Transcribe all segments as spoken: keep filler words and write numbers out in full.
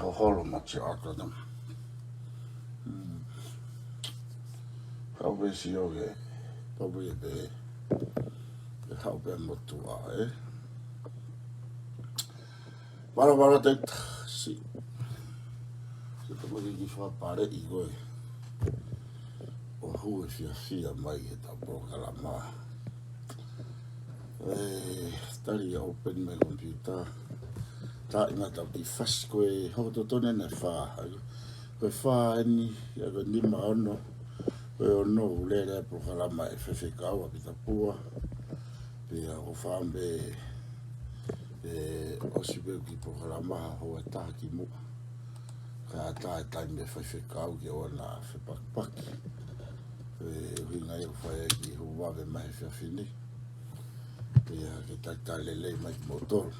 Hoholo mo Tio Atonam. Haʻu pē Sio ke, pau pē ke, ke haʻu pē motuʻa, ē. Pala pala te ta, si. Si ta mo ki ki fa pale i koe. ʻO hū e fiafia mai he ta polokalama. Ē, tali ia open mai computer. Taaʻi mai tau ki fasi ko e hoko totonu ʻena ʻe fā. Ko e fā eni, ia ko e nima ono. Ko e ono ʻoku lele ai polokalama ʻa e faifekau ʻa Pita Pua. Pea ko e fā pē, ē, ʻosi pē ki polokalama ha houa ʻe taha ki muʻa. Kae ʻatā e taimi ʻa e faifekau ke ʻoua naʻa fepakipaki. Ē, ʻuhinga ia ʻoku fai ai e kiʻi hū vave mai he efiafi ni. Pea ke talitali lelei mai kimoutolu.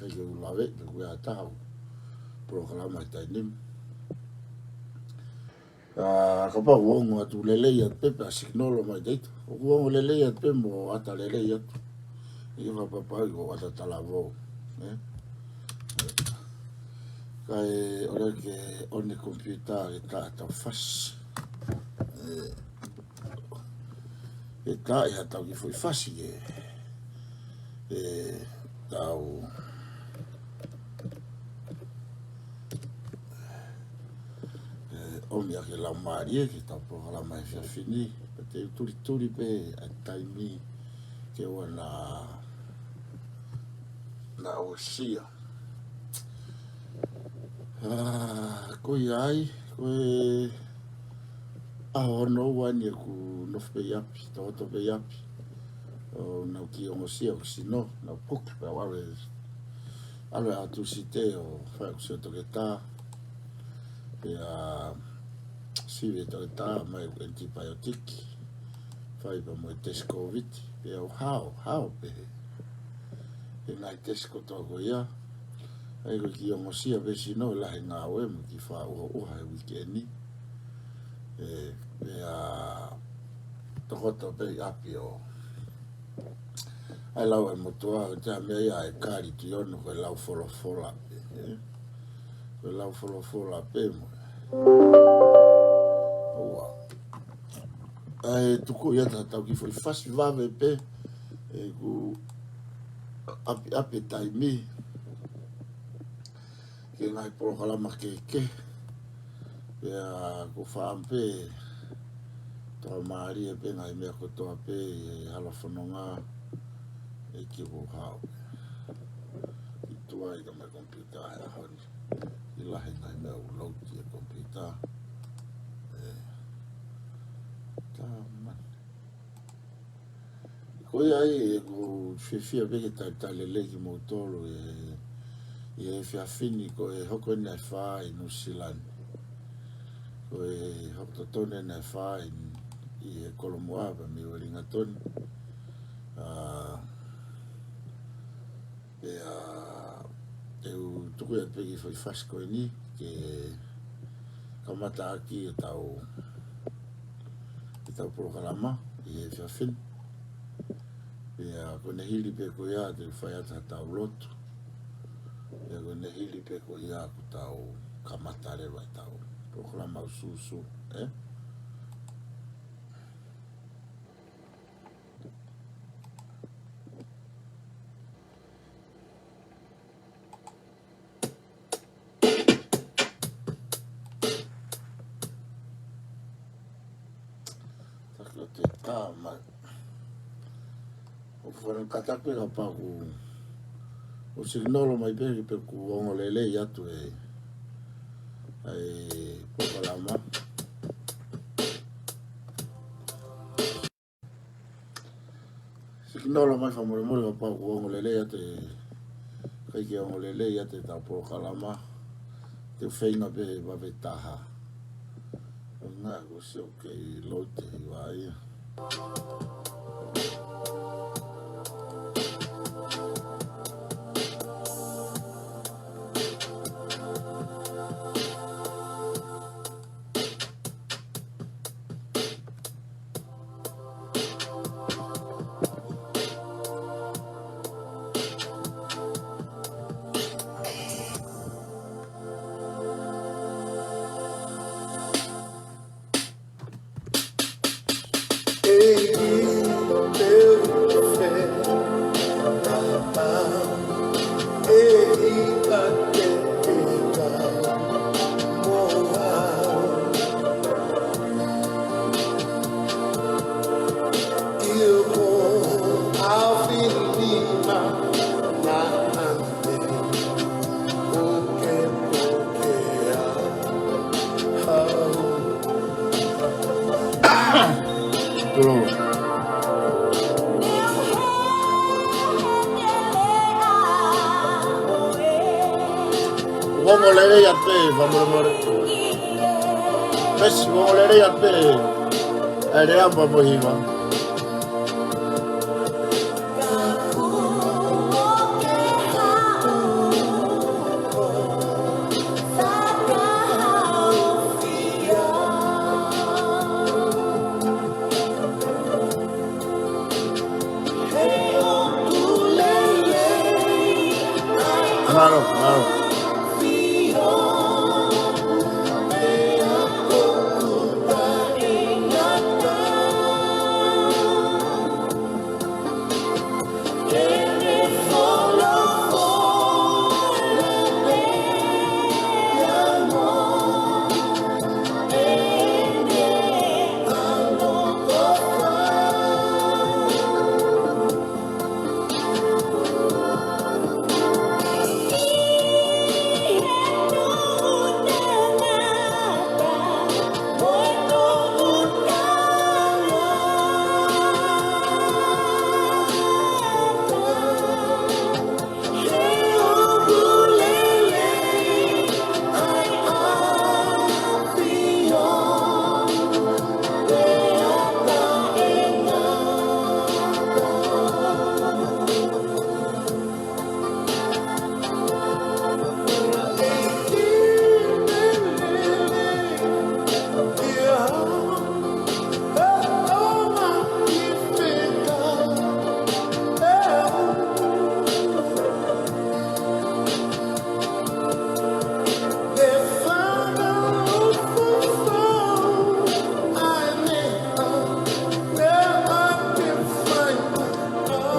ʻIkai ke u lave, pe ko e hā ha taha ʻoku polokalama he taimi ni. ʻA, kapau ʻoku ongo atu lelei atu pē, pea signal mai te ita. ʻOku ongo lelei atu pē mo ʻata lelei atu. ʻIo, fakapapauʻi ʻoku ʻata talavou. Ē? Kae ʻoua ke on e computer ke ta tau fasi. Ē, ke ta ʻi ha tau kiʻi foʻi fasi ke, ē, tau, ē, ʻomi ʻaki e laumālie ki he ta polokalama he efiafi ni. Pea te u tulituli pē ʻa e taimi ke ʻoua naʻa, naʻa ʻosi ia. ʻA, ko ia ai, ko e ʻaho hono ua eni ʻeku nofo pē ʻi ʻapi, tokoto pē ʻi ʻapi. ʻO nau kiʻi ongosia ʻeku sino, nau puke pē ʻalu e, ʻalu e ʻaho Tūsite ʻo fai ʻeku sio toketā. Pea sivi e toketā mai ʻeku antibiotic. Fai pē mo e test Covid, pea u hao, hao pē he ngaahi test kotoa ko ia. ʻA ia ko e kiʻi ongosia pē sino, lahi e ngāue mo e kiʻi fakaʻuhaʻuha he uike ni. Ē, pea tokoto pē ʻi ʻapi ʻo. ʻA e lau ʻa e motuʻa, ko e taha e meʻa ia ʻe kali Tui Ono ko e lau folofola pē, ē. Ko e lau folofola pē mo. ʻOua. ʻA e tuku ia ta tau kiʻi foʻi fasi vave pē, ē, ʻeku ʻapiʻapi e taimi ki he ngaahi polokalama kehekehe. Pea ʻoku ou fakaʻamu pē tokamālie pē ngaahi meʻa kotoa pē ʻi he hala fononga ʻe kiʻi hao. ʻI tuai ka mai computer he ʻaho ni. ʻI lahi e ngaahi meʻa ʻoku load ʻi he computer. Ē. Ka mani. Ko ia ai ʻeku fiefia pē ke talitali lelei kimoutolu ē, ʻi he efiafi ni ko e hoko eni ʻa e fā ʻi Nuʻusila ni. Ko e hoko totonu eni ʻa e fā ʻi, ʻi he Kolomuʻa pea mei Uelingatoni. ʻA, Pea te u tuku ia pē ki he foʻi fasi ko eni, ke kamata ʻaki e tau, e tau polokalama ʻi he efiafi ni. Pea ko ʻene hili pē ko ia te u fai atu ha tau lotu. Pea ko ʻene hili pē ko ia ʻoku tau kamata leva e tau polokalama ʻusuʻusu, ē? Taki o te tā mai. ʻO fana kata pē ka paku. ʻO signal mai pē, pē ʻoku ongo lelei atu e, e polokalama. Signal mai fakamolemole kapau ʻoku ongo lelei atu e, ʻikai ke ongo lelei atu e tau polokalama. Te u feinga pē he vave taha. ʻO ngā ko sio kei load te hiva ia. Ongo lelei atu pē, fakamolemole. Pesi, ongo lelei atu pē. ʻAi, lea ʻa Papa mo e hiva. Mālō, mālō.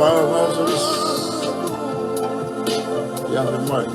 Mālō, mālō, Solis. Ia, he mai.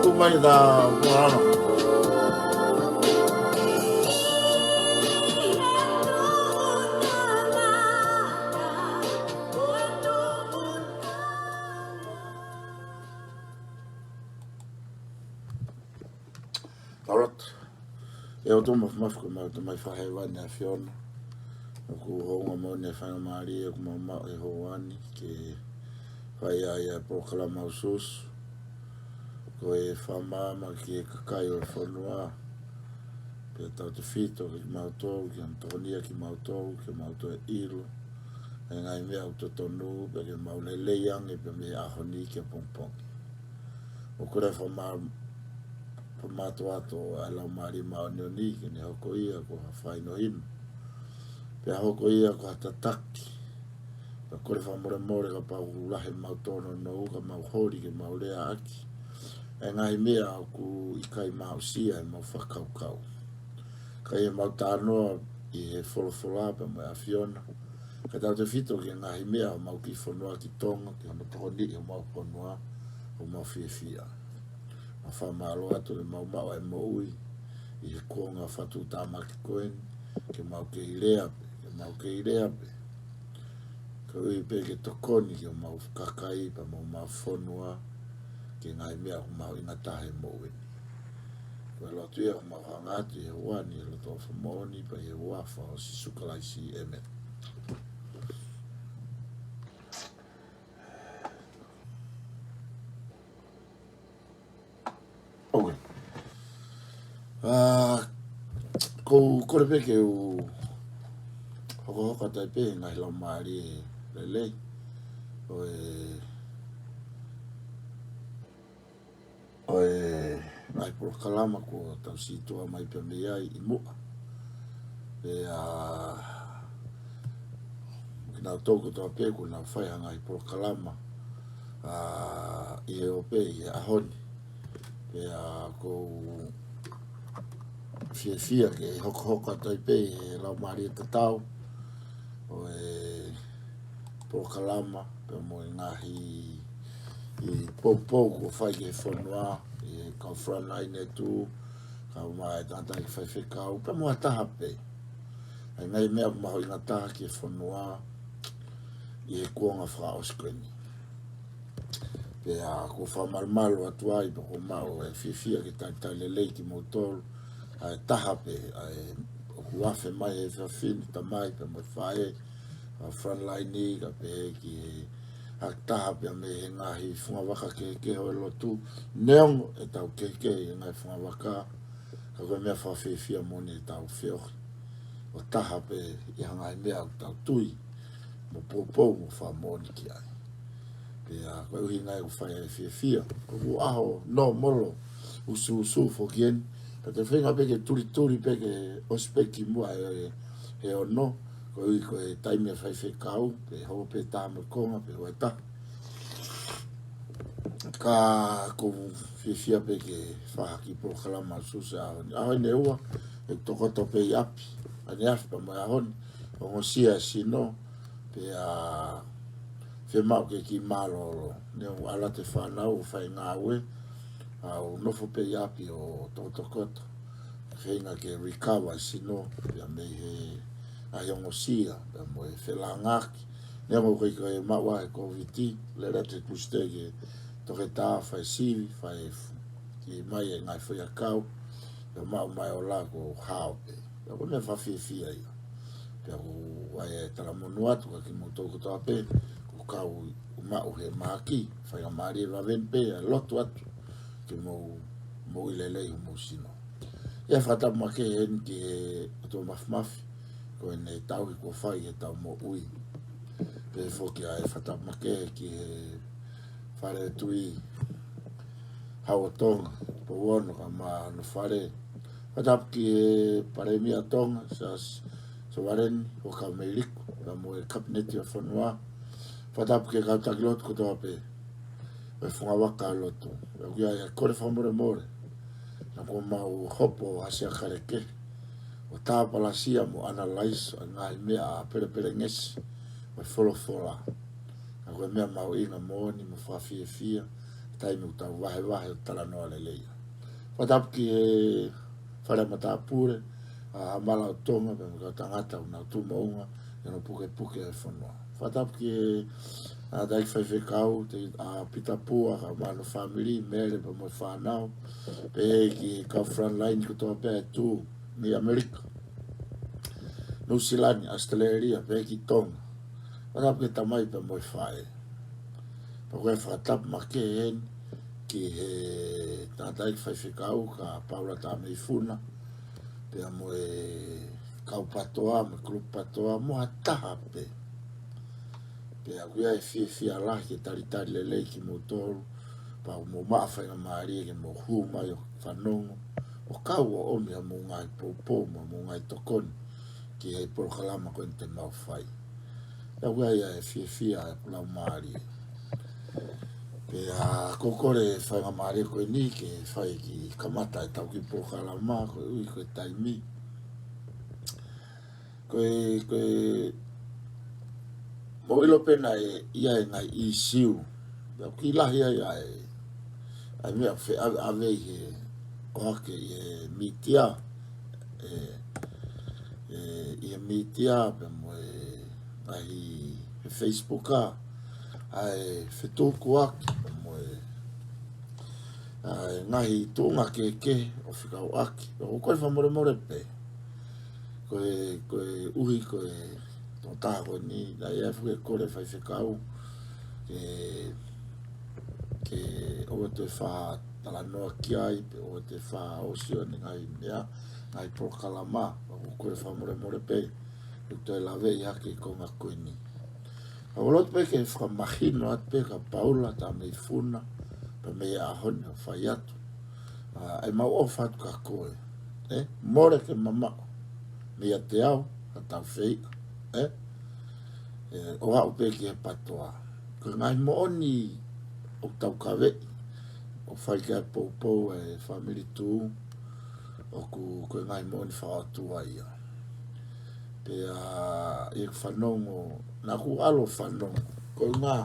Tuʻu mai ʻa e moana. Tau lotu. ʻE ʻOtua Māfimafi, ko homau Tamai Fakahēvani ʻa e ʻAfiona. ʻOku hounga moʻoni e faingamālie kuo mau maʻu he houa ni ke fai ai ʻa e polokalama ʻusuʻusu. Ko e fakamaama ki he kakai ʻo e fonua. Pea tautefito kimautolu, ke ne tokonia kimautolu, ke mau toe ʻilo ʻa e ngaahi meʻa ʻoku totonu, pea ke mau lelei ange pē mei he ʻaho ni ki he pongipongi. ʻOku ou kole fakama-, fakamātoato ʻa e Laumālie Māʻoniʻoni ke ne hoko ia ko ha fakahinohino, pea hoko ia ko ha tataki Kole fakamolemole kapau ʻoku lahi ʻemau tōnounou ka mau holi ke mau leaʻaki ʻa e ngaahi meʻa ʻoku ʻikai maʻusia ʻemau fakakaukau. Ka ʻi heʻemau talanoa ʻi he folofola pea mo e ʻAfiona, kae tautefito ki he ngaahi meʻa ʻo homau kiʻi fonua ki Tonga, ki hono tokoniʻi homau fonua, ʻoku mau fiefia. Mau fakamālō atu ʻemau maʻu ʻa e moʻui ʻi he kuonga fakatuʻutāmaki ko eni, ke mau kei lea pē, ke mau kei lea pē. Koeʻuhi pē ke tokoni ki homau kakai pea mo homau fonua, ki he ngaahi meʻa ʻoku mahuʻinga taha he moʻui ni. Ko e lotu ia ʻoku mau hanga atu ʻi he huafa ni ʻo e loto ʻofa moʻoni pea ʻi he huafa ʻo Sīsū Kalaisi, ʻēmeni. ʻOku. ʻA, ʻoku ou kole pē ke u hokohoko atu ai pē he ngaahi laumālie lelei ʻo e, ʻo e ngaahi polokalama kuo tau sītuʻa mai pea mei ai ʻi muʻa. Pea, ʻa, kinautolu kotoa pē kuo nau fai ha ngaahi polokalama, ʻa, ʻi he ope ʻi he ʻaho ni. Pea ʻoku ou fiefia ke hokohoko atu ai pē ʻi he laumālie tatau ʻo e polokalama, pea mo e ngaahi ʻi poupou kuo fai ki he fonua, ʻi he kau frontline ʻe tuʻu, kau mai tangataʻeiki faifekau, pea mo ha taha pē. ʻA e ngaahi meʻa ʻoku mahuʻinga taha ki he fonua ʻi he kuonga fakaʻosi ko eni. Pea ʻoku ou fakamalumalu atu ai, pea ʻoku ou maʻu e fiefia ke talitali lelei kimoutolu, ʻa e taha pē, ʻa e ʻoku afe mai he efiafi ni, tamai pea mo e faʻē, ʻa e frontline ka pehē ki he ʻa e taha pea mei he ngaahi fungavaka kehekehe ʻo e lotu, neongo ʻetau kehekehe ʻi he ngaahi fungavaka, ka ko e meʻa fakafiefia moʻoni ʻetau feohi ʻo taha pē ʻi he ngaahi meʻa ʻoku tau tui mo poupou mo fakamoʻoni ki ai. Pea ko e ʻuhinga ia ʻoku fai ai e fiefia. Ko e ʻaho nōmolo usuusu foki eni, ka te u feinga pē ke tulituli pē ke ʻosi pē kimuʻa he, he ono, koeʻuhi ko e taimi ʻa e faifekau, pea hoko pē taha mo e konga, pea hoko e taha. Ka ʻoku ou fiefia pē ke fai ha kiʻi polokalama usuusu he ʻaho ni. ʻAho eni ʻe ua, ʻe tokoto pē ʻi ʻapi, ʻaneafi pea mo e ʻaho ni, ongosia e sino, pea fiemaʻu ke kiʻi mālōlō. Neongo ʻoku ʻalu atu e fānau ʻo fai e ngāue, ʻa, ʻoku ou nofo pē ʻi ʻapi ʻo tokotokoto. Feinga ke recover e sino, pea mei he ʻahiʻahi ongosia, pea mo e felāngaaki. Neongo ʻoku ʻikai ke maʻu ʻa e Kōviti, lele atu e booster ki he toketā, fai sivi, fai fu-, kiʻi mai e ngaahi foʻiʻakau, pea maʻu mai ʻo lako hao pē. Pea ko e meʻa fakafiefia ia. Pea ʻoku ou ʻai e talamonū atu kiate kimoutolu kotoa pē, ʻoku kau ʻi he maʻu he mahaki, faingamālie vave ni pē, ʻa e lotu atu, ke mou, moʻui lelei homou sino. ʻI he fakatapu makehe eni ki he ʻOtua Mafimafi, ko ʻene tauhi kuo fai ki heʻetau moʻui. Pehē foki ʻa e fakatapu makehe ki he Fale Tui Hau ʻo Tonga, Pouono kae ʻumaʻā hono fale. Fakatapu ki he Palēmia ʻo Tonga, Siaosi Sovaleni Huʻakavameiliku, pea mo e Kapineti ʻo e fonua. Fakatapu ki he kau taki lotu kotoa pē ʻo e fungavaka lotu. Pea ʻoku ʻi ai e kole fakamolemole, naʻa kuo mau hopo ʻo ʻasi ʻa e kalake, ʻo tāpalasia mo analyze ʻa e ngaahi meʻa ʻa e pelepelengesi ʻo e folofola. Ka ko e meʻa mahuʻinga moʻoni mo fakafiefia, taimi ʻoku tau vahevahe ʻo talanoa lelei ai. Fakatapu ki he Fale Matāpule ʻa Hamala ʻo Tonga, pea mo e kau tangata ʻoku nau tuʻu moʻunga ʻi hono pukepuke ʻa e fonua. Fakatapu ki he, ʻa, tangataʻeiki faifekau, Toketā Pita Pua, kae ʻumaʻā hono fāmili, Mele pea mo e fānau, pehē ki he kau frontline kotoa pē ʻe tuʻu mei ʻAmelika, Nuʻusila ni, ʻAositelēlia, pehē ki Tonga. Fakatapu ki he tamai pea mo e faʻē. Pea ko e fakatapu makehe eni ki he tangataʻeiki faifekau ko Paula Tameifuna, pea mo e kau PATOA, mo e kulupu PATOA, mo ha taha pē. Pea ʻoku ʻi ai e fiefia lahi ke talitali lelei kimoutolu, pea ʻoku mou maʻu e faingamālie ke mou hū mai ʻo fanongo, ʻo kau ʻo ʻomi haʻamou ngaahi poupou mo hoʻomou ngaahi tokoni ki he polokalama ko eni te mau fai. Tau ai ʻa e fiefia ʻa e laumālie. Pea ʻoku ou kole faingamālie ko eni ke fai ki kamata ʻetau kiʻi polokalama, koeʻuhi ko e taimi. Ko e, ko e, mou ʻilo pē naʻe ʻi ai e ngaahi ʻīsiu. Pea ʻoku kiʻi lahi ai ʻa e, ʻa e meʻa feʻaveʻave ʻi he ʻohake ʻi he mītia. ʻE, ʻe, ʻi he mītia pea mo e ngaahi he Facebook ʻa, ʻa e fetukuaki pea mo e, ʻa e ngaahi tuʻunga kehekehe ʻo fekauʻaki. ʻOku ou kole fakamolemole pē. Ko e, koeʻuhi ko e tokotaha ko eni, naʻe ʻi ai foki e kole faifekau ke, ke ʻoua te u faʻa talanoa ki ai, pe ʻoua te u faʻa ʻosi ʻo ne ngaahi meʻa, ngaahi polokalama, ʻoku ou kole fakamolemole pē, ʻoku toe laveʻi hake e konga ko eni. Ka ʻoku ou loto pē ke fakamahino atu pē kia Paula Tameifuna, pea mei he ʻaho ni ʻo fai atu. ʻA, ʻe mau ʻofa atu kia koe. ʻE, mole ke mamaʻo. Meiate au, ka tau feiʻa. ʻE, ʻe, ʻo aʻu pē ki he PTOA. Ko e ngaahi moʻoni ʻoku tau kaveʻi. ʻOku fai ki ai e poupou ʻa e fāmili Tuʻu. ʻOku, ko e ngaahi moʻoni fakaʻotua ia. Pea ʻi heʻeku fanongo, naʻa ku ʻalu ʻo fanongo. Ko e ʻuhinga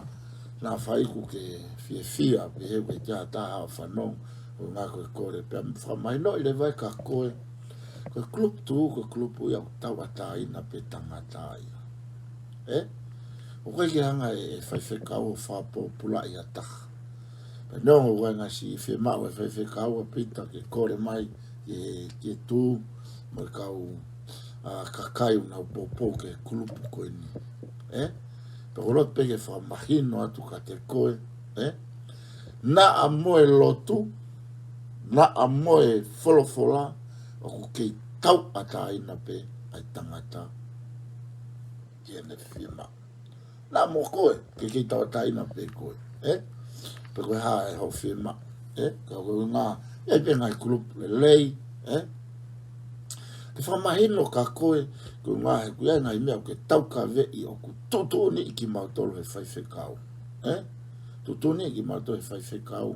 naʻa fai ʻeku ke fiefia, pea he ʻoku ʻikai ke ʻi ai ha taha ʻo fanongo, ko e ʻuhinga ko e kole. Pea fakamahinoʻi leva ia kia koe, ko e kulupu Tuʻu, ko e kulupu ia ʻoku tauʻatāina pē tangata ia. ʻE? ʻOku ʻikai ke hanga ʻe he faifekau ʻo fakapōpulaʻi ha taha. Pea neongo ʻoku ʻi ai e ngaahi siʻi fiemaʻu ʻa e faifekau ʻa Pita ke kole mai ki he, ki he Tuʻu mo e kau, ʻa, kakai ʻoku nau poupou ki he kulupu ko eni. ʻE? Pea ʻoku ou loto pē ke fakamahino atu kiate koe, ʻe? Naʻa mo e lotu, naʻa mo e folofola, ʻoku kei tauʻatāina pē ʻa e tangata ki heʻene fiemaʻu. Naʻa mo koe, ke kei tauʻatāina pē koe, ʻe? Pe ko e hā ʻa hoʻo fiemaʻu, ʻe? Ka ko e ʻuhinga, ʻi ai pē ngaahi kulupu lelei, ʻe? Ke fakamahino kia koe, ko e ʻuhinga he ʻoku ʻi ai e ngaahi meʻa ʻoku ke taukaveʻi ʻoku tuʻutuʻuni kimautolu he faifekau, ʻe? Tuʻutuʻuni kimautolu he faifekau.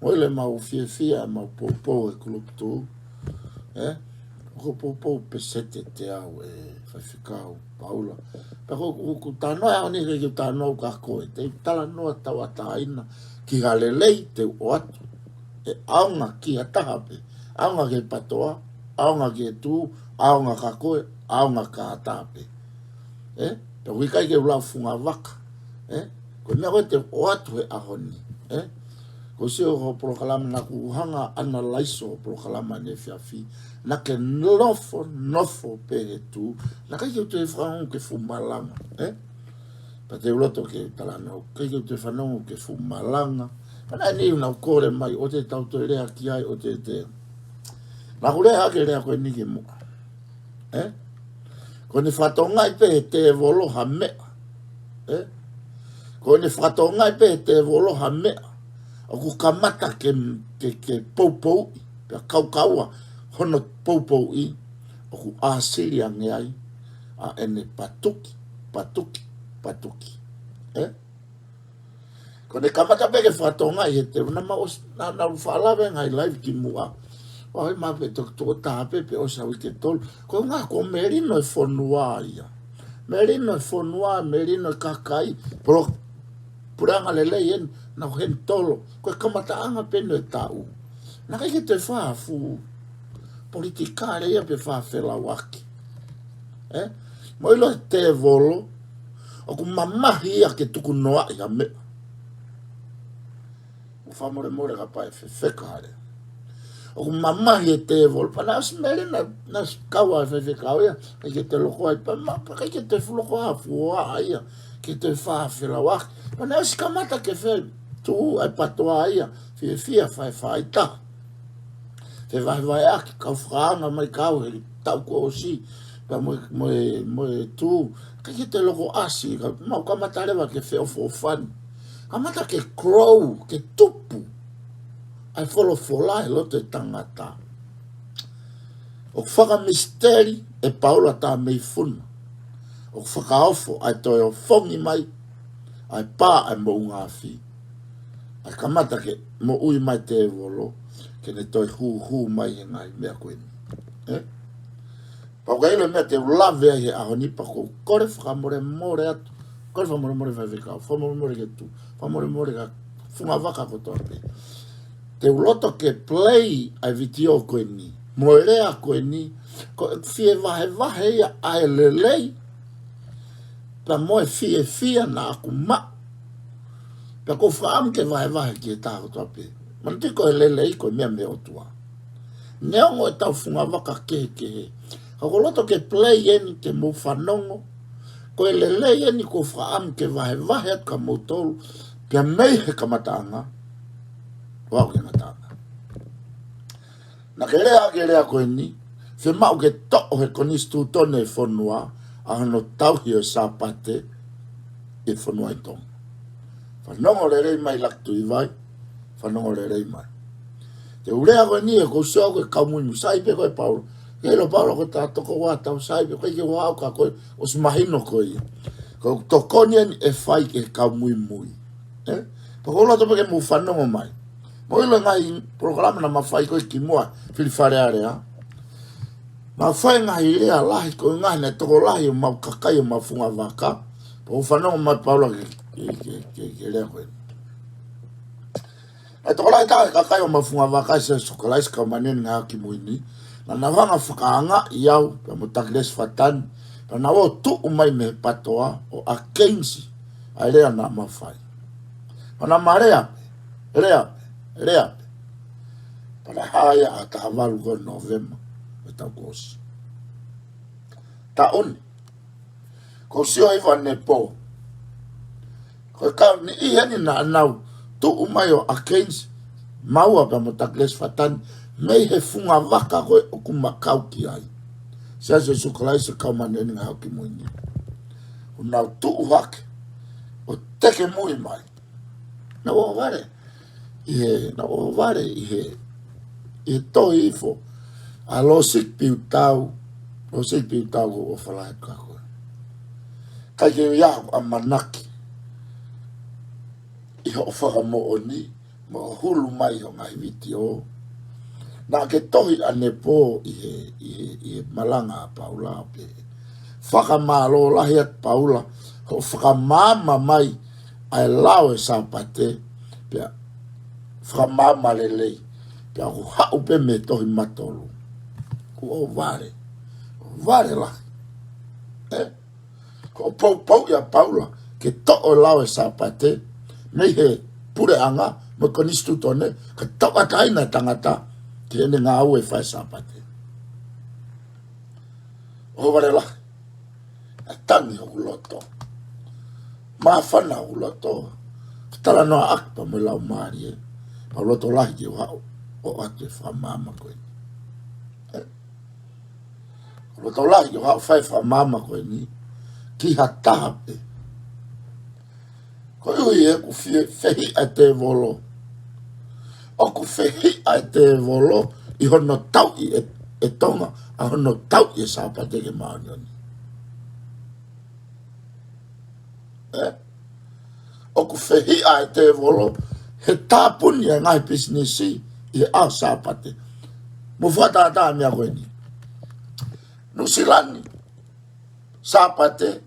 Mo ʻilo ʻemau fiefia, ʻemau poupou he kulupu Tuʻu, ʻe? ʻOku ou poupou pē sete te au ʻe faifekau Paula. Pea ko, ko, ko e talanoa ʻaho ni ʻikai ke u talanoa au kia koe. Te u talanoa tauʻatāina ki ha lelei te u ʻoatu. ʻE ʻaonga ki ha taha pē. ʻAonga ki he PTOA, ʻaonga ki he Tuʻu, ʻaonga kia koe, ʻaonga kia ha taha pē. ʻE? Pea ʻoku ʻikai ke u lau fungavaka. ʻE? Ko e meʻa ko ē te u ʻoatu he ʻaho ni. ʻE? Ko e sio ki hoʻo polokalama naʻa ku hanga ʻo analyze hoʻo polokalama ʻaneefiafi. Naʻa ke nofo, nofo pē he Tuʻu. Naʻe ʻikai ke u toe fanongo ki he fuʻu malanga. ʻE? Pea te u loto ke talanoa. ʻIkai ke u toe fanongo ki he fuʻu malanga. Pea naʻe ʻi ai e niʻihi ʻoku nau kole mai, ʻoua te tau toe lea ki ai, ʻoua te te. Naʻa ku lea hake e lea ko eni kimuʻa. ʻE? Ko ʻene fakatokangaʻi pē ʻe he tēvolo ha meʻa. ʻE? Ko ʻene fakatokangaʻi pē ʻe he tēvolo ha meʻa ʻoku kamata ke, ke, ke poupouʻi, pea kaukaua hono poupouʻi, ʻoku ʻāsili ange ai ʻa ʻene patuki, patuki, patuki. ʻE? Ko ʻene kamata pē ke fakatokangaʻi he tēvolo, naʻa mau ʻosi, naʻa, naʻa ku faʻa lave he ngaahi live kimuʻa. ʻOi, ma pe toko, toko taha pē, pe ʻosi ʻa e uike ʻe tolu. Ko e ʻuhinga ko e melino e fonua ia. Melino e fonua, melino e kakai. Polo, puleʻanga lelei eni, naʻa ku heni tolo. Ko e kamataʻanga pē eni e taʻu. Naʻe ʻikai ke toe fai ha fuʻu politikale ia pe fai ha felauʻaki. ʻE? Mou ʻilo e tēvolo, ʻoku mamahi ia ke tukunoaʻi ha meʻa. Mo fakamolemole kapau ʻe fefeka hale. ʻOku mamahi e tēvolo, pea naʻe ʻosi melino, naʻe ʻosi kau ʻa e faifekau ia, ʻikai ke toe loko ai, pea ma, pea ʻikai ke toe fuʻu loko ha fuʻu ʻaʻa ia, ke toe fai ha felauʻaki. Pea naʻe ʻosi kamata ke fetuʻu ʻa e PTOA ia, fiefia fai, fai taha. Fevahevaheʻaki, kau fakaanga mai kau he taʻu kuo ʻosi, pea mo e, mo e, mo e Tuʻu, ʻikai ke toe loko ʻasi, ka mau kamata leva ke feʻofoʻofani. Kamata ke grow, ke tupu ʻa e folofola he loto e tangata. ʻOku fakamisiteli ʻe Paula Tameifuna. ʻO ʻoku fakaofo ʻa e toe ofongi mai ʻa e pā ʻa e moʻunga afi, ʻa e kamata ke moʻui mai tēvolo, ke ne toe hūhū mai he ngaahi meʻa ko eni. Ē? Pea ʻoku ʻi ai e meʻa te u lave ai he ʻaho ni, pea ʻoku ou kole fakamolemole atu, kole fakamolemole Faifekau, fakamolemole ki he Tuʻi, fakamolemole ki he fungavaka kotoa pē. Te u loto ke play ʻa e vitiō ko eni mo e lea ko eni, ko e fie vahevahe ia ʻa e lelei pea mo e fiefia naʻa ku maʻu. Pea ʻoku ou fakaʻamu ke vahevahe ki he taha kotoa pē. Manatuʻi ko e lelei ko e meʻa mei he ʻOtua. Neongo ʻetau fungavaka kehekehe, ka ʻoku ou loto ke play eni ke mou fanongo. Ko e lelei eni ʻoku ou fakaʻamu ke vahevahe atu kia moutolu, pea mei he kamataʻanga ʻo aʻu ki he ngataʻanga. Naʻa ke lea ki he lea ko eni, fiemaʻu ke toʻo he konisitūtone e fonua ʻa hono tauhi ʻo e Sāpate ʻi he fonua ʻi Tonga. Fanongo lelei mai Laki Tuʻivai, fanongo lelei mai. Te u lea ko eni he ʻoku ou sio au ko e kau muimui, sai pē ko e Paula. Ke ʻilo Paula ko e toko ua tau sai pē, ko e ke ua au ka ko e ʻosi mahino ko ia. Ko e tokoni eni ʻe fai ki he kau muimui. Ē? Pea ʻoku ou loto pē ke mou fanongo mai. Mou ʻilo e ngaahi polokalama naʻa ma fai ko ē kimuʻa, fili Fale Alea. Ma fai e ngaahi lea lahi ko e ngaahi naʻe tokolahi ʻo mau kakai ʻo mau fungavaka. Pea ʻoku fanongo mai Paula ki he, ki he, ki he, ki he lea ko ē. Naʻe tokolahi taha e kakai ʻo mau fungavaka ʻia Sīsū Kalaisi kau māʻoniʻoni ʻi he ngaahi ʻaho kimui ni. Naʻa nau hanga ʻo fakaangaʻi au, pea mo Takilesi Fatani. Pea nau ō ʻo tuʻu mai mei he PTOA ʻo against ʻa e lea naʻa ma fai. Pea naʻa ma lea pē, lea pē, lea pē. Pea naʻe hā ia ʻa e taha valu ko ē Nōvema ʻo e taʻu kuo ʻosi. Taʻu ni, ʻoku ou sio ai fua ne pō. Ko e kau niʻihi eni naʻa nau tuʻu mai ʻo against maua pea mo Takilesi Fatani, mei he fungavaka ko ē ʻoku ma kau ki ai. Siasi ʻo Sīsū Kalaisi kau māʻoniʻoni ʻi he ngaahi ʻaho kimui ni. ʻO nau tuʻu hake ʻo teke mui mai. Naʻa ku ʻohovale ʻi he, naʻa ku ʻohovale ʻi he, ʻi he tohi ifo ʻa Losiki Piutau, Losiki Piutau ko e ʻofa lahi atu kia koe. ʻIkai ke ʻi ai haʻaku ʻamanaki ʻi hoʻo fakamoʻoni, mo hoʻo hulu mai ʻi hoʻo ngaahi vitiō. Naʻa ke tohi ʻanepō ʻi he, ʻi he, ʻi he malanga ʻa Paula ʻo pehē: Fakamālō lahi atu Paula, hoʻo fakamaama mai ʻa e lao ʻo e Sāpate, pea fakamaama lelei, pea ʻoku haʻu pē mei he tohi matolu. Kuo ʻohovale, ʻohovale lahi. Ē? Ko e poupou ia ʻa Paula ke toʻo e lao ʻo e Sāpate mei he puleʻanga mo e konisitūtone, ka tauʻatāina e tangata ki heʻene ngāue fai Sāpate. ʻOhovale lahi. Naʻe tangi hoku loto. Māfana hoku loto. Talanoa ʻaki pea mo e Laumālie. Pea u loto lahi ke u haʻu ʻo ʻoatu e fakamaama ko eni. Ē? U loto lahi ke u haʻu ʻo fai e fakamaama ko eni ki ha taha pē. Koeʻuhi he ʻoku fie-, fehiʻa e tēvolo. ʻOku fehiʻa e tēvolo ʻi hono tauʻi ʻe, ʻe Tonga ʻa hono tauʻi e Sāpate ke māʻoniʻoni. Ē? ʻOku fehiʻa e tēvolo he tāpuni e ngaahi pisinisi ʻi he ʻaho Sāpate. Mou fakatātā e meʻa ko eni. Nuʻusila ni, Sāpate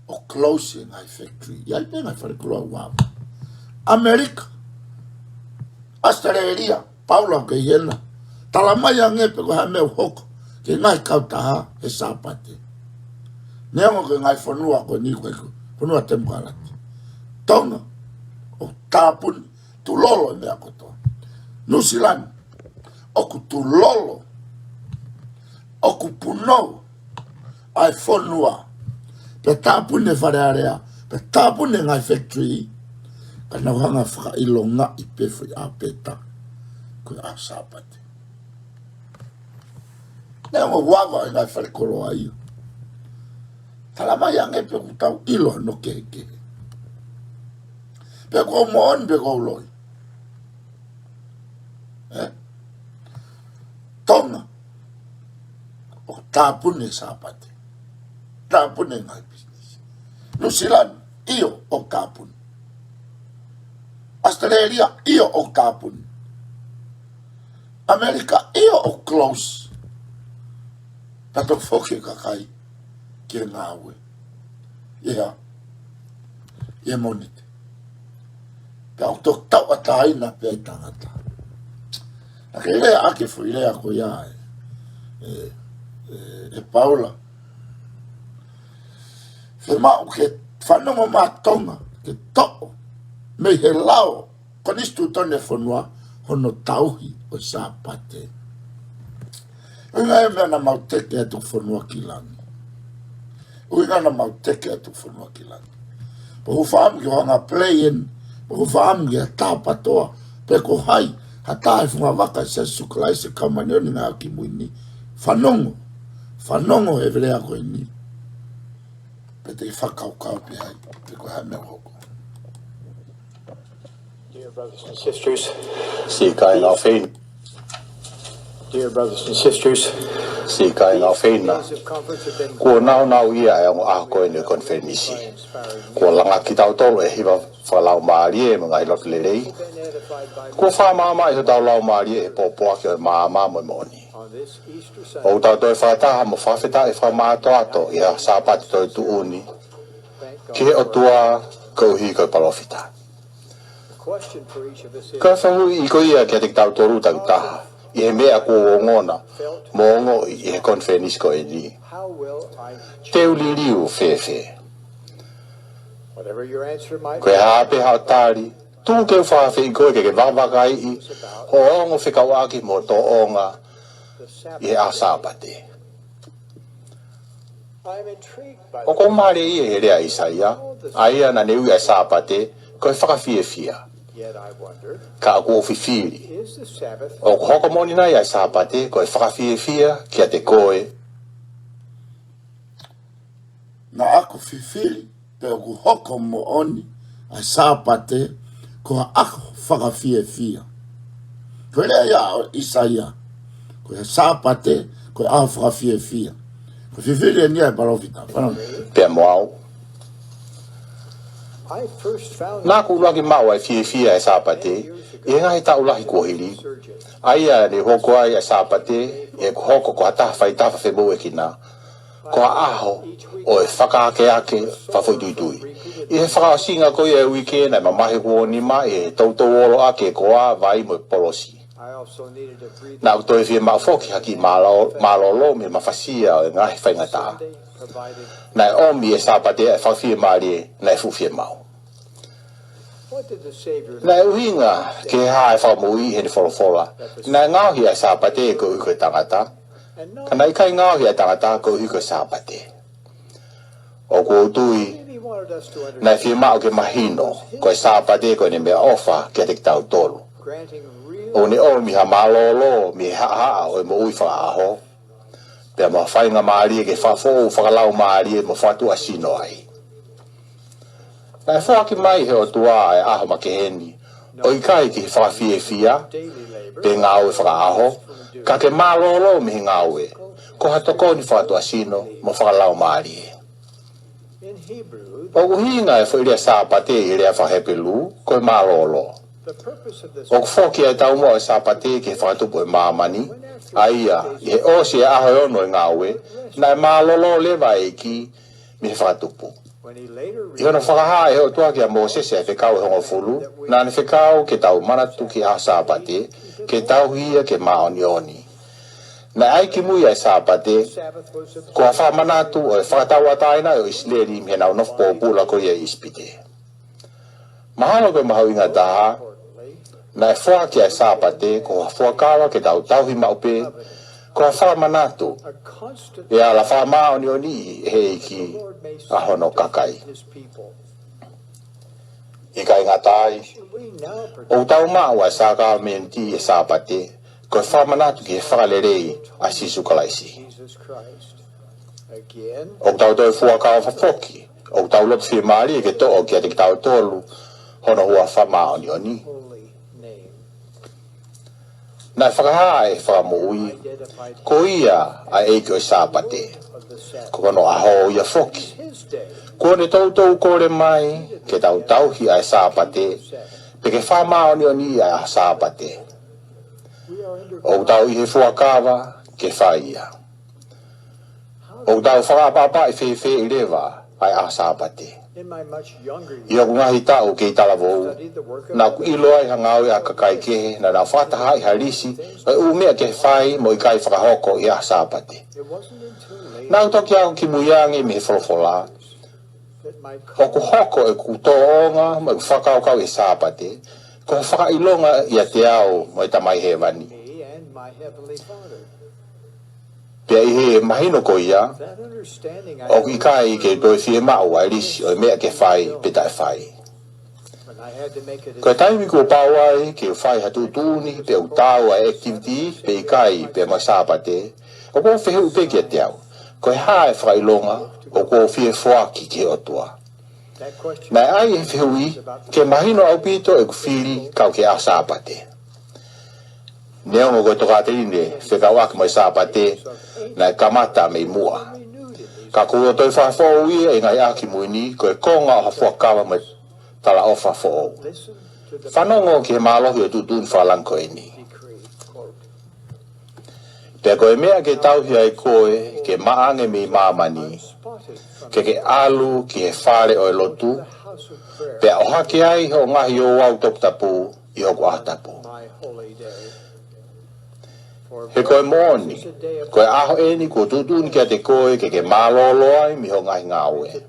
ʻoku close e ngaahi factory. ʻI ai pē ngaahi fale koloa ʻoku ava. ʻAmelika, ʻAositelēlia, Paula ʻoku ke ʻi hena. Tala mai ange pe ko e hā e meʻa ʻoku hoko ki he ngaahi kautaha he Sāpate. Neongo ko e ngaahi fonua ko eni ko e fonua temokalati. Tonga ʻoku tāpuni, tulolo e meʻa kotoa. Nuʻusila ni ʻoku tulolo, ʻoku punou ʻa e fonua, pea tāpuni e Fale Alea, pea tāpuni e ngaahi factory, ka nau hanga ʻo fakaʻilongaʻi pē foʻi ʻāpeta ko e ʻaho Sāpate. Neongo ʻoku ava e ngaahi fale koloa ia. Tala mai ange pe ʻoku tau ʻilo hono kehekehe. Pe ʻoku ou moʻoni pe ʻoku ou loi. Ē? Tonga ʻoku tāpuni e Sāpate. Tāpuni e ngaahi pisinisi. Nuʻusila ni, ʻio ʻoku tāpuni. ʻAositelēlia, ʻio ʻoku tāpuni. ʻAmelika, ʻio ʻoku close. Pea toki foki e kakai ki he ngāue. ʻIa, ʻia Mōnite. Pea ʻoku toki tauʻatāina pē ʻa e tangata. Naʻa ke lea ʻaki e foʻi lea ko ia ē, ē, ē, ē Paula. Fiemaʻu ke fanongo mai Tonga, ke toʻo mei he lao konisitūtone e fonua hono tauhi ʻo e Sāpate. ʻUhinga ia e meʻa naʻa mau teke atu fonua ki langi. ʻUhinga naʻa mau teke atu fonua ki langi. Pea ʻoku ou fakaʻamu ke u hanga ʻo play in, pea ʻoku ou fakaʻamu ke tāpatoa, pe ko hai ha taha he fungavaka ʻo Sīsū Kalaisi ʻo e Kau Māʻoniʻoni ʻi he Ngaahi ʻAho Kimui ni. Fanongo, fanongo he lea ko eni. Pea te ke fakakaukau pe ʻe ʻi ai, pe ko e hā e meʻa ʻoku hoko. Dear brothers and sisters, Siʻi kāinga ʻofeina. Dear brothers and sisters, Siʻi kāinga ʻofeina. Kuo nāunauʻia e ongo ʻaho ko eni ʻo e konifelenisi. Kuo langa kitautolu ʻe he hiva fakalaumālie mo e ngaahi lotu lelei. Kuo fakamaʻamaʻa hotau laumālie ʻe he pōpoaki ʻo e maama mo e moʻoni. ʻOku tau toe fakataha mo fakafetaʻi fakamātoato ʻi he Sāpate Toetuʻu ni ki he ʻOtua koeʻuhi ko e palōfita. Ko e fehuʻi ko ia kiate kitautolu takitaha, ʻi he meʻa kuo u ongona mo ongoʻi ʻi he konifelenisi ko eni, te u liliu fēfē? Ko e hā pē haʻo tali, tuku ke u fakaafeʻi koe ke ke vakavakaiʻi hoʻo ongo fekauʻaki mo e tōʻonga ʻi he ʻaho Sāpate. ʻOku ou mālieʻia ʻi he lea ʻa ʻĪsaia, ʻa ia naʻa ne ui ʻa e Sāpate ko e fakafiefia. Ka ʻoku ou fifili, ʻoku hoko moʻoni nai ʻa e Sāpate ko e fakafiefia kiate koe? Naʻa ku fifili pe ʻoku hoko moʻoni ʻa e Sāpate ko ha ʻaho fakafiefia. Ko e lea ia ʻa ʻĪsaia, ko e Sāpate ko e ʻaho fakafiefia. Ko e fifili eni ia ʻa e palōfita. Fanongo. Pea mo au. Naʻa ku ʻuluaki maʻu ʻa e fiefia ʻa e Sāpate ʻi he ngaahi taʻu lahi kuo hili, ʻa ia naʻe hoko ai ʻa e Sāpate ʻeku hoko ko ha taha faitafa femoʻuekina, ko ha ʻaho ʻo e fakaakeake fakafoʻituitui. ʻI he fakaʻosinga ko ia ʻo e uike naʻe mamahi hoku ʻōnima ʻi he toutou olo ʻaki e koā, vai mo e polosi. Naʻa ku toe fiemaʻu foki ha kiʻi mālō-, mālōlō mei he mafasia ʻo e ngaahi faingataʻa. Naʻe ʻomi ʻe he Sāpate ʻa e fakafiemālie naʻe fuʻu fiemaʻu. Naʻe ʻuhinga ki he hā ʻa e Fakamoʻui ʻi heʻene folofola naʻe ngaohi ʻa e Sāpate koeʻuhi ko e tangata, ka naʻe ʻikai ngaohi ʻa e tangata koeʻuhi ko e Sāpate? ʻOku ou tui naʻe fiemaʻu ke mahino ko e Sāpate ko ʻene meʻaʻofa kiate kitautolu. ʻOku ne ʻomi ha mālōlō mei he haʻahaʻa ʻo e moʻui fakaʻaho, pea mo ha faingamālie ke fakafoʻou fakalaumālie mo fakatuʻasino ai. Naʻe foaki mai ʻe he ʻOtua ʻa e ʻaho makehe ni, ʻo ʻikai ki he fakafiefia pe ngāue fakaʻaho, ka ke mālōlō mei he ngāue, ko ha tokoni fakatuʻasino mo fakalaumālie. ʻOku ʻuhinga e foʻi lea Sāpate ʻi he lea faka-Hepelū ko e mālōlō. ʻOku foki ʻa e taumuʻa ʻo e Sāpate ki he fakatupu ʻo e māmani, ʻa ia, ʻi he ʻosi e ʻaho ʻe ono ʻo e ngāue, naʻe mālōlō leva ʻa e ʻEiki mei he fakatupu. ʻI hono fakahā ʻe he ʻOtua kia Mōsese ʻa e Fekau ʻe Hongofulu, naʻa ne fekau ke tau manatu ki he ʻaho Sāpate, ke tauhi ia ke māʻoniʻoni. Naʻe ʻai ki mui ʻa e Sāpate ko ha fakamanatu ʻo e fakatauʻatāinaʻi ʻo ʻIsileli mei heʻenau nofo pōpula ko ia ʻi ʻIsipite. Mahalo ko e mahuʻinga taha, naʻe foaki ʻa e Sāpate ko ha fuakava ke tau tauhi maʻu pē, ko ha fakamanatu ʻe ala fakamāʻoniʻoniʻi ʻe he ʻEiki ʻa hono kakai. ʻIkai ngata ai, ʻoku tau maʻu ʻa e sākalamēniti ʻi he Sāpate ko e fakamanatu ki he Fakalelei ʻa Sīsū Kalaisi. ʻOku tau toe fuakava foki, ʻoku tau lotu fiemālie ke toʻo kiate kitautolu hono huafa māʻoniʻoni. Naʻe fakahā ʻe he Fakamoʻui ko ia ʻa e ʻEiki ʻo e Sāpate. Ko hono ʻaho ia foki, kuo ne toutou kole mai ke tau tauhi ʻa e Sāpate, pea ke fakamāʻoniʻoniʻi ʻa e ʻaho Sāpate. ʻOku tau ʻi he fuakava ke fai ia. ʻOku tau fakaʻapaʻapaʻi fēfē leva ʻa e ʻaho Sāpate? ʻI hoku ngaahi taʻu kei talavou, naʻá ku ʻilo ai ha ngāue ʻa ha kakai kehe naʻa nau fakatahaʻi ha lisi ʻo e ʻū meʻa ke fai mo ʻikai fakahoko ʻi he ʻaho Sāpate. Naʻá ku toki ako kimui ange mei he folofola ʻoku hoko ʻeku tōʻonga mo ʻeku fakakaukau ʻi he Sāpate ko ha fakaʻilonga ʻiate au mo e Tamai Hēvani. Pea ʻi he mahino ko ia, ʻoku ʻikai ke u toe fiemaʻu ʻa e lisi ʻo e meʻa ke fai pe taʻe fai. Ko e taimi kuo pau ai ke u fai ha tuʻutuʻuni pe ʻoku taau ʻa e activity pe ʻikai pea mo e Sāpate, ʻoku ou fehuʻi pē kiate au, ko e hā e fakaʻilonga ʻoku ou fie foaki ki he ʻOtua? Naʻe ʻai e fehuʻi ke mahino ʻaupito ʻeku fili kau ki he ʻaho Sāpate. Neongo ko e tokāteline fekauʻaki mo e Sāpate naʻe kamata mei muʻa, ka kuo toe fakafoʻou ia ʻi he ngaahi ʻaho kimui ni ko e konga ʻo ha fuakava mo e talaʻofa foʻou. Fanongo ki he mālohi ʻo e tuʻutuʻuni fakalangi ko eni. Pea ko e meʻa ke tauhi ai koe ke maʻange mei māmani, ke ke ʻalu ki he fale ʻo e lotu, pea ʻohake ai hoʻo ngaahi ouau toputapu ʻi hoku ʻaho tapu. He ko e moʻoni, ko e ʻaho eni kuo tuʻutuʻuni kiate koe ke ke mālōlō ai mei hoʻo ngaahi ngāue,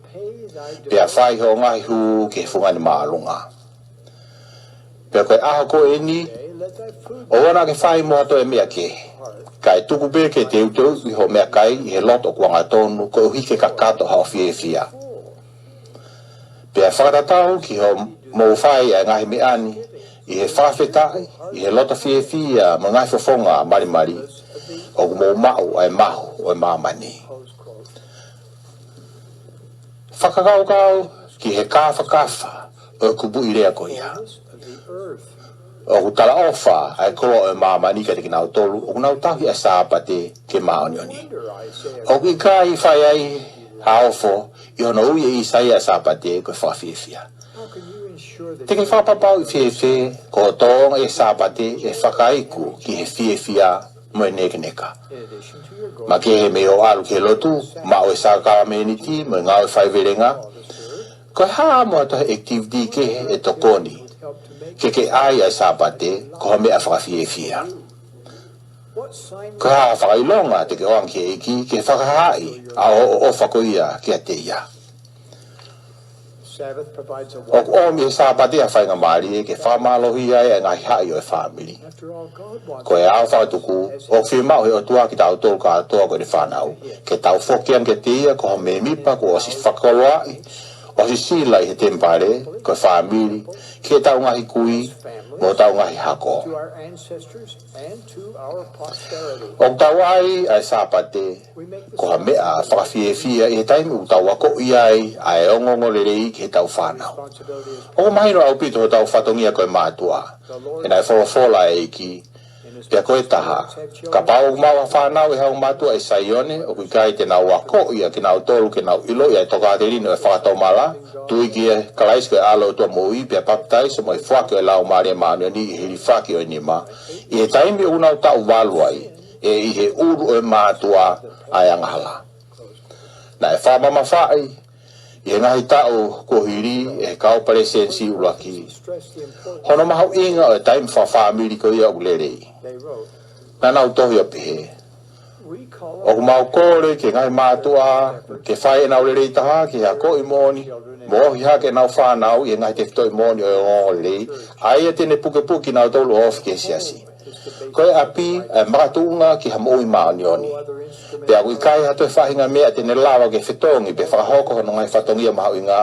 pea fai hoʻo ngaahi hū ki he fungani māʻolunga. Pea ko e ʻaho ko eni, ʻoua naʻa ke fai mo ha toe meʻa kehe, kae tuku pē ke teuteuʻi hoʻo meʻakai ʻi he loto ʻoku angatonu koeʻuhi ke kakato haʻo fiefia. Pea fakatatau ki hoʻomou fai ʻa e ngaahi meʻa ni ʻi he fakafetaʻi, ʻi he loto fiefia mo e ngaahi fofonga malimali, ʻoku mou maʻu ʻa e mahu ʻo e māmani. Fakakaukau ki he kāfakafa ʻo e kupuʻi lea ko ia. ʻOku talaʻofa ʻa e koloa ʻo e māmani kiate kinautolu ʻoku nau tauhi ʻa e Sāpate ke māʻoniʻoni. ʻOku ʻikai fai ai ha ofo ʻi hono ui ʻe ʻĪsaia ʻa e Sāpate ko e fakafiefia. Te ke fakapapauʻi fēfē ko hoʻo tōʻonga ʻi he Sāpate ʻe fakaiku ki he fiefia mo e nēkeneka? Makehe mei hoʻo ʻalu ki he lotu, maʻu e sākalamēniti mo e ngāue faivelenga, ko e hā mo ha toe activity kehe ʻe tokoni ke ke ʻai ʻa e Sāpate ko ha meʻa fakafiefia? Ko e hā ha fakaʻilonga te ke ʻoange ki he ʻEiki ke fakahaaʻi ʻa hoʻo ʻofa ko ia kiate ia? ʻOku ʻomi ʻe he Sāpate ha faingamālie ke fakamālohia ai ʻa e ngaahi haʻi ʻo e fāmili. Ko e ʻaho fakatuku, ʻoku fiemaʻu ʻe he ʻOtua kitautolu kātoa ko ʻene fānau ke tau foki ange kiate ia ko ha mēmipa kuo ʻosi fakakoloaʻi, ʻosi sila ʻi he temipale, ko e fāmili, ki heʻetau ngaahi kui mo hotau ngaahi hako. ʻOku tau ʻai ʻa e Sāpate ko ha meʻa fakafiefia ʻi he taimi ʻoku tau akoʻi ai ʻa e ongoongolelei ki heʻetau fānau. ʻOku mahino ʻaupito hotau fatongia ko e mātuʻa. He naʻe folofola ʻa e ʻEiki, pea ko e taha, kapau ʻoku maʻu ha fānau ʻe haʻo mātuʻa ʻi Saione, ʻoku ʻikai te nau akoʻi ʻa kinautolu ke nau ʻiloʻi ʻa e tokāteline ʻo e fakatomala, tui kia Kalaisi ko e ʻAlo ʻo e ʻOtua moʻui, pea papitaiso mo e foaki ʻo e Laumālie Māʻoniʻoni ʻi he hilifaki ʻo e nima, ʻi he taimi ʻoku nau taʻu valu ai, ʻe ʻi he ʻulu ʻo e mātuʻa ʻa e angahala. Naʻe fakamamafaʻi ʻi he ngaahi taʻu kuo hili ʻe he kau palesitenisī ʻuluaki hono mahuʻinga ʻo e taimi fakafāmili ko ia ʻoku lelei. Naʻa nau tohi ʻo pehē, ʻoku mau kole ki he ngaahi mātuʻa ke fai ʻenau lelei taha ki he akoʻi moʻoni mo ohi hake ʻenau fānau ʻi he ngaahi tefitoʻi moʻoni ʻo e ongoongolelei, ʻa ia te ne pukepuke kinautolu ʻo ofi ki he siasi. Ko e ʻapi ʻa e makatuʻunga ki ha moʻui māʻoniʻoni. Pea ʻoku ʻikai ha toe faʻahinga meʻa te ne lava ke fetongi pe fakahoko hono ngaahi fatongia mahuʻinga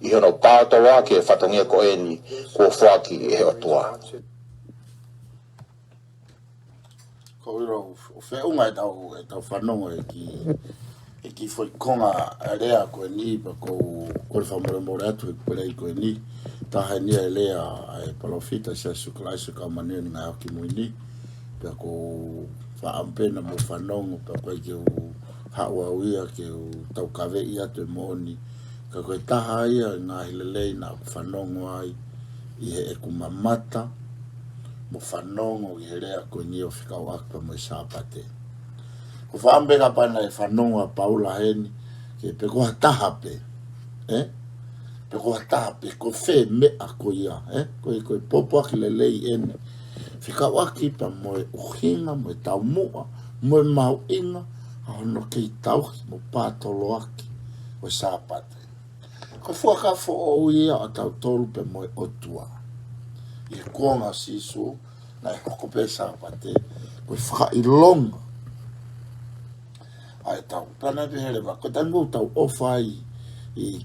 ʻi hono paotoloaki e fatongia ko eni kuo foaki ʻe he ʻOtua. Ko ʻilo ʻo feʻunga ʻetau, ʻetau fanongo ʻi he kiʻi, ʻi he kiʻi foʻi konga ʻa e lea ko eni, pea ʻoku ou kole fakamolemole atu he pule ko eni. Taha eni ʻa e lea ʻa e palōfita Sīsū Kalaisi ʻo e Kau Māʻoniʻoni ʻi he Ngaahi ʻAho Kimui ni. Pea ʻoku ou faʻa pena mo fanongo, pea ʻoku ʻikai ke u Haʻu au ia ke u taukaveʻi atu e moʻoni, ka ko e taha ia e ngaahi lelei naʻa ku fanongo ai ʻi heʻeku mamata mo fanongo ʻi he lea ko eni ʻo fekauʻaki pea mo e Sāpate. Ko e fakaʻamu pē kapau naʻe fanongo ʻa Paula heni, ke pe ko ha taha pē, ē? Pe ko ha taha pē, ko e fē meʻa ko ia, ē? Ko e, ko e pōpoaki lelei eni fekauʻaki pea mo e ʻuhinga, mo e taumuʻa, mo e mahuʻinga ʻa hono kei tauhi mo pātoloaki ʻo e Sāpate. Ko e fuakava foʻou ia ʻa tautolu pea mo e ʻOtua. ʻI he kuonga ʻo Sīsū, naʻe hoko pē Sāpate ko e fakaʻilonga ʻa e tau. Pea naʻe pehē leva, ko e taimi ʻoku tau ʻofa ai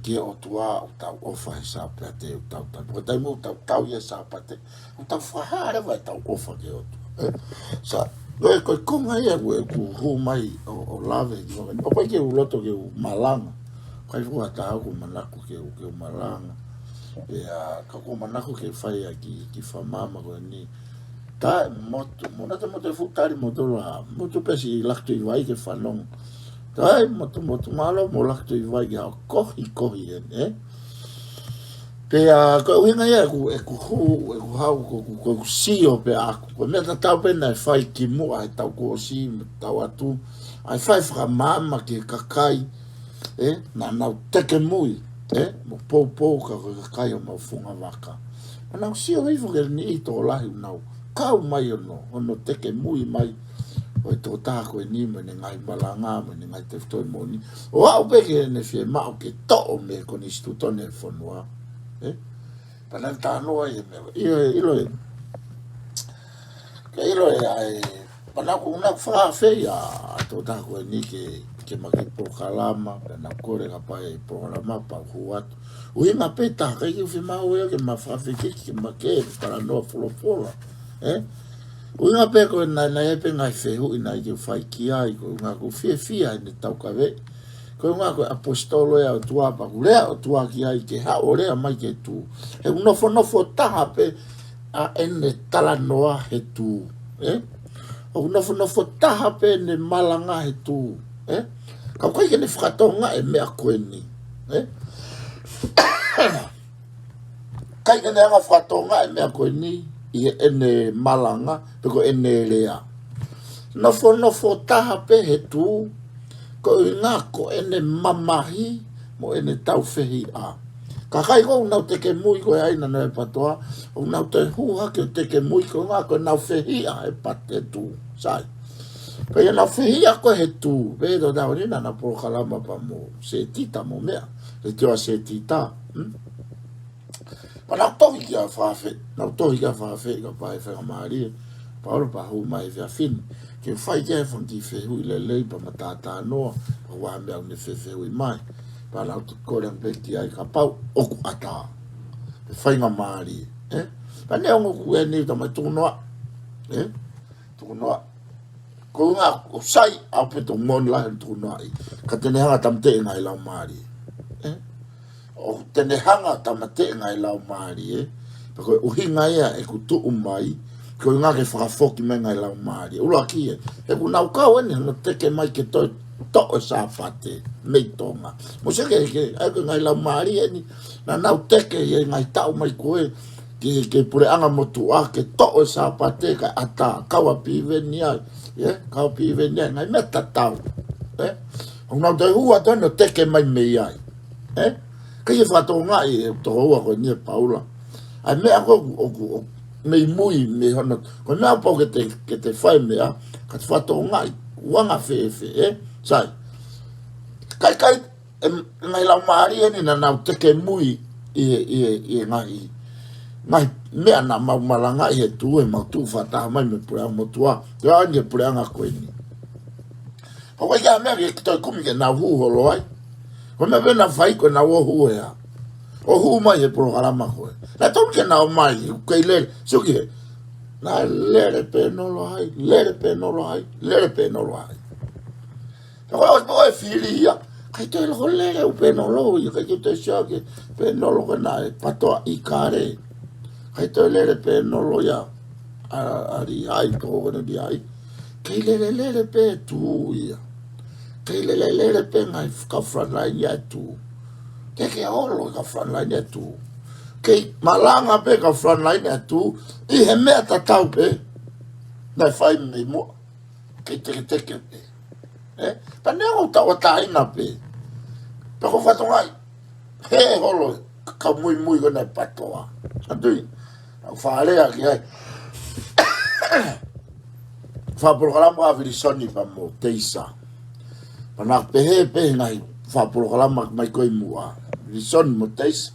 ki he ʻOtua, ʻoku tau ʻofa he Sāpate, ʻoku tau tau. Ko e taimi ʻoku tau tau ia Sāpate, ʻoku tau fakahā leva ʻetau ʻofa ki he ʻOtua. Ē? Sai, ko e, ko e konga ia ʻoku, ʻoku hū mai ʻo, ʻo lave ki he konga. ʻOku ʻikai ke u loto ke u malanga. ʻIkai fuʻu ha taha ʻoku manako ke u, ke u malanga. Pea, ka ʻoku ou manako ke fai ʻa e kiʻi, kiʻi fakamaama ko eni. Taʻemotu, mou nau taʻemotu e fuʻu tali moutolu ā. Motu pē siʻi Lakituivai ke fanongo. Taʻemotu, motu mālō mo Lakituivai ke haʻu ʻo kohikohi eni, ē? Pea, ko e ʻuhinga ia ʻeku, ʻeku hū, ʻeku haʻu, ko, ko, ko ʻeku sio pē ʻaʻaku. Ko e meʻa tatau pē naʻe fai kimuʻa he taʻu kuo ʻosi, mo e taʻu atu. ʻA e fai fakamaama ki he kakai, ē, naʻa nau tekemui, ē, mo poupou ka ko e kakai ʻo homau fungavaka. Naʻa nau sio hifo ki he niʻihi tokolahi ʻoku nau kau mai ʻo nau, ʻo nau tekemui mai ʻo e tokotaha ko eni mo ʻene ngaahi malanga, mo ʻene ngaahi tefitoʻi moʻoni. ʻO aʻu pē ki heʻene fiemaʻu ke toʻo mei he konisitūtone e fonua, ē? Pea naʻe talanoa ʻi he meʻa, ʻilo, ʻilo ē. Ke ʻilo ē, ʻa e, pea naʻa ku, naʻa ku fakaafeʻi ʻa e tokotaha ko eni ke, ke ma kiʻi polokalama, pea naʻa ku kole kapau ʻe polokalama pea u hū atu. ʻUhinga pē taha, ʻikai ke u fiemaʻu ia ke ma fakaafeʻi ke, ke ma kiʻi talanoa folofola, ē? ʻUhinga pē ko e naʻe, naʻe ʻi ai pē ngaahi fehuʻi naʻe ʻikai ke u fai ki ai, ko e ʻuhinga ʻoku ou fiefia ʻi heʻene taukaveʻi. Ko e ʻuhinga ko e ʻaposetolo ia ʻa e ʻOtua, pea ʻoku lea ʻa e ʻOtua ki ai ke haʻu ʻo lea mai ki he tuʻu. He ʻoku nofonofo taha pē ʻa ʻene talanoa he tuʻu, ē? ʻOku nofonofo taha pē ʻene malanga he tuʻu, ē? Ka ʻoku ʻikai ke ne fakatokangaʻi e meʻa ko eni, ē? ʻIkai ke ne hanga ʻo fakatokangaʻi e meʻa ko eni ʻi heʻene malanga pe ko ʻene lea. Nofonofo taha pē he tuʻu, ko e ʻuhinga ko ʻene mamahi mo ʻene taufehiʻa. Kakai ko ē ʻoku nau tekemui ko ē ʻa e ʻaina ʻo e PTOA, ʻoku nau toe hū hake ʻo tekemui ko e ʻuhinga ko ʻenau fehiʻa he pate tuʻu. Sai. Pea ʻi heʻenau fehiʻa ko ē he tuʻu, pea ʻi he taimi ni naʻa nau polokalama pea mo Setita mo meʻa, Letiō ʻa Setita. Hmm? Pea naʻa ku tohi kia Fafe, naʻa ku tohi kia Fafe, kapau ʻe faingamālie ʻa Paula pea hū mai he efiafi ni ke fai ki ai e fanga kiʻi fehuʻi lelei pea ma talanoa, pea ʻoku ʻi ai e meʻa ʻoku ne fefehuʻi mai. Pea naʻa ku kole ange pē ki ai kapau ʻoku ʻatā, pe faingamālie, ē? Pea neongo ʻoku ʻi ai ʻeni tama tukunoa, ē? Tukunoa. Ko e ʻuhinga ʻoku sai, ʻa e pē tō moni lahi tukunoaʻi. Ka te ne hanga ʻo tāmateʻi e ngaahi laumālie, ē? ʻOku te ne hanga ʻo tāmateʻi e ngaahi laumālie, ē? Pea ko e ʻuhinga ia ʻeku tuʻu mai, ko e ʻuhinga ke fakafoki mai e ngaahi laumālie. ʻUluaki ē, he ʻoku nau kau ʻeni hono teke mai ke toe toʻo e Sāpate mei Tonga. Mou sio ki he, ʻa e ko e ngaahi laumālie ʻeni naʻa nau teke ʻi he ngaahi taʻu mai ko ē ki he, ki he puleʻanga motuʻa ke toʻo e Sāpate kae ʻatā, kau ʻa Piveni ai, ē? Kau ʻa Piveni ai, ngaahi meʻa tatau, ē? ʻOku nau toe hū atu ʻeni ʻo teke mai mei ai, ē? ʻIkai ke fakatokangaʻi ʻe he tokoua ko eni ʻa Paula ʻa e meʻa ko ē ʻoku, ʻoku, ʻoku mei mui, mei hono, ko e meʻa ʻoku pau ke te, ke te fai e meʻa, ka te fakatokangaʻi ʻoku anga fēfē, ē? Sai. Kae, kae, e, ngaahi laumālie ʻeni naʻa nau tekemui ʻi he, ʻi he, ʻi he ngaahi, ngaahi meʻa naʻa mau malangaʻi he tuʻu, he mau tuʻu fakataha mai mei he puleʻanga motuʻa, ʻo aʻu ʻeni ki he puleʻanga ko eni. Pea ʻoku ʻikai ha meʻa ke toe kumi ke nau hū holo ai. Ko e meʻa pē naʻa nau fai ko ʻenau ō hū ē, ō hū mai he polokalama ko ē. Naʻe tonu ke nau ō mai, ʻoku kei lele, sio ki he. Naʻe lele pē nolo ai, lele pē nolo ai, lele pē nolo ai. Pea ko e ʻosi pē ʻoku fili ia, ʻikai toe loko lele ʻū pē nolo ia, ʻikai ke toe sio ki he pē nolo ko ē naʻe patoa ʻi kale. ʻIkai toe lele pē nolo ia, ʻa, ʻa Liʻai, toko ko ē naʻe Liʻai. Kei lele lele pē tuʻu ia. Kei lele lele pē ngaahi kau frontline ʻa e tuʻu. Ke ke holo kau frontline ʻa e tuʻu. Kei malanga pē kau frontline ʻa e tuʻu ʻi he meʻa tatau pē naʻe fai mei muʻa. Kei teketeke pē. Ē? Pea neongo ʻoku tauʻatāina pē, pea ko e fatongia ia, hē holo e kau muimui ko ena ʻa e PTOA. ʻA ia, ʻoku ou faʻa lea ki ai. Fakapolokalama ʻa Vilisoni pea mo Teisa. Pea naʻa ku pehē pē he ngaahi fakapolokalama mai ko ē ʻi muʻa, Vilisoni mo Teisa,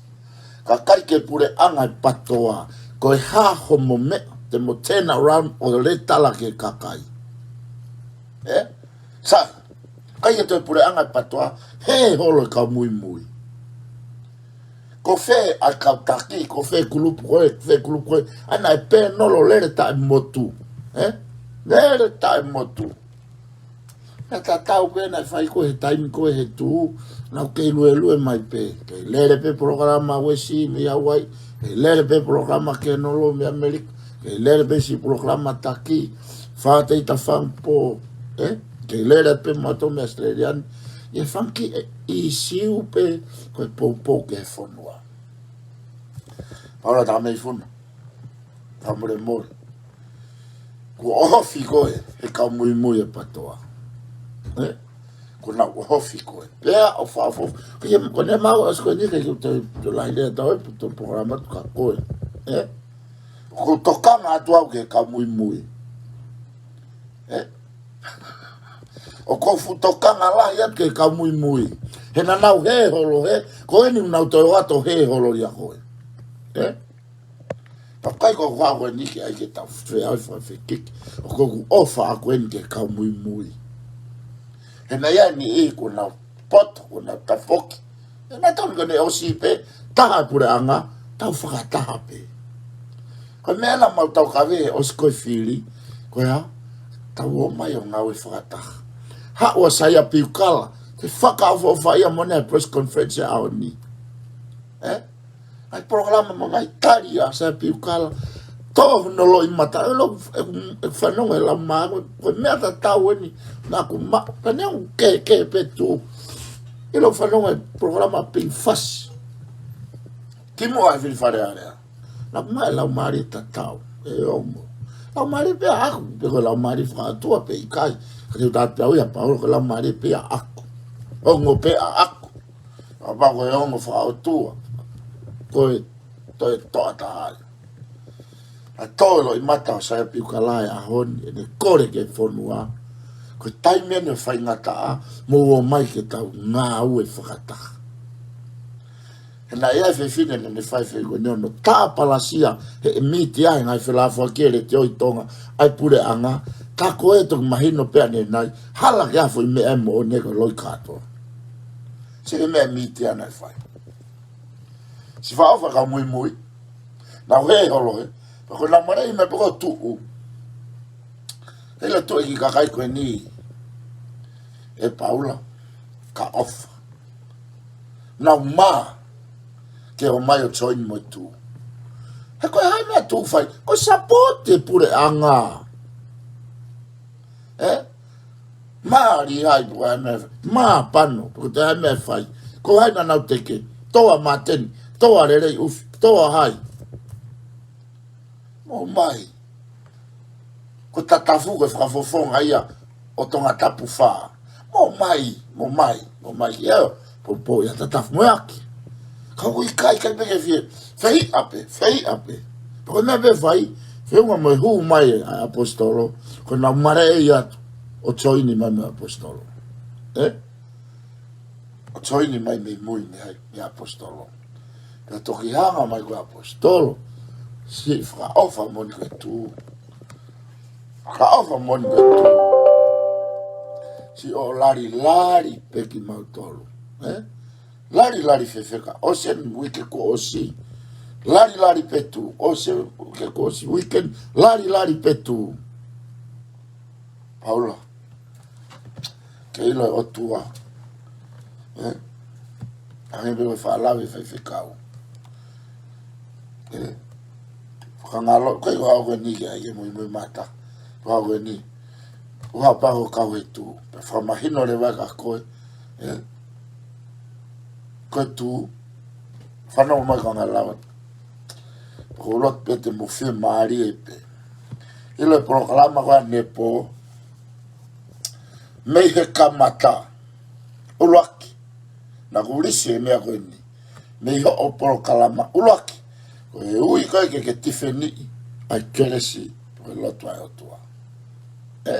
ka ʻikai ke puleʻanga e PTOA, ko e hā hoʻomo meʻa te mo turn around ʻo lea tala ki he kakai? Ē? Sai, ʻikai ke toe puleʻanga e PTOA, hē holo e kau muimui. Ko fē ʻa e kau taki, ko fē kulupu ko ē, fē kulupu ko ē, ʻa ia naʻe pēnolo lele taʻemotu. Ē? Lele taʻemotu. Naʻe tatau pē naʻe fai ko ē he taimi ko ē he tuʻu, naʻa ku kei luelue mai pē. Kei lele pē polokalama Uesi mei Hauaiʻi, kei lele pē polokalama Kenolo mei ʻAmelika, kei lele pē siʻi polokalama taki, Fātei Tafangpo, ē? Kei lele pē mautolu mei ʻAositelēlia ni, ʻi he fanga kiʻi ʻīsiu pē ko e poupou ki he fonua. Paula Tameifuna, fakamolemole. Kuo ʻohofi koe he kau muimui e PTOA. Ē? Kuo nau ʻohofi koe. Pea ʻoku ou fakaʻofoʻofa. Ko ia, ko ʻene maʻu ʻa e ʻosi ko eni ke u te, te lahi lea tau e puto polokalama atu kia koe. Ē? ʻOku ou tokanga atu au ki he kau muimui. Ē? ʻOku ou fuʻu tokanga lahi atu ki he kau muimui. He naʻa nau hē holo hē, ko eni naʻa nau toe ō atu ʻo hē holo ia koe. Ē? Pea ʻikai ko e ʻuhinga ko eni ke ʻai ke tau feʻauhi fakafekiki. ʻOku ou ʻofa ʻaʻaku eni ki he kau muimui. He naʻe ʻi ai e niʻihi kuo nau poto, kuo nau tafoki. Ē, naʻe tonu ke ne ʻosi pē, taha e puleʻanga, tau fakataha pē. Ko e meʻa naʻa mau taukaveʻi he ʻosi ko ē fili, ko e hā? Tau ō mai ʻo ngāue fakataha. Haʻu ʻa Saia Piukala, ke fakaʻofoʻofaʻia moʻoni e press conference ʻo e ʻaho ni. Ē? ʻAi polokalama mo e ngaahi tali ʻa Saia Piukala. Tō hono loʻimata, ʻe lo, ʻe, ʻe fanongo e lau mā, ko e meʻa tatau eni, naʻa ku ma, ka neongo ke, ke pe tu. ʻIlo fanongo e polokalama Pink Fast. Kimuʻa he fili Fale Alea. Naʻa ku maʻu e laumālie tatau, ʻe ongo. Laumālie pē ʻaʻaku, pe ko e laumālie fakaʻotua pe ʻikai. Ka te u tala atu pē au ia Paula, ko e laumālie pē ʻaʻaku. Ongo pē ʻaʻaku. Kapau ko e ongo fakaʻotua, ko e toe toʻa taha ia. ʻA e tō loʻimata ʻo Saia Piukala he ʻaho ni, ʻene kole ki he fonua. Ko e taimi eni ʻo e faingataʻa, mou ō mai ke tau ngāue fakataha. He naʻe ʻi ai e fefine naʻa ne fai fekau ni ʻo ne tāpalasia he mītia he ngaahi felāfoaki e Letiō ʻi Tonga ʻa e puleʻanga, ka ko e toki mahino pē ʻanenai, hala ke ʻai ha foʻi meʻa ʻe moʻoni ko e loi kātoa. Sio ki he meʻa e mītia naʻe fai. Siʻi fakaʻofa kau muimui. Nau hē holo hē. Pea ko ʻenau maleʻi mai pē ko e tuʻu. He ʻilo tuʻu e kiʻi kakai ko eni ʻe Paula, ka ʻofa. Nau mā ke ō mai ʻo join mo e tuʻu. He ko e hā e meʻa tuʻu fai? Ko e support e puleʻanga. Ē? Mā Lihai pe ko e hā e meʻa, mā Pano pe ko e hā e meʻa fai. Ko hai naʻa nau teke? Toa Māteni, toa Lelei ʻUfi, toa hai? Mou mai. Ko Tatafu ko e fakafofonga ia ʻo Tongatapu fā. Mou mai, mou mai, mou mai ki ai ʻo poupou ia Tatafu mo e ʻaki. Ka ʻoku ʻikai, ʻikai pē ke fie, fehiʻa pē, fehiʻa pē. Pea ko e meʻa pē fai, feʻunga mo e hū mai ʻa e ʻaposetolo, ko ʻenau maleʻi atu ʻo join mai mo e ʻaposetolo. Ē? ʻO join mai mei mui mei ai, mei he ʻaposetolo. Pea toki hanga mai ko e ʻaposetolo, siʻi fakaʻofa moʻoni ko e tuʻu. Fakaʻofa moʻoni ko e tuʻu. Siʻi ō lali lali pē kimautolu. Ē? Lali lali fefeka, ʻosi eni uike kuo ʻosi. Lali lali pē tuʻu, ʻosi eni uike kuo ʻosi, uike ni, lali lali pē tuʻu. Paula. Ke ʻilo e ʻOtua. Ē? Hangē pē ko e faʻa lave faifekau. Ē? Fakangalo, ko e ko au ko eni ke ʻai ke muimui mata. Ko au ko eni. ʻOku haʻu pē au ʻo kau he tuʻu. Pea fakamahino leva kia koe, ē? Ko e tuʻu, fanongo mai ka ngā lava. Pea ʻoku ou loto pē te mou fiemālie pē. ʻIlo e polokalama ko ē ʻa Nepo, mei he kamata, ʻuluaki. Naʻa ku lisi e meʻa ko eni. Mei hoʻo polokalama ʻuluaki. Ko e ui ko ē ke ke tifeniʻi ʻa e kelesi, ko e lotu ʻa e ʻOtua. Ē?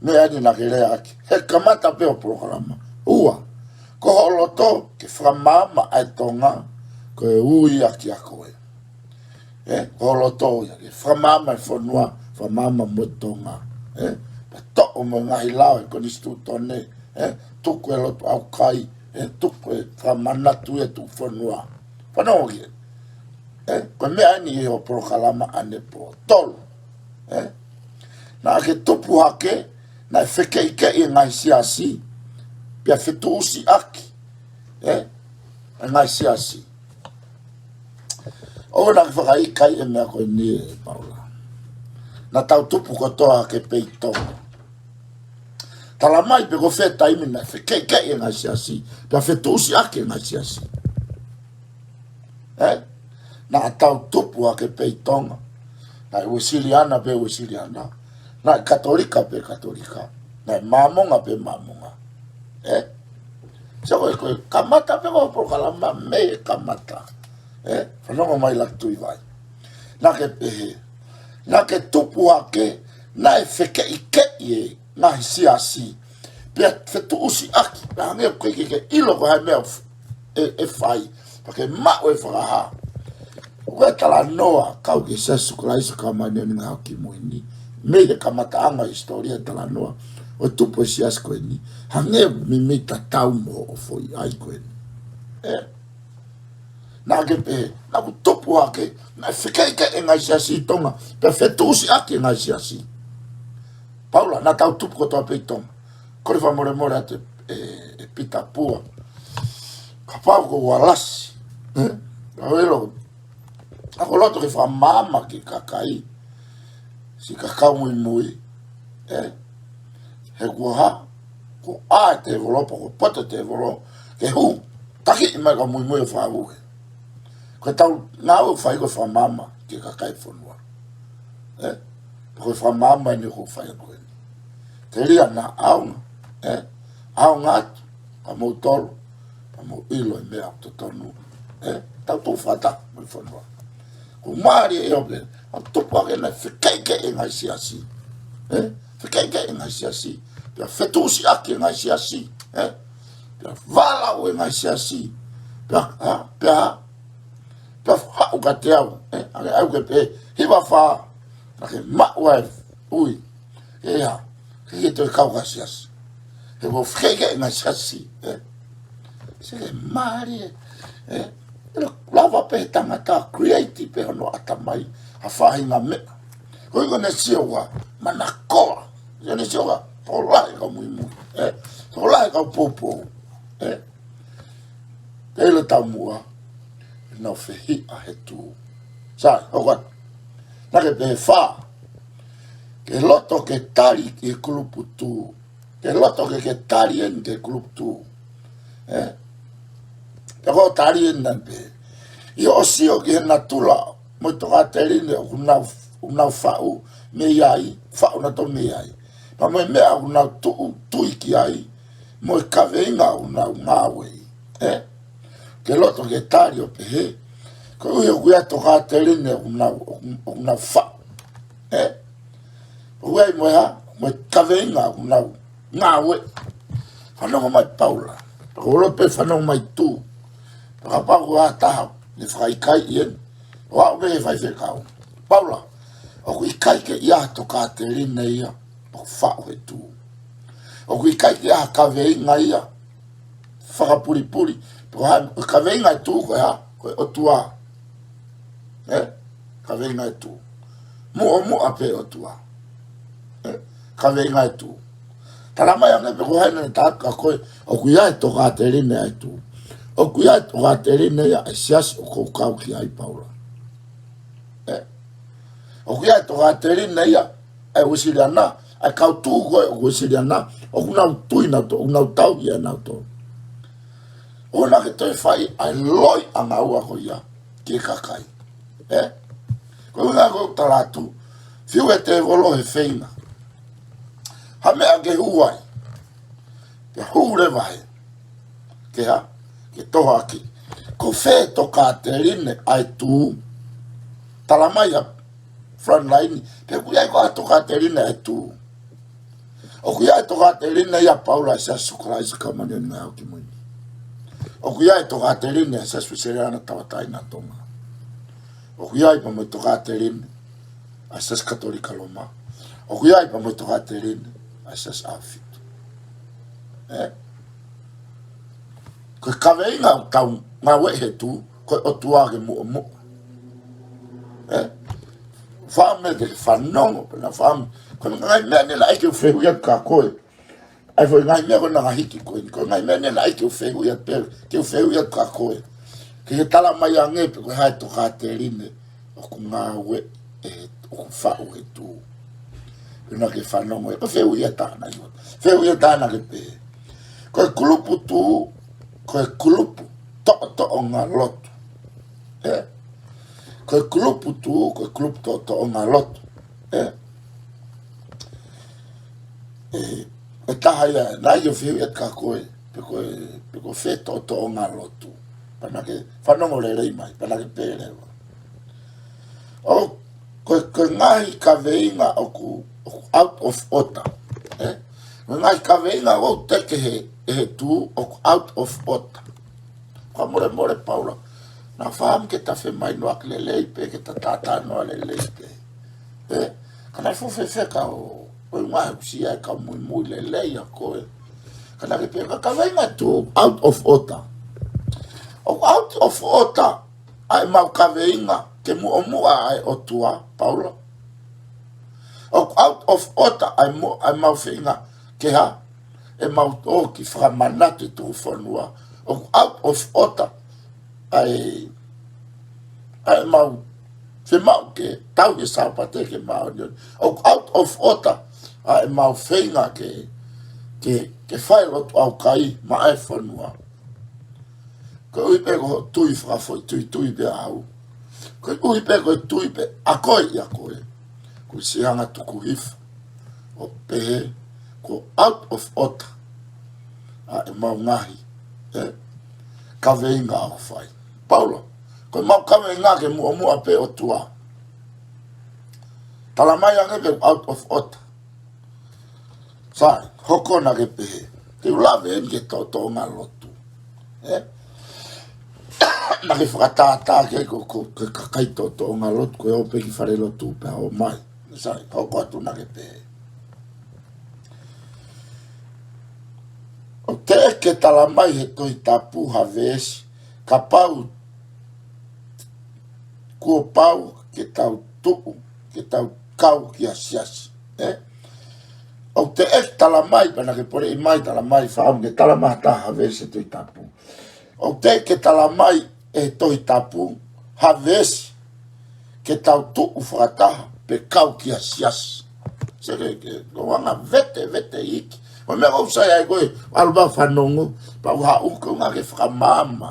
Meʻa ni naʻa ke leaʻaki. He kamata pē hoʻo polokalama. Ua. Ko hoʻo loto ke fakamaama ʻa e Tonga, ko e ui ia kia koe. Ē, ko hoʻo loto ia, ke fakamaama e fonua, fakamaama mo Tonga. Ē, pea toʻo mo e ngaahi lao e konisitūtone, ē, tuku e lotu ʻaukai, ē, tuku e fakamanatu e tuʻu fonua. Fanongo ki ai. Ē, ko e meʻa ni ʻi hoʻo polokalama ʻa Nepo. Tolu. Ē, naʻa ke tupu hake, naʻe fekeʻikeʻi e ngaahi siasi, pea fetuʻusiʻaki. Ē, e ngaahi siasi. ʻOua naʻa ke fakaʻikaiʻi e meʻa ko eni ē Paula. Naʻa tau tupu kotoa hake pē ʻi Tonga. Tala mai pe ko fē taimi naʻe fekeʻikeʻi e ngaahi siasi, pea fetuʻusiʻaki e ngaahi siasi. Ē? Naʻa tau tupu hake pē ʻi Tonga. Naʻe Uēsiliana pē Uēsiliana. Naʻe Katolika pē Katolika. Naʻe Māmonga pē Māmonga. Ē? So ko e, ko e kamata pē ko e polokalama mei he kamata. Ē? Fanongo mai Laki Tuʻivai. Naʻa ke pehē. Naʻa ke tupu hake, naʻe fekeʻikeʻi e ngaahi siasi. Pea fetuʻusiʻaki, pea hangē ʻoku ʻikai ke ke ʻilo ko e hā e meʻa ʻe, ʻe fai. Pea ke maʻu e fakahā. ʻOku ʻi ai e talanoa, kau ki he Sīsū Kalaisi ʻo kau mai ʻene ngaahi ʻaho kimui ni. Mei he kamataʻanga e hisitōlia e talanoa ʻo e tupu e siasi ko eni. Hangē ʻoku meimei tatau mo hoʻo foʻi ʻai ko eni. Ē? Naʻa ke pehē, naʻa ku tupu hake, naʻe fekeʻikeʻi e ngaahi siasi ʻi Tonga, pea fetuʻusiʻaki e ngaahi siasi. Paula, naʻa tau tupu kotoa pē ʻi Tonga. Kole fakamolemole atu ē, ē Pita Pua. Kapau ko ua lasi. Ē? Ka ʻoku ou ʻilo, ʻoku ou loto ke fakamaama ki he kakai. Siʻi kakai muimui. Ē? He ko e hā, ko e ʻā e tēvolo, pe ko e poto e tēvolo, ke hū, takiʻi mai ka muimui ʻo fakahū ē. Ko ʻetau ngāue ʻoku fai ko e fakamaama ki he kakai e fonua. Ē? Ko e fakamaama eni ʻoku fai ko eni. Telia naʻa ʻaonga, ē? ʻAonga atu, ka mou tolo, ka mou ʻilo e meʻa ʻoku totonu. Ē? Tau tuʻu fakataha mo e fonua. Ko e mālie ʻo e ʻaho pē, ʻa tupu hake naʻe fekeʻikeʻi e ngaahi siasi. Ē? Fekeʻikeʻi e ngaahi siasi. Pea fetuʻusiʻaki e ngaahi siasi. Ē? Pea vālau e ngaahi siasi. Pea, ha? Pea, pea haʻu kiate au. Ē? Hangē au ke pehē, hiva fā. Naʻa ke maʻu ai, ui. Ē hā, ke ke toe kau ki ha siasi. He ʻoku fekeʻikeʻi e ngaahi siasi, ē. Sio ki he mālie, ē. ʻIlo, lava pē he tangata, create pē hono ʻatamai, ha faʻahinga meʻa. Ko e ʻuhinga naʻe sio ua, manakoa. Sio naʻe sio ua, tokolahi kau muimui, ē. Tokolahi kau poupou, ē. Pea ʻilo taumuʻa, naʻa nau fehiʻa he tuʻu. Sai, hoko atu. Naʻa ke pehē fā. Ke loto ke tali ki he kulupu tuʻu. Ke loto ke ke tali eni ki he kulupu tuʻu. Ē? Pea ko e tali eni naʻe pehē. ʻI hoʻo sio ki he natula mo e tokāteline ʻoku nau, ʻoku nau faʻu mei ai, faʻu nautolu mei ai. Pea mo e meʻa ʻoku nau tuʻu, tui ki ai, mo e kaveinga ʻoku nau ngāueʻi. Ē? Ke loto ke tali ʻo pehē. Koeʻuhi ʻoku ʻi ai e tokāteline ʻoku nau, ʻoku, ʻoku nau faʻu. Ē? ʻOku ʻi ai mo e hā, mo e kaveinga ʻoku nau ngāueʻi. Fanongo mai Paula. Pea ko e ʻuhinga pē fanongo mai tu. Pea kapau ko ha taha, ne fakaʻikaiʻi eni. ʻO aʻu pē ki he faifekau. Paula, ʻoku ʻikai ke ʻi ai ha tokāteline ia ʻoku faʻu he tuʻu. ʻOku ʻikai ke ʻi ai ha kaveinga ia fakapulipuli. Pe ko e hā, ko e kaveinga e tuʻu ko e hā, ko e ʻOtua. Ē? Kaveinga e tuʻu. Muʻomuʻa pē ʻOtua. Ē? Kaveinga e tuʻu. Tala mai ange pe ko hai naʻa ne taʻaki koe, ʻoku ʻi ai e tokāteline ʻa e tuʻu. ʻOku ʻi ai e tokāteline ia ʻa e siasi ʻoku ou kau ki ai Paula. Ē? ʻOku ʻi ai e tokāteline ia ʻa e Uēsiliana, ʻa e kau tuʻu ko ē ʻoku ʻi Uēsiliana, ʻoku nau tui nautolu, ʻoku nau tauhi ʻa nautolu. ʻOua naʻa ke toe fai ʻa e loi ʻanga ua ko ia ki he kakai. Ē? Ko e ʻuhinga ko ē ʻoku tala atu, fiu e tēvolo he feinga. Ha meʻa ke hū ai. Pea hū leva he. Ke hā? Ke tohoaki. Ko fē tokāteline ʻa e tuʻu? Tala mai ʻa Frontline, pe ʻoku ʻi ai koā ha tokāteline ʻa e tuʻu? ʻOku ʻi ai e tokāteline ia ʻa Paula ʻa e Siasi ʻo Kalaisi ʻo e Kau Māʻoniʻoni ʻi he Ngaahi ʻAho Kimui Ni. ʻOku ʻi ai e tokāteline ʻa e Siasi Uēsiliana Tauʻatāina ʻo Tonga. ʻOku ʻi ai pea mo e tokāteline ʻa e Siasi Katolika Loma. ʻOku ʻi ai pea mo e tokāteline ʻa e Siasi ʻAhofitu. Ē? Ko e kaveinga ʻoku tau ngāueʻi he tuʻu, ko e ʻOtua ke muʻomuʻa. Ē? Fāmili ke fanongo, pea na fāmili. Ko e ngaahi meʻa ni naʻe ʻai ke u fehuʻi atu kia koe. ʻA e foʻi ngaahi meʻa ko ē naʻa hiki ko eni. Ko e ngaahi meʻa ni naʻe ʻai ke u fehuʻi atu pē, ke u fehuʻi atu kia koe. Ke ke tala mai ange pe ko e hā e tokāteline ʻoku ngāueʻi, ʻoku faʻu he tuʻu. Pea na ke fanongo ē, ko e fehuʻi ʻa e taha na ʻio. Fehuʻi ʻa e taha na ke pehē. Ko e kulupu tuʻu, ko e kulupu toʻotoʻonga lotu. Ē? Ko e kulupu tuʻu, ko e kulupu toʻotoʻonga lotu. Ē? Ē, ʻe taha ia, naʻe ʻai ke u fehuʻi atu kia koe, pe ko e, pe ko fē toʻotoʻonga lotu. Pea na ke fanongo lelei mai, pea na ke pehē leva. ʻO, ko e, ko e ngaahi kaveinga ʻoku, ʻoku out of order. Ē? Ko e ngaahi kaveinga ʻoku teke he, he tuʻu ʻoku out of order. Ka mole mole Paula. Naʻa faam ke ta femahinoʻaki lelei pē, ke ta talanoa lelei pē. Ē? Ka naʻe fuʻu fefeka ʻo, ʻo e ngaahi usia e kau muimui lelei ʻa koe. Ka naʻa ke pehē ko e kaveinga tuʻu out of order. ʻOku out of order ʻa e mau kaveinga ke muʻomuʻa ʻa e ʻOtua, Paula. ʻOku out of order ʻa e mo-, ʻa e mau feinga ke hā? ʻE mau toki fakamanatu e tuʻu fonua. ʻOku out of order ʻa e, ʻa e mau fiemaʻu ke tauhi e Sāpate ke māʻoniʻoni. ʻOku out of order ʻa e mau feinga ke, ke, ke fai lotu ʻaukai maʻa e fonua. Koeʻuhi pē ko hoʻo tui fakafoʻituitui pē au. Koeʻuhi pē ko e tui pē ʻa koe ʻia koe. Ko e siʻi anga tuku hifo ʻo pehē ko e out of order ʻa e mau ngaahi, ē, kaveinga ʻoku fai. Paula, ko e mau kaveinga ke muʻomuʻa pē ʻOtua. Tala mai ange pē out of order. Sai, hoko na ke pehē. Te u lave eni ki he toʻotoʻonga lotu. Ē? Naʻa ke fakatātā ki ai ko, ko, ko e kakai toʻotoʻonga lotu, ko e ō pē ki falelotu pea ō mai. Sai, hoko atu na ke pehē. ʻOku teʻeki ke tala mai he Tohi Tapu ha veesi, kapau kuo pau ke tau tuʻu, ke tau kau ki ha siasi. Ē? ʻOku teʻeki tala mai, pea na ke poleʻi mai, tala mai, faam ke tala mai ha taha ha veesi he Tohi Tapu. ʻOku teʻeki ke tala mai ʻe he Tohi Tapu ha veesi ke tau tuʻu fakataha pe kau ki ha siasi. Seke ke, ko e anga vete, vete iki. Ko e meʻa ʻoku sai ai ko ē, ʻalu pē ʻo fanongo, pea u haʻu ko e ʻuhinga ke fakamaama.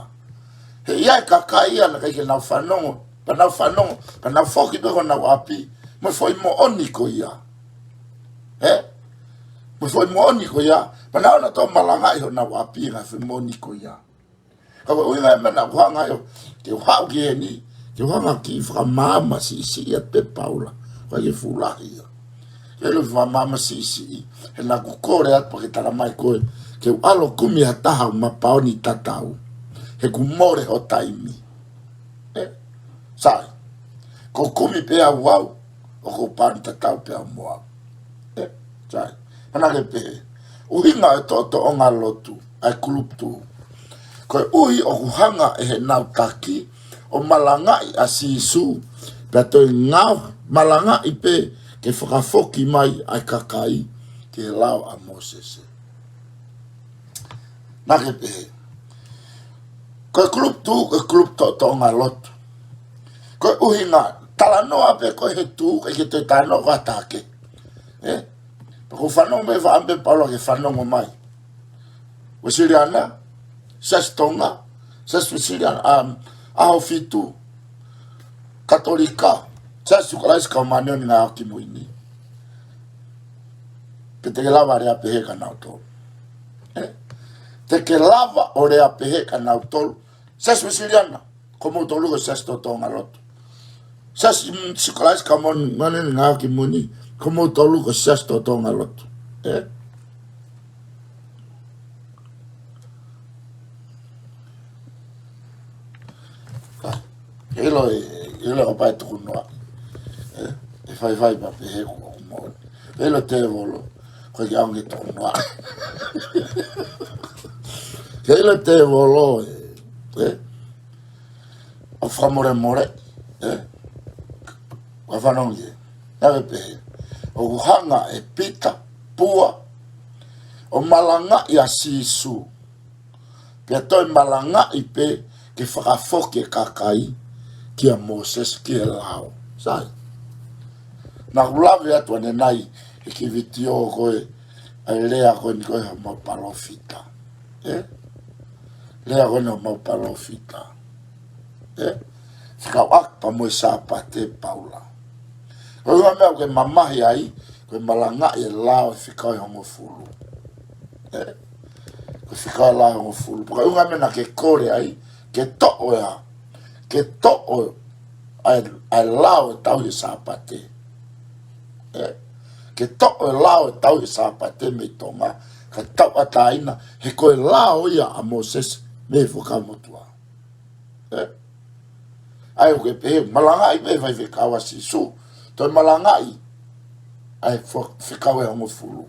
He ʻi ai e kakai ia naʻe ʻikai ke nau fanongo, pea nau fanongo, pea nau foki pē ki honau ʻapi mo e foʻi moʻoni ko ia. Ē? Mo e foʻi moʻoni ko ia, pea nau ō ʻo toe malangaʻi honau ʻapi he ngaahi foʻi moʻoni ko ia. Ka ko e ʻuhinga e meʻa naʻa ku hanga ai ʻo, ke u haʻu ki heni, ke u hanga ʻo kiʻi fakamaama siʻisiʻi atu pē Paula, ʻikai ke fuʻu lahi ia. Ke ʻilo fakamaama siʻisiʻi, he naʻa ku kole atu pea ke tala mai koe, ke u ʻalu ʻo kumi ha taha ʻoku mapaoni tatau, he ʻoku mole ho taimi. Ē? Sai, ko e kumi pē au au, ʻoku ou paoni tatau pē au mo au. Ē? Sai, mana ke pehē. ʻUhinga e toʻotoʻonga lotu, ʻa e kulupu tuʻu. Koeʻuhi ʻoku hanga ʻe heʻenau taki ʻo malangaʻi ʻa Sīsū, pea toe ngāue malangaʻi pē ke fakafoki mai ʻa e kakai ki he lao ʻa Mōsese. Naʻa ke pehē. Ko e kulupu tuʻu, ko e kulupu toʻotoʻonga lotu. Ko e ʻuhinga, talanoa pē ko ē he tuʻu, ʻikai ke toe talanoa ko ē ha taha kehe. Ē? Pea ʻoku fanongo mai, faʻa pē Paula ke fanongo mai. Uēsiliana, Siasi Tonga, Siasi Uēsiliana, um, ʻAhofitu, Katolika, Siasi Kalaisi Kau Māʻoniʻoni ʻi he Ngaahi ʻAho Kimui ni. Pe te ke lava lea pehē kia nautolu. Eh? Te ke lava ʻo lea pehē kia nautolu. Siasi Uēsiliana, ko moutolu ko e siasi tōtōnga lotu. Siasi, mm, Siasi Kalaisi Kau Māʻoniʻoni ʻi he Ngaahi ʻAho Kimui ni, ko moutolu ko e siasi tōtōnga lotu. Eh? Ka, ke ʻilo ē, ke ʻilo kapau ʻe tukunoaʻi. Eh? ʻE faifai pē pehē kuo moʻoni. Ke ʻilo tēvolo, ko e ke ʻaonga tukunoaʻi. Ke ʻilo tēvolo, eh? Eh? ʻO fakamolemole, eh? Ka fanongo ki ai. Naʻe pehē, ʻoku hanga ʻe Pita, Pua, ʻo malangaʻi ʻa Sīsū. Pea toe malangaʻi pē ke fakafoki e kakai kia Mōsese ki he lao. Sai. Naʻa ku lave atu ʻanenai he kiʻi vitiō ko ē, ʻa e lea ko eni ko ē homau palōfita. Eh? Lea ko eni homau palōfita. Eh? Fekauʻaki pea mo e Sāpate Paula. Ko e ʻuhinga meʻa ʻoku ke mamahi ai, ko e malangaʻi e lao ʻo e fekau ʻe hongofulu. Eh? Ko e fekau ʻe lao ʻe hongofulu. Ko e ʻuhinga meʻa naʻa ke kole ai, ke toʻo ia. Ke toʻo ʻa e, ʻa e lao ʻo e tauhi e Sāpate. Eh? Ke toʻo e lao ʻo e tauhi e Sāpate mei Tonga, kae tauʻatāina, he ko e lao ia ʻa Mōsese mei he Fuakava Motuʻa. Eh? ʻA ia ʻoku ke pehē, malangaʻi pē faifekau ʻa Sīsū, toe malangaʻi ʻa e fo-, fekau ʻe hongofulu.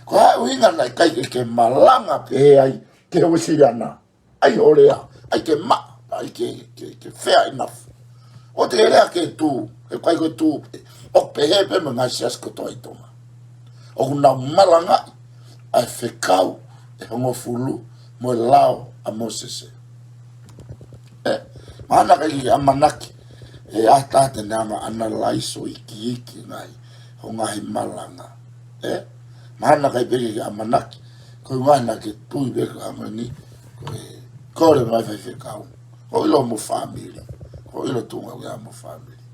Ko e hā e ʻuhinga naʻe ʻikai ke ke malanga pehē ai ki he Uēsiliana? ʻAi hoʻo lea, ʻai ke maʻa, ʻai ke, ke, ke fair enough. ʻOua te ke lea ki he Tū, he ʻikai ko e Tū, ʻoku pehē pē mo e ngaahi siasi kotoa ʻi Tonga. ʻOku nau malangaʻi ʻa e fekau ʻe hongofulu mo e lao ʻa Mōsese. Eh, mahalo naʻe ʻikai ke ʻamanaki ʻe ha taha te ne hanga ʻo analyze ʻo ikiiki ngaahi, hoʻo ngaahi malanga. Eh, mahalo naʻe ʻikai pē ke ke ʻamanaki, ko e ʻuhinga naʻa ke tui pē ko e ʻaho ni, ko e kole mai faifekau. Ko e ʻilo mo e fāmili. Ko e ʻilo tuʻunga ʻoku ʻi ai mo e fāmili.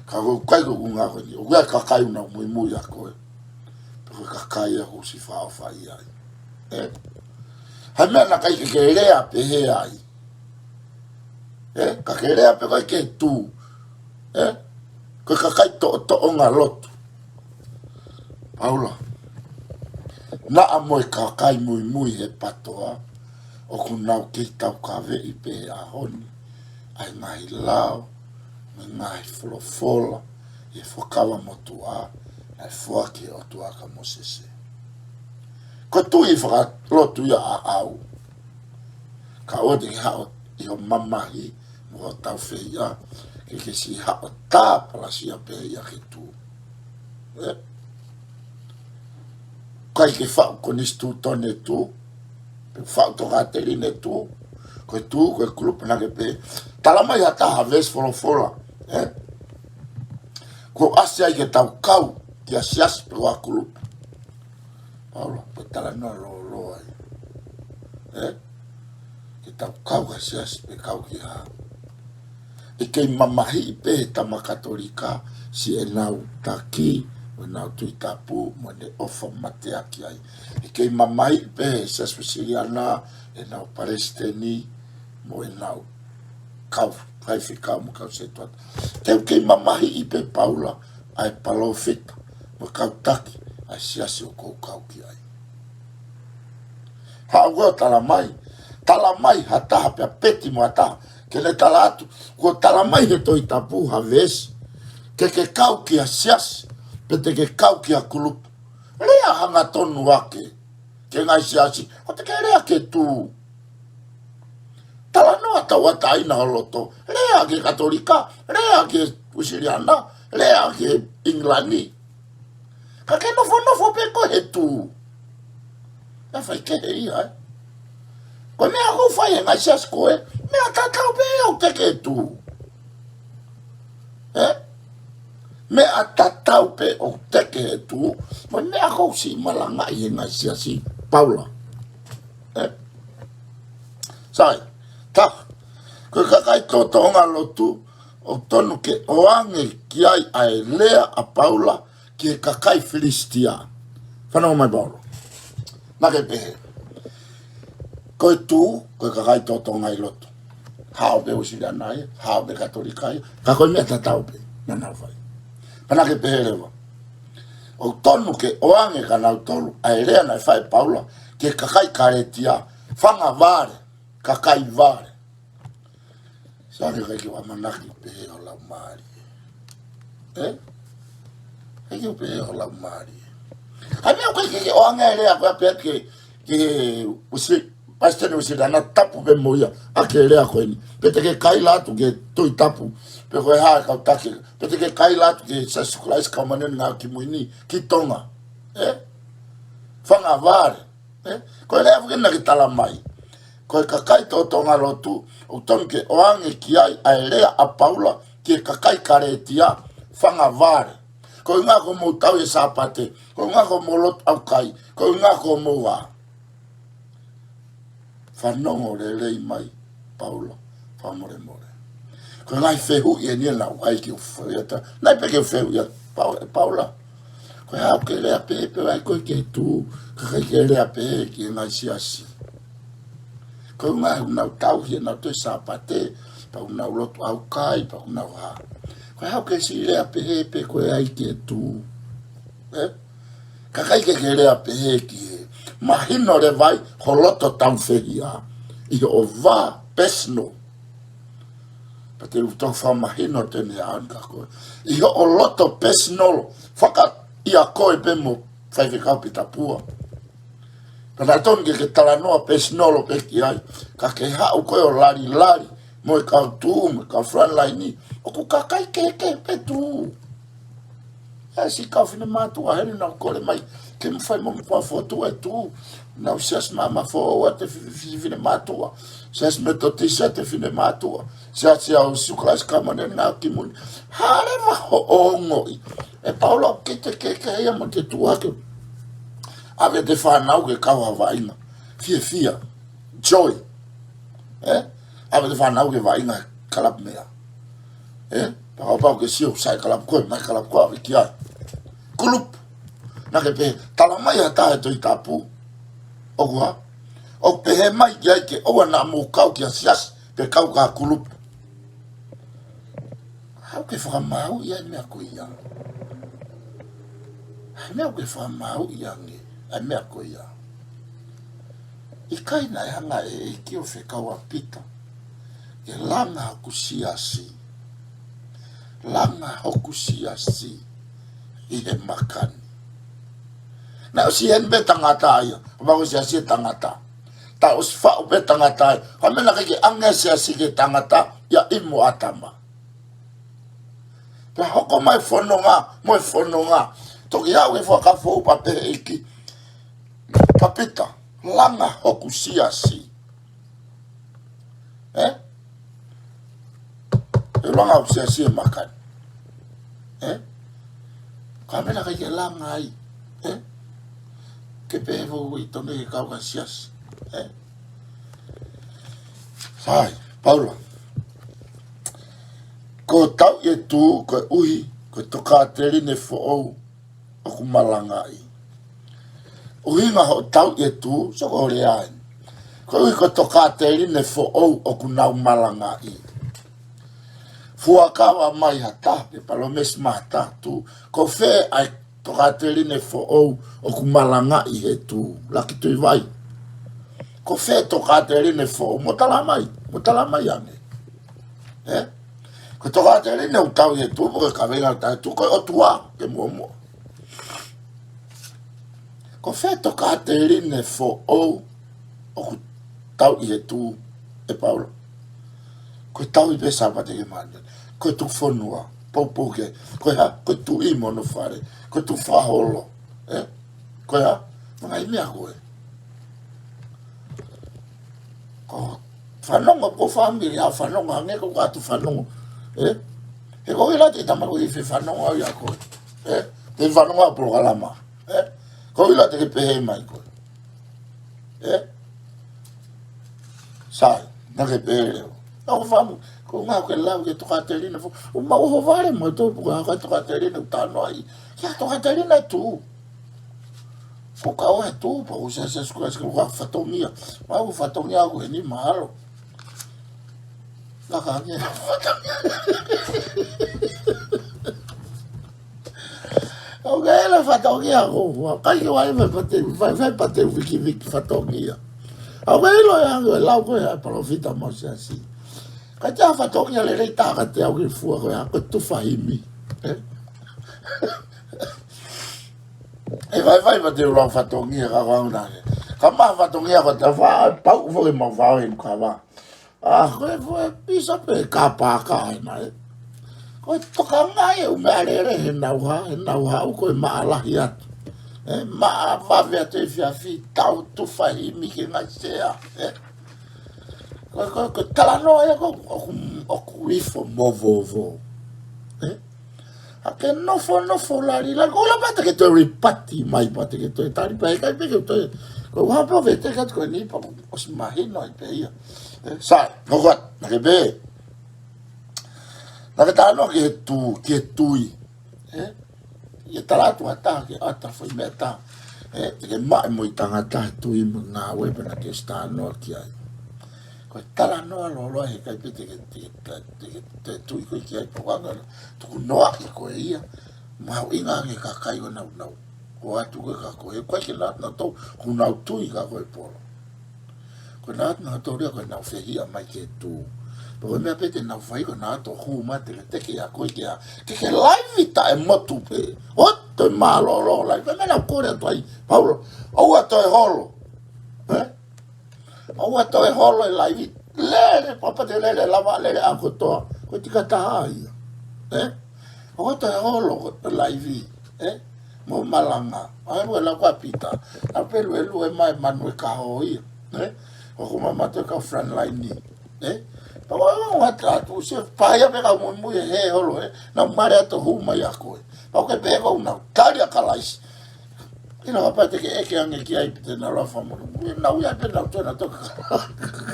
Ka ko e ʻikai ko e ʻuhinga ko eni, ʻoku ʻi ai e kakai ʻoku nau muimui ʻia koe. Pe ko e kakai ia ʻoku siʻi fakaʻofa ai. Eh? Hā e meʻa naʻe ʻikai ke ke lea pehē ai? Eh? Ka ke lea pē koe ki he Tū. Eh? Ko e kakai toʻotoʻonga lotu. Paula. Naʻa mo e kakai muimui he PTOA, ʻoku nau kei taukaveʻi pē he ʻaho ni ʻa e ngaahi lao, mo e ngaahi folofola ʻi he Fuakava Motuʻa naʻe foaki ʻe he ʻOtua kia Mōsese. Ko e tui fakalotu ia ʻaʻau. Ka ʻoua te ke haʻu ʻi hoʻo mamahi mo hoʻo taufehiʻa, ke ke siʻi haʻu ʻo tāpalasia pē ia ki he Tū. Eh? ʻIkai ke faʻu konisitūtone Tū, pe faʻu tokāteline Tū, ko e Tū, ko e kulupu naʻa ke pehē. Tala mai ha taha veesi folofola, eh? Kuo ʻasi ai ke tau kau ki ha siasi pe ko ha kulupu. Paula, pe talanoa lōloa ia. Eh? Ke tau kau ki ha siasi pe kau ki ha. ʻE kei mamahiʻi pē he tama Katolika siʻenau taki, mo ʻenau Tuʻi Tapu, mo ʻene ʻofa mateaki ai. ʻE kei mamahiʻi pē he Siasi Uēsiliana ʻenau palesiteni, mo ʻenau kau faifekau mo e kau setuata. Te u kei mamahiʻi pē Paula ʻa e palōfita mo e kau taki ʻa e siasi ʻoku ou kau ki ai. Haʻu ʻo tala mai, tala mai ha taha pea peti mo ha taha, ke ne tala atu, kuo tala mai he Tohi Tapu ha veesi, ke ke kau ki ha siasi, pe te ke kau ki ha kulupu. Lea hangatonu ake ki he ngaahi siasi, ʻoua te ke lea ki he Tū. Talanoa tauʻatāina ho loto, lea ki he Katolika, lea ki he Uēsiliana, lea ki he ʻIngilani. Ka ke nofonofo pē koe he Tū. Naʻe faikehe ia, eh? Ko e meʻa ʻoku fai he ngaahi siasi ko ē, meʻa tatau pē ʻoku teke he Tū. Eh? Meʻa tatau pē ʻe ʻoku teke he tuʻu, mo e meʻa ʻoku siʻi malangaʻi he ngaahi siasi, Paula. Ē? Sai, taha, ko e kakai tōtōnga lotu, ʻoku tonu ke ʻoange ki ai ʻa e lea ʻa Paula ki he kakai Filisitia. Fanongo mai Paula. Naʻa ke pehē, ko e tuʻu, ko e kakai tōtōnga lotu. Hao pē Uēsiliana ia, hao pē Katolika ia, ka ko e meʻa tatau pē naʻa nau fai. Pea naʻa ke pehē leva, ʻoku tonu ke ʻoange kia nautolu ʻa e lea naʻe fai ʻe Paula ki he kakai Kalētia, fanga vale, kakai vale. Sai, ʻikai ke u ʻamanaki pehē ʻe ho laumālie. Ē? ʻIkai ke u pehē ʻe ho laumālie. ʻA e meʻa ʻoku ʻikai ke ʻoange e lea ko ia pē ke, ke usi, Palesiteni Uēsiliana, tapu pē mo ia ʻaki e lea ko eni. Pe te ke kaila atu ki he Tohi Tapu, pe ko e hā e kau taki, pe te ke kaila atu ki he Sīsū Kalaisi Kau Māʻoniʻoni ʻi he Ngaahi ʻAho Kimui ni ki Tonga. Ē? Fanga vale. Ē? Ko e lea foki naʻa ke talamai, ko e kakai tōtōnga lotu, ʻoku tonu ke ʻoange ki ai ʻa e lea ʻa Paula ki he kakai Kalētia, fanga vale. Ko e ʻuhinga ko hoʻomou tauhi e Sāpate, ko e ʻuhinga ko hoʻomou lotu ʻaukai, ko e ʻuhinga ko hoʻomou ā. Fanongo lelei mai, Paula, fakamolemole. Ko e ngaahi fehuʻi eni naʻa ku ʻai ke u fehuʻi atu. Naʻe pehē ke u fehuʻi atu, Pau-, Paula, ko e hā ʻoku ke lea pehē pē ai koe ki he tuʻu, kae ʻikai ke lea pehē ki he ngaahi siasi? Ko e ʻuhinga he ʻoku nau tauhi ʻenau tohi Sāpate, pea ʻoku nau lotu ʻaukai, pea ʻoku nau hā. Ko e hā ʻoku ke siʻi lea pehē pē koe ai ki he tuʻu? Ē? Kae ʻikai ke ke lea pehē ki he, mahino leva ai ho loto tāufehiʻa ʻi hoʻo vā personal. Pea te u toki fakamahino atu eni ʻaʻau kia koe. ʻI hoʻo loto personal, fakaʻia koe pē mo Faifekau Pita Pua. Pea naʻe tonu ke ke talanoa personal pē ki ai. Ka ke haʻu koe ʻo lali lali mo e kau tuʻu, mo e kau frontline, ʻoku kakai kehekehe pē tuʻu. ʻE siʻi kau finemātuʻa heni naʻa nau kole mai ke mou fai mo mou fakafotu e tuʻu. Naʻa nau siasi maʻa Mafoa ʻa e fi-, fi-, finemātuʻa. Siasi Metotisi ʻa e finemātuʻa. Siasi ʻa Sīsū Kalaisi Kau Māʻoniʻoni ʻi he Ngaahi ʻAho Kimui ni. Hā leva hoʻo ongoʻi, ʻe Paula, ʻoku te kehekehe ia mo te tuʻu hake? ʻAve ʻete fānau ke kau ha vaʻinga. Fiefia. Joy. Ē? ʻAve ʻete fānau ke vaʻinga kalapu meʻa. Ē? Pea kapau ʻoku ke sio sai kalapu ko ē, mai kalapu ko ē, ʻave ki ai. Kulupu. Naʻa ke pehē, talamai ʻe ha taha he Tohi Tapu, ʻoku hā? ʻOku pehē mai ki ai ke ʻoua naʻa mou kau ki ha siasi, pe kau ki ha kulupu. Hā ʻoku ke fakamāuʻi ai e meʻa ko ia? Hā e meʻa ʻoku ke fakamāuʻi ange ai e meʻa ko ia? ʻIkai naʻe hanga ʻe he ʻEiki ʻo fekau ʻa Pita ke langa hoku siasi, langa hoku siasi ʻi he maka ni. Naʻe ʻosi ʻi heni pē tangata ia, ʻo pau ko e siasi ʻa e tangata. Taʻe ʻosi faʻu pē tangata ia, ko e meʻa naʻe ʻikai ke ʻange e siasi ki he tangata, ia ʻi mo ʻAtama. Pea hoko mai e fononga, mo e fononga. Toki haʻu e fakafou pea pehē ʻe he ʻEiki, Pita, langa hoku siasi. Ē? ʻE langa hoku siasi ʻi he maka ni. Ē? Ko e meʻa naʻe ʻikai ke langa ai. Ē? Ke pehē foki ʻoku ʻikai tonu ke kau ki ha siasi. Ē? Sai, Paula. Ko e tauʻi e tuʻu, koeʻuhi ko e tokāteline foʻou ʻoku malangaʻi. ʻUhinga hoʻo tauʻi e tuʻu, sio ko e lea eni. Koeʻuhi ko e tokāteline foʻou ʻoku nau malangaʻi. Fuakava mai ha taha, pe palōmesi mai ha taha tuʻu. Ko fē ʻa e tokāteline foʻou ʻoku malangaʻi he tuʻu? Laki Tuʻivai. Ko fē tokāteline foʻou? Mou talamai, mou talamai ange. Ē? Ko e tokāteline ʻoku tauʻi he tuʻu, ko e kaveinga ʻo e tuʻu, ko e ʻOtua, ke muʻomuʻa. Ko fē tokāteline foʻou ʻoku tauʻi he tuʻu, ʻe Paula? Ko e tauhi pē Sāpate ki he māmani. Ko e tuʻu fonua, poupou ki ai. Ko e hā? Ko e tuʻi mo hono fale. Ko e tuʻu fakaholo. Ē? Ko e hā? Mo e ngaahi meʻa ko ē. Ko e fanongo, ko e fāmili ʻa e fanongo, hangē ko e kau fanongo. Ē? He ko e lati tama ko e fefanongo au ia ko ē. Ē? Te fanongo ʻa e polokalama. Ē? Ko ila te ke pehē mai koe. Ē? Sai, naʻa ke pehē leva. ʻOku famu, ko ngā ke lau ke tokatelina fo. ʻO mau ho vale mau tō puka ka tokatelina ʻu tano ai. Kia tokatelina tu. Ko ka o e tu, pa o se se sukua se ko fatongia. Mau fatongia ko e ni mahalo. Naka ange. Au ke ela fatongia ko. Kai ke wai me pate, fai, fai pate wiki wiki fatongia. Au ke ilo e ange lau ko e palofita mo se asi. Ka te a fatongia lelei taka te au ke fua ko e ako tufa himi. Ē? E vai vai ma te ula fatongia ka wau na. Ka ma fatongia ko te fa pau fo e mau fa e ka va. A ko e fo e pisa pe ka pa ka e na e. Ko e toka ngai e ume alele he nau ha, he nau ha u ko e ma alahi atu. E ma vave atu e fiafi tau tufa himi ke ngai sea. Ē? Ko, ko, ko talanoa ia ko, ʻoku, ʻoku ifo mo vovo. Ē? A ke nofo, nofo lali, lali, ko la pata ke toe ripati mai pata ke toe tali pa, e kai pe ke toe, ko ua pa vete ka ko ni pa, ʻosi mahino ai pe ia. Ē, sai, hoko atu, naʻa ke pe. Naʻa ke talanoa ke tu, ke tui. Ē? Ia tala atu ʻa taha ke ʻata fai mea taha. Ē, te ke maʻe mo e tangata he tui mo e ngāue pea naʻa ke ʻosi talanoa ki ai. Ko e talanoa loloa he kai pe te ke, te ke, te ke, te tui ko e ki ai pokanga. Tuku noa ki ko e ia. Mau inga ange ka kai o nau nau. Ko atu ko e ka ko e, ko e ke la, na tau, ku nau tui ka ko e polo. Ko e na, na tau ria ko e nau fehia mai ke tu. Pea ko e mea pe te nau fai ko na to hu ma te ke, te ke a ko e ke a. Ke ke laivi ta e motu pe. O to e mālōlō laivi. Mea nau kore atu ai. Paulo. ʻOua toe holo. Ē? ʻOua toe holo e laivi. Lele, papa te lele, lava lele a kotoa. Ko e tika taha ia. Ē? ʻOua toe holo ko e laivi. Ē? Mo malanga. ʻA e lue lau ko ʻa Pita. ʻA pe lue lue mai manu e kaho ia. Ē? ʻOku ma mato e kau front line ni. Ē? Pea ʻoua ʻoua ʻoua atu se paia pe kau muimui he holo, ē? Nau mare atu hu mai a koe. Pea ko e pe ko nau tali ʻa Kalaisi. Ina ka pate ke eke ange ki ai pe te nau lafa mono. Nau ia pe nau tona toka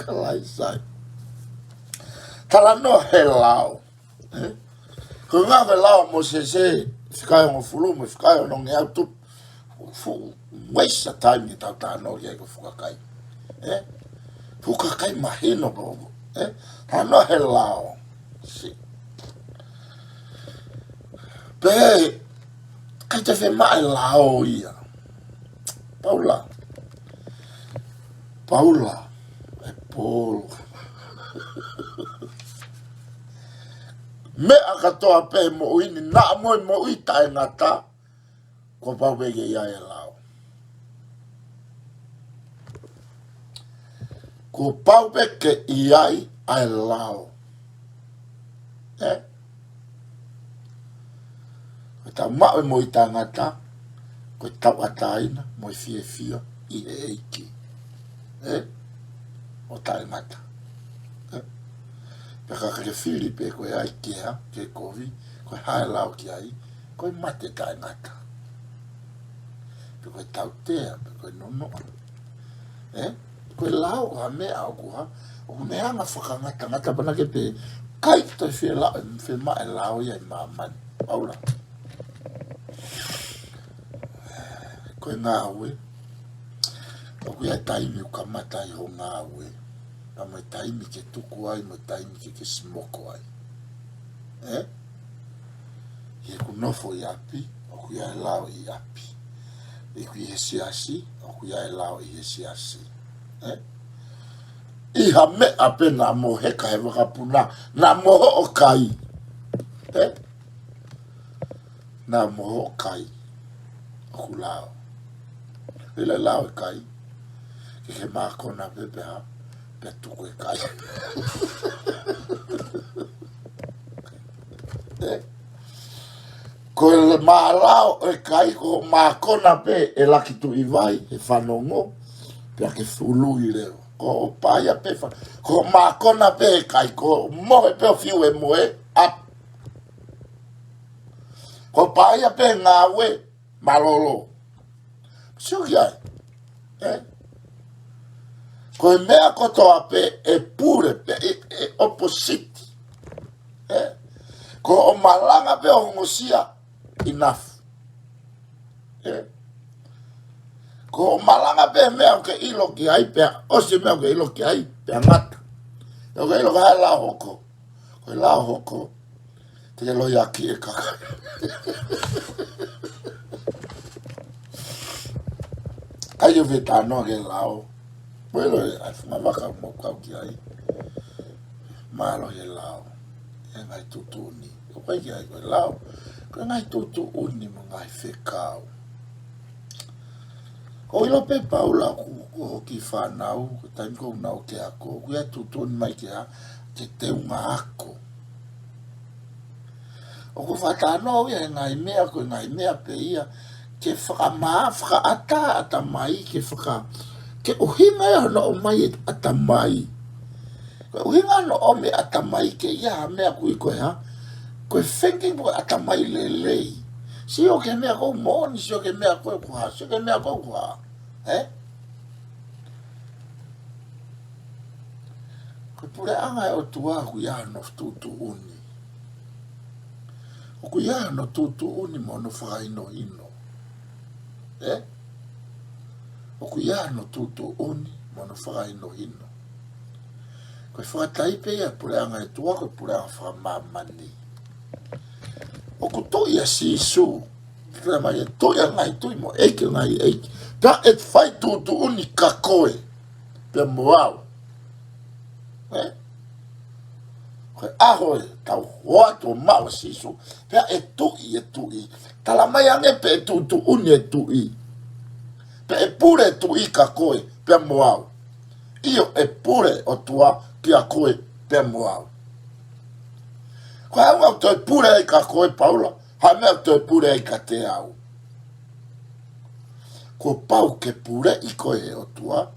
Kalaisi ai. Talanoa he lao. Ē? Ko ngā he lao mo se se, fikai ongo fulu, mo fikai ongo nge au tupu. Fu, waste of time ni tau tano ki ai ko fukakai. Ē? Fukakai mahino po. Ē? Talanoa he lao. Si. Pe, kai te fe maʻe lao ia. Paula. Paula. E Paul. Meʻa katoa pe moʻui ni na mo e moʻui taʻengata. Ko pau pe ke ia e lao. Ko pau pe ke ia e lao. Ē? Ko e tau maʻu e moʻui taʻengata, ko e tau ʻataina, mo e fiefia, ʻi he ʻEiki. Ē? ʻO taʻengata. Ē? Pea ka ke fili pe ko e ai ke ha, ke kovi, ko e hae lao ki ai, ko e mate taʻengata. Pe ko e tautea, pe ko e nonoʻa. Ē? Ko e lao ko ha meʻa ʻoku ha, ʻoku meʻa nga fakangatangata pana ke pe, kai toe fie lao, fe maʻe lao ia ʻi māmani. Paula. Ko e ngāue. ʻOku ia taimi ʻoku kamata ai ho ngāue. Pea mo e taimi ke tuku ai, mo e taimi ke ke simoko ai. Ē? ʻI heʻeku nofo ʻi ʻapi, ʻoku ia e lao ʻi ʻapi. ʻI heʻeku ʻi he siasi, ʻoku ia e lao ʻi he siasi. Ē? ʻI ha meʻa pe na mo heka he vakapuna, na mo hoʻo kai. Ē? Na mo hoʻo kai. ʻOku lao. ʻIla lao e kai. Ke ke mākona pe pe ha. Pe tuku e kai. Ē? Ko e mālao e kai ko mākona pe e laki tuʻi vai, e fanongo, pea ke fului leo. Ko paia pe fa, ko mākona pe e kai, ko mohe pe o fiu e mohe, ap. ʻo paia pē ngāue mālōlō. Sio ki ai. Ē? Ko e meʻa kotoa pē ʻe pule, pē ʻe, ʻe opposite. Ē? Ko hoʻo malanga pē ʻo ongosia, enough. Ē? Ko hoʻo malanga pē meʻa ʻoku ke ʻilo ki ai, pea ʻosi meʻa ʻoku ke ʻilo ki ai, pea ngata. ʻOku ke ʻilo ka he lao hoko. Ko e lao hoko. Te ke loi ʻaki e kakai. Kai o ve tano ke lao. Mo e loi, ʻai funga vaka mo kau ki ai. Mālō e lao. E ngaahi tuʻutuʻuni. ʻOku ʻikai ke ʻai ko e lao. Ko e ngaahi tuʻutuʻuni mo e ngaahi fekau. ʻOku ʻilo pē Paula ʻoku, ʻoku ki fānau, ko e taimi ko ē ʻoku nau ke ako, ʻoku ʻi ai e tuʻutuʻuni mai ke a, ke teunga ako. ʻOku fakatalanoa ia he ngaahi meʻa, ko e ngaahi meʻa pē ia, ke fakamā, fakaʻatā ʻatamai, ke faka, ke ʻuhinga ia hono ʻomai e ʻatamai. Ko e ʻuhinga hono ʻomai e ʻatamai ke ʻi ai ha meʻa ʻoku ui ko e hā, ko e thinking ko e ʻatamai lelei. Sio ki he meʻa ʻoku moʻoni, sio ki he meʻa ʻoku hā, sio ki he meʻa ʻoku hā. Ē? Ko e puleʻanga ʻo e ʻOtua ʻoku ʻi ai hono tuʻutuʻuni. ʻOku ʻi ai hono tuʻutuʻuni mo hono fakahinohino. Ē? ʻOku ʻi ai hono tuʻutuʻuni mo hono fakahinohino. Ko e fakataipe ia e puleʻanga ʻo e ʻOtua ko e puleʻanga fakamāmani. ʻOku tuʻi ʻa Sīsū. Pea mai e tuʻi ʻa e ngaahi tuʻi mo e ʻEiki ʻo e ngaahi ʻeiki. Pea ʻe fai tuʻutuʻuni kia koe. Pea mo au. Ē? Ko e ʻaho ʻe tau hoatu ʻo maʻu ʻa Sīsū. Pea ʻe tuʻi e tuʻi. Tala mai ange pē ʻe tuʻutuʻuni e tuʻi. Pea ʻe pule e tuʻi kia koe. Pea mo au. ʻIo ʻe pule ʻOtua kia koe. Pea mo au. Ko e hā e meʻa ʻoku toe pule ai kia koe Paula. Hā e meʻa ʻoku toe pule ai kiate au. Kuo pau ke puleʻi koe he ʻOtua,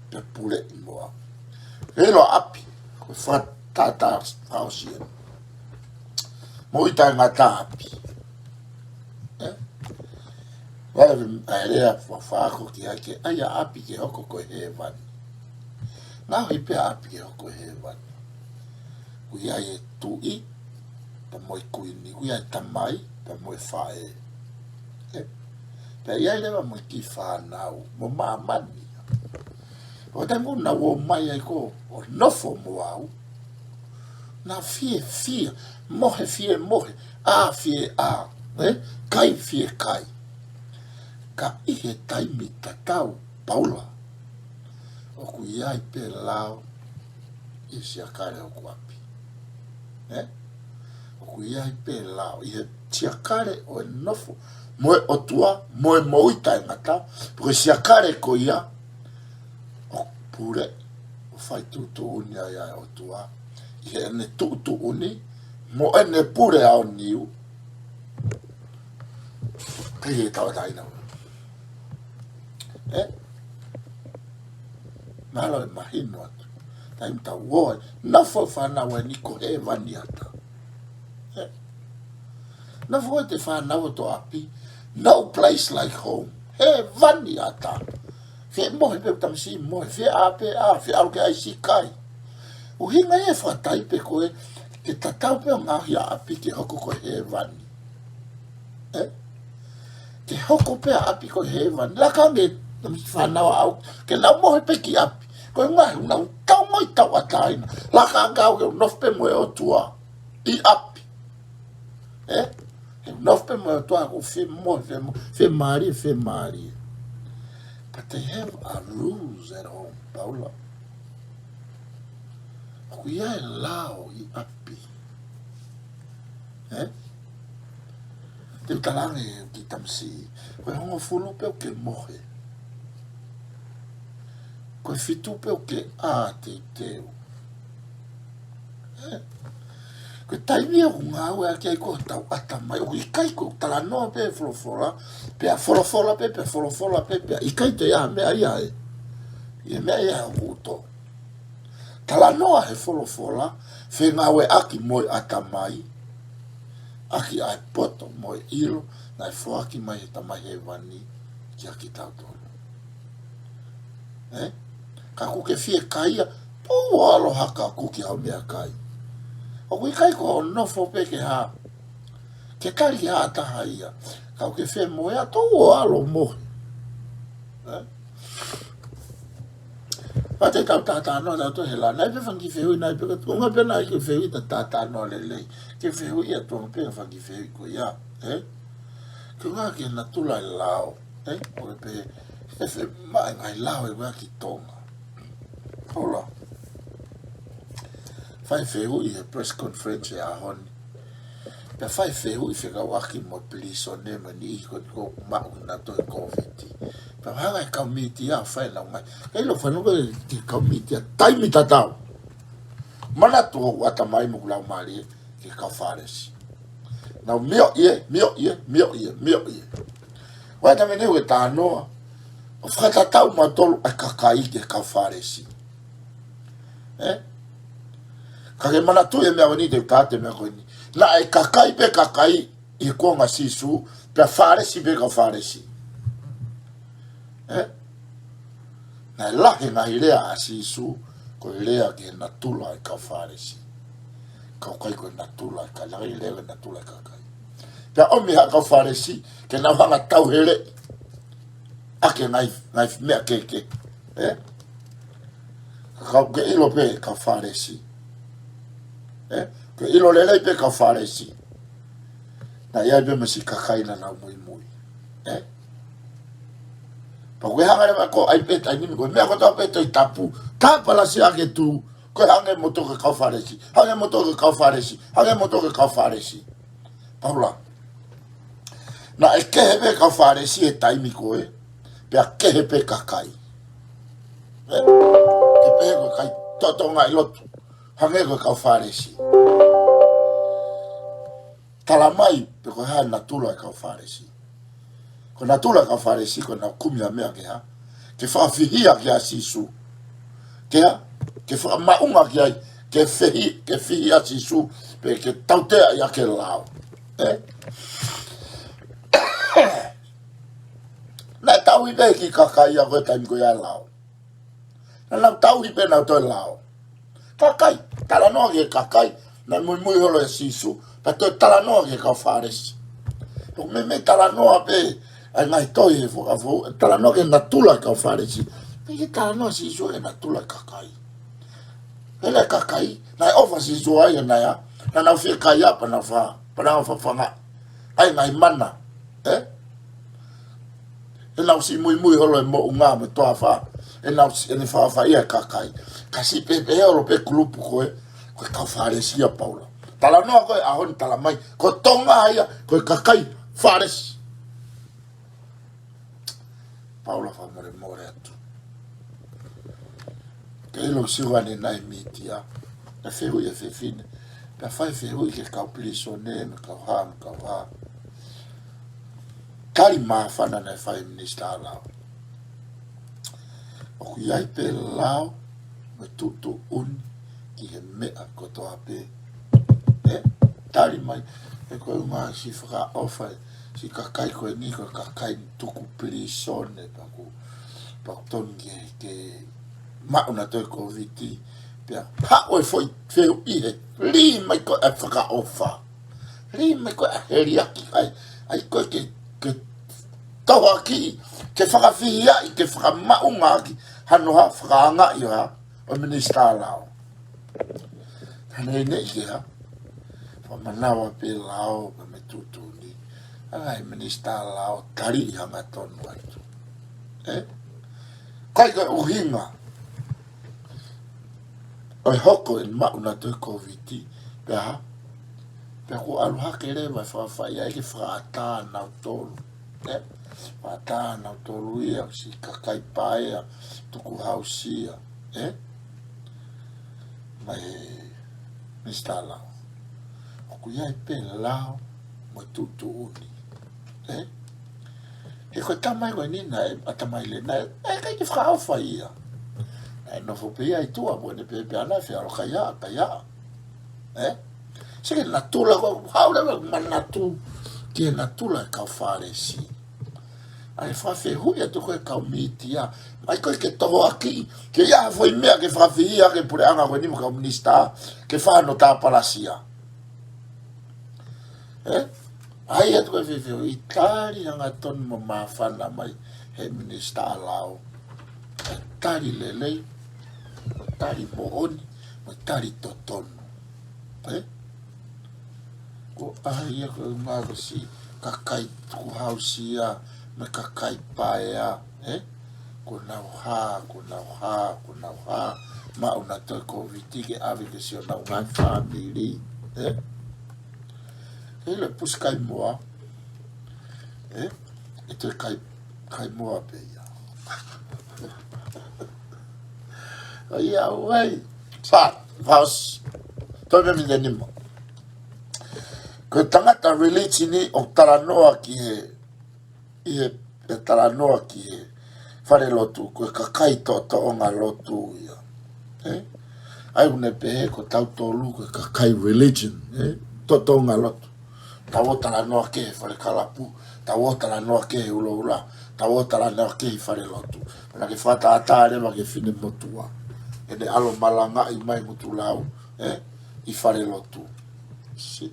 pea puleʻi mo au. Ke ʻilo ʻapi, ko e fakatātā fakaʻosi eni. Moʻui taʻengata ʻapi. Ē? Vale, ʻa e lea fakaako ki ai ke ʻai ʻa ʻapi ke hoko ko e hēvani. Ngaohi pē ʻa ʻapi ke hoko ko e hēvani. ʻOku ʻi ai e tuʻi, pea mo e kuini, ʻoku ʻi ai e tamai, pea mo e faʻē. Ē? Pea ʻi ai leva mo e kiʻi fānau, mo māmani. ʻO te muna ʻo mai ai ko, ʻo nofo mo au. Nau fiefia, mohe fie mohe, ʻā fie ʻā, ē? Kai fie kai. Ka ʻi he taimi tatau, Paula. ʻOku ʻi ai pē lao ʻi he siakale ʻoku ʻapi. Ē? ʻOku ʻi ai pē lao ʻi he siakale ʻo e nofo mo e ʻOtua, mo e moʻui taʻengata, pe ko e siakale ko ia, ʻoku pule, ʻo fai tuʻutuʻuni ai ʻa e ʻOtua, ʻi heʻene tuʻutuʻuni, mo ʻene pule aoniu, Kai e tau taina. Ē? Mahalo ʻe mahino atu. Taimi tau ō ai. Nofo fānau eni ko hēvani ʻatā. Ē? Nofo ʻete fānau ʻo toʻapi. No place like home. Hēvani ʻatā. Fie mohe pē tamasiʻi mohe. Fie ʻā pē ʻā. Fie ʻalu ke ʻai siʻi kai. ʻUhinga ia e fakataipe ko ē, ke tatau pē ʻo ngaohi ʻa ʻapi ke hoko ko e hēvani. Ē? Ke hoko pē ʻa ʻapi ko e hēvani. Laka ange, tamasiʻi fānau ʻaʻau, ke nau mohe pē ki ʻapi. Ko e ngaahi, nau tau mai tauʻatāina. Laka ange au ke u nofo pē mo e ʻOtua. ʻI ʻapi. Ē? He nofo pē mo e ʻOtua ko e fie mohe, fie mo-, fie mālie, fie mālie. But they have a rules at home, Paula. ʻOku ʻi ai e lao ʻi ʻapi. Ē? Te u talaange ki tamasiʻi. Ko e hongofulu pē ʻoku ke mohe. Ko e fitu pē ʻoku ke ʻā teuteu. Ē? Ko e taimi ʻoku ngāueʻaki ai ko e tauʻatāina mai, ʻoku ʻikai ko e talanoa pē folofola, pea folofola pē, pea folofola pē, pea ʻikai toe ʻi ai ha meʻa ia ē. ʻI he meʻa ia ʻoku tō. Talanoa he folofola, fengāueʻaki mo e ʻatamai, ʻaki ʻa e poto mo e ʻilo naʻe foaki mai he Tamai Hēvani kiate kitautolu. Ē? Ka ʻoku ke fie kai ia, tuku ʻo ʻalu hake ʻo kuki haʻo meʻakai. ʻOku ʻikai ko hoʻo nofo pē ke hā, ke tali ha taha ia. Ka ʻoku ke fie mohe, tuku ʻo ʻalu ʻo mohe. Ē? Pea te tau talanoa tautolu he lau. Naʻe pē fanga kiʻi fehuʻi, naʻe pē ka tuʻunga pē naʻe kiʻi fehuʻi ta talanoa lelei. Kiʻi fehuʻi ʻa tuʻunga pē fanga kiʻi fehuʻi ko ia. Ē? Ko e ngaahi natula e lao. Ē? ʻOku pehē, ʻe fē mai ngaahi lao ʻe ua ki Tonga. Hola. Fai fehuʻi he press conference he ʻaho ni. Pea fai fehuʻi fekauʻaki mo e pilīsone mo e niʻihi ko ē ʻoku maʻu kinautolu e Kōviti. Pea hanga e kau mītia ʻo fai ʻenau ngaahi. Kei lo fanu ko e kau mītia taimi tatau. Manatu hoku ʻatamai mo hoku laumālie ki he kau Fālesi. Nau mioʻi ē, mioʻi ē, mioʻi ē, mioʻi ē. Ko e taimi ni ʻoku ke talanoa ʻo fakatatau mautolu ʻa e kakai ki he kau Fālesi. Ē? Ka ke manatu e meʻa ko eni te u tā atu e meʻa ko eni. Naʻe kakai pē kakai ʻi he kuonga ʻo Sīsū, pea Fālesi pē kau Fālesi. Ē? Naʻe lahi e ngaahi lea ʻa Sīsū, ko e lea ki he natula e kau Fālesi. Ka ʻoku ʻikai ko e natula e kakai, lea ki he natula e kakai. Pea ʻomi ha kau Fālesi, ke nau hanga ʻo tauheleʻi ʻaki e ngaahi, ngaahi meʻa kehekehe. Ē? Ka ʻoku ke ʻilo pē kau Fālesi. Ē? Ke ʻilo lelei pē kau Fālesi. Naʻe ʻi ai pē mo e siʻi kakai naʻa nau muimui. Ē? Pea ko e hanga leva ko ē ʻai pē taimi ni ko e meʻa kotoa pē Tohi Tapu. Tāpalasia ke tū. Ko e hangē moutolu ko e kau Fālesi. Hangē moutolu ko e kau Fālesi. Hangē moutolu ko e kau Fālesi. Paula. Naʻe kehe pē kau Fālesi he taimi ko ē, pea kehe pē kakai. Ē? Ke pehē ko e kakai totongi lotu. Hangē ko e kau Fālesi. Tala mai, pe ko e hā e natula e kau Fālesi. Ko e natula e kau Fālesi, ko ʻenau kumi ha meʻa ke hā. Ke fakafihia ki ai ʻa Sīsū. Ke hā, ke fakamaʻunga ki ai, ke fehi, ke fihia ʻa Sīsū, pe ke tautea ia ki he lao. Ē? Naʻe tauhi pē e kiʻi kakai ia ko e taimi ko ia e lao. Naʻa nau tauhi pē nautolu e lao. Kakai, talanoa ki he kakai, naʻe muimui holo ʻia Sīsū, pea toe talanoa ki he kau Fālesi. Pea ko e meimei talanoa pē, ʻa e ngaahi tohi he Fuakava Foʻou, talanoa ki he natula e kau Fālesi. Pea ʻikai ke talanoa ʻa Sīsū ki he natula e kakai. Pea ʻi he kakai, naʻe ʻofa ʻa Sīsū ai ʻa ia, naʻa nau fie kai ia pea nau fa, pea nau fafanga ʻa e ngaahi mana. Ē? ʻEnau siʻi muimui holo he moʻunga mo e toafa. ʻEnau siʻi, ʻene fafanga e kakai. Ka siʻi pehē holo pē kulupu ko ē, ko e kau Fālesi ia Paula. Talanoa ko ē ʻaho ni tala mai, ko Tonga ia, ko e kakai Fālesi. Paula fakamolemole atu. Ke ʻilo siʻi ʻanenai mītia. Naʻe fehuʻi e fefine. Pea fai fehuʻi ki he kau pilīsone, mo e kau hā, mo e kau hā. Tali māfana naʻe fai ʻe he minisitā lao. ʻOku ʻi ai pē lao mo e tuʻutuʻuni ki he meʻa kotoa pē. Ē, tali mai, ē ko e ʻuhinga siʻi fakaʻofa, siʻi kakai ko eni ko e kakai tuku pilīsone pea ʻoku, pea ʻoku tonu ke, ke maʻu nautolu e Kōviti, pea haʻu e foʻi fehuʻi he, lī mai ko e fakaʻofa. Lī mai ko e heliaki ai, ʻai ko ē ke, ke tauhaki, ke fakafihiaʻi, ke fakamaʻungaʻaki, hano hā fakaangaʻi ʻo hā, ʻo e minisitā lao. Hane ne i ke hā, fakamanawa pē lao, pea mo e tuʻutuʻuni. ʻA e ngaahi minisitā lao, tali ʻi hangatonu atu. Ē? ʻIkai ko e ʻuhinga ʻo e hoko ʻene maʻu nautolu e Kōviti, pea hā? Pea kuo ʻalu hake leva e fafai ai ke fakaʻatā nautolu. Ē? Fakaʻatā nautolu ia, siʻi kakai paea, tukuhausia. Ē? Mai he minisitā lao. ʻOku ʻi ai pē lao mo e tuʻutuʻuni. Ē? He ko e tamai ko eni naʻe, ʻatamai lelei naʻe, naʻe ʻikai ke fakaʻofa ia. Naʻe nofo pē ia ʻi tuʻa, mo ʻene pehē pē ʻe ia naʻe feʻauakaihaʻa, kaihaʻa. Ē? Se ke natula ko, hau leva manatu ki he natula e kau Fālesi. ʻA e fakafehuʻi atu ko e kau mītia. ʻAi ko ē ke tohoakiʻi, ke ʻi ai ha foʻi meʻa ke fakafehuʻi ʻaki e puleʻanga ko eni mo e kau minisitā, ke fano tāpalasia. Ē? ʻAi atu ko e fefehuʻi, tali hangatonu mo māfana mai he minisitā lao. Tali lelei, mo tali moʻoni, mo tali totonu. Ē? Ko e ʻai ia ko e ʻuhinga ko e siʻi kakai tukuhausia, mo e kakai paea, ē? Ko nau hā, ko nau hā, ko nau hā. Maʻu nautolu e Kōviti ke ʻave ki siʻonau ngaahi fāmili, ē? Kei le pusi kai moa, ē? ʻE toe kai, kai moa pē ia. ʻA ia, ʻuhi. Sa, fas. Toe me mi te nima. Ko e tangata religion ʻoku talanoa ki he, ʻi he, ʻe talanoa ki he falelotu, ko e kakai toʻonga lotu ia. Ē? ʻAi ʻoku ne pehē ko tautolu ko e kakai religion, ē? Toʻonga lotu. Tau ō talanoa ki he falekalapu, tau ō talanoa ki he ʻulaʻula, tau ō talanoa ki he falelotu. Pea naʻa ke fakatātā leva ki he finemotuʻa. ʻEne ʻalu ʻo malangaʻi mai ngutu lau, ē? ʻI falelotu. Si.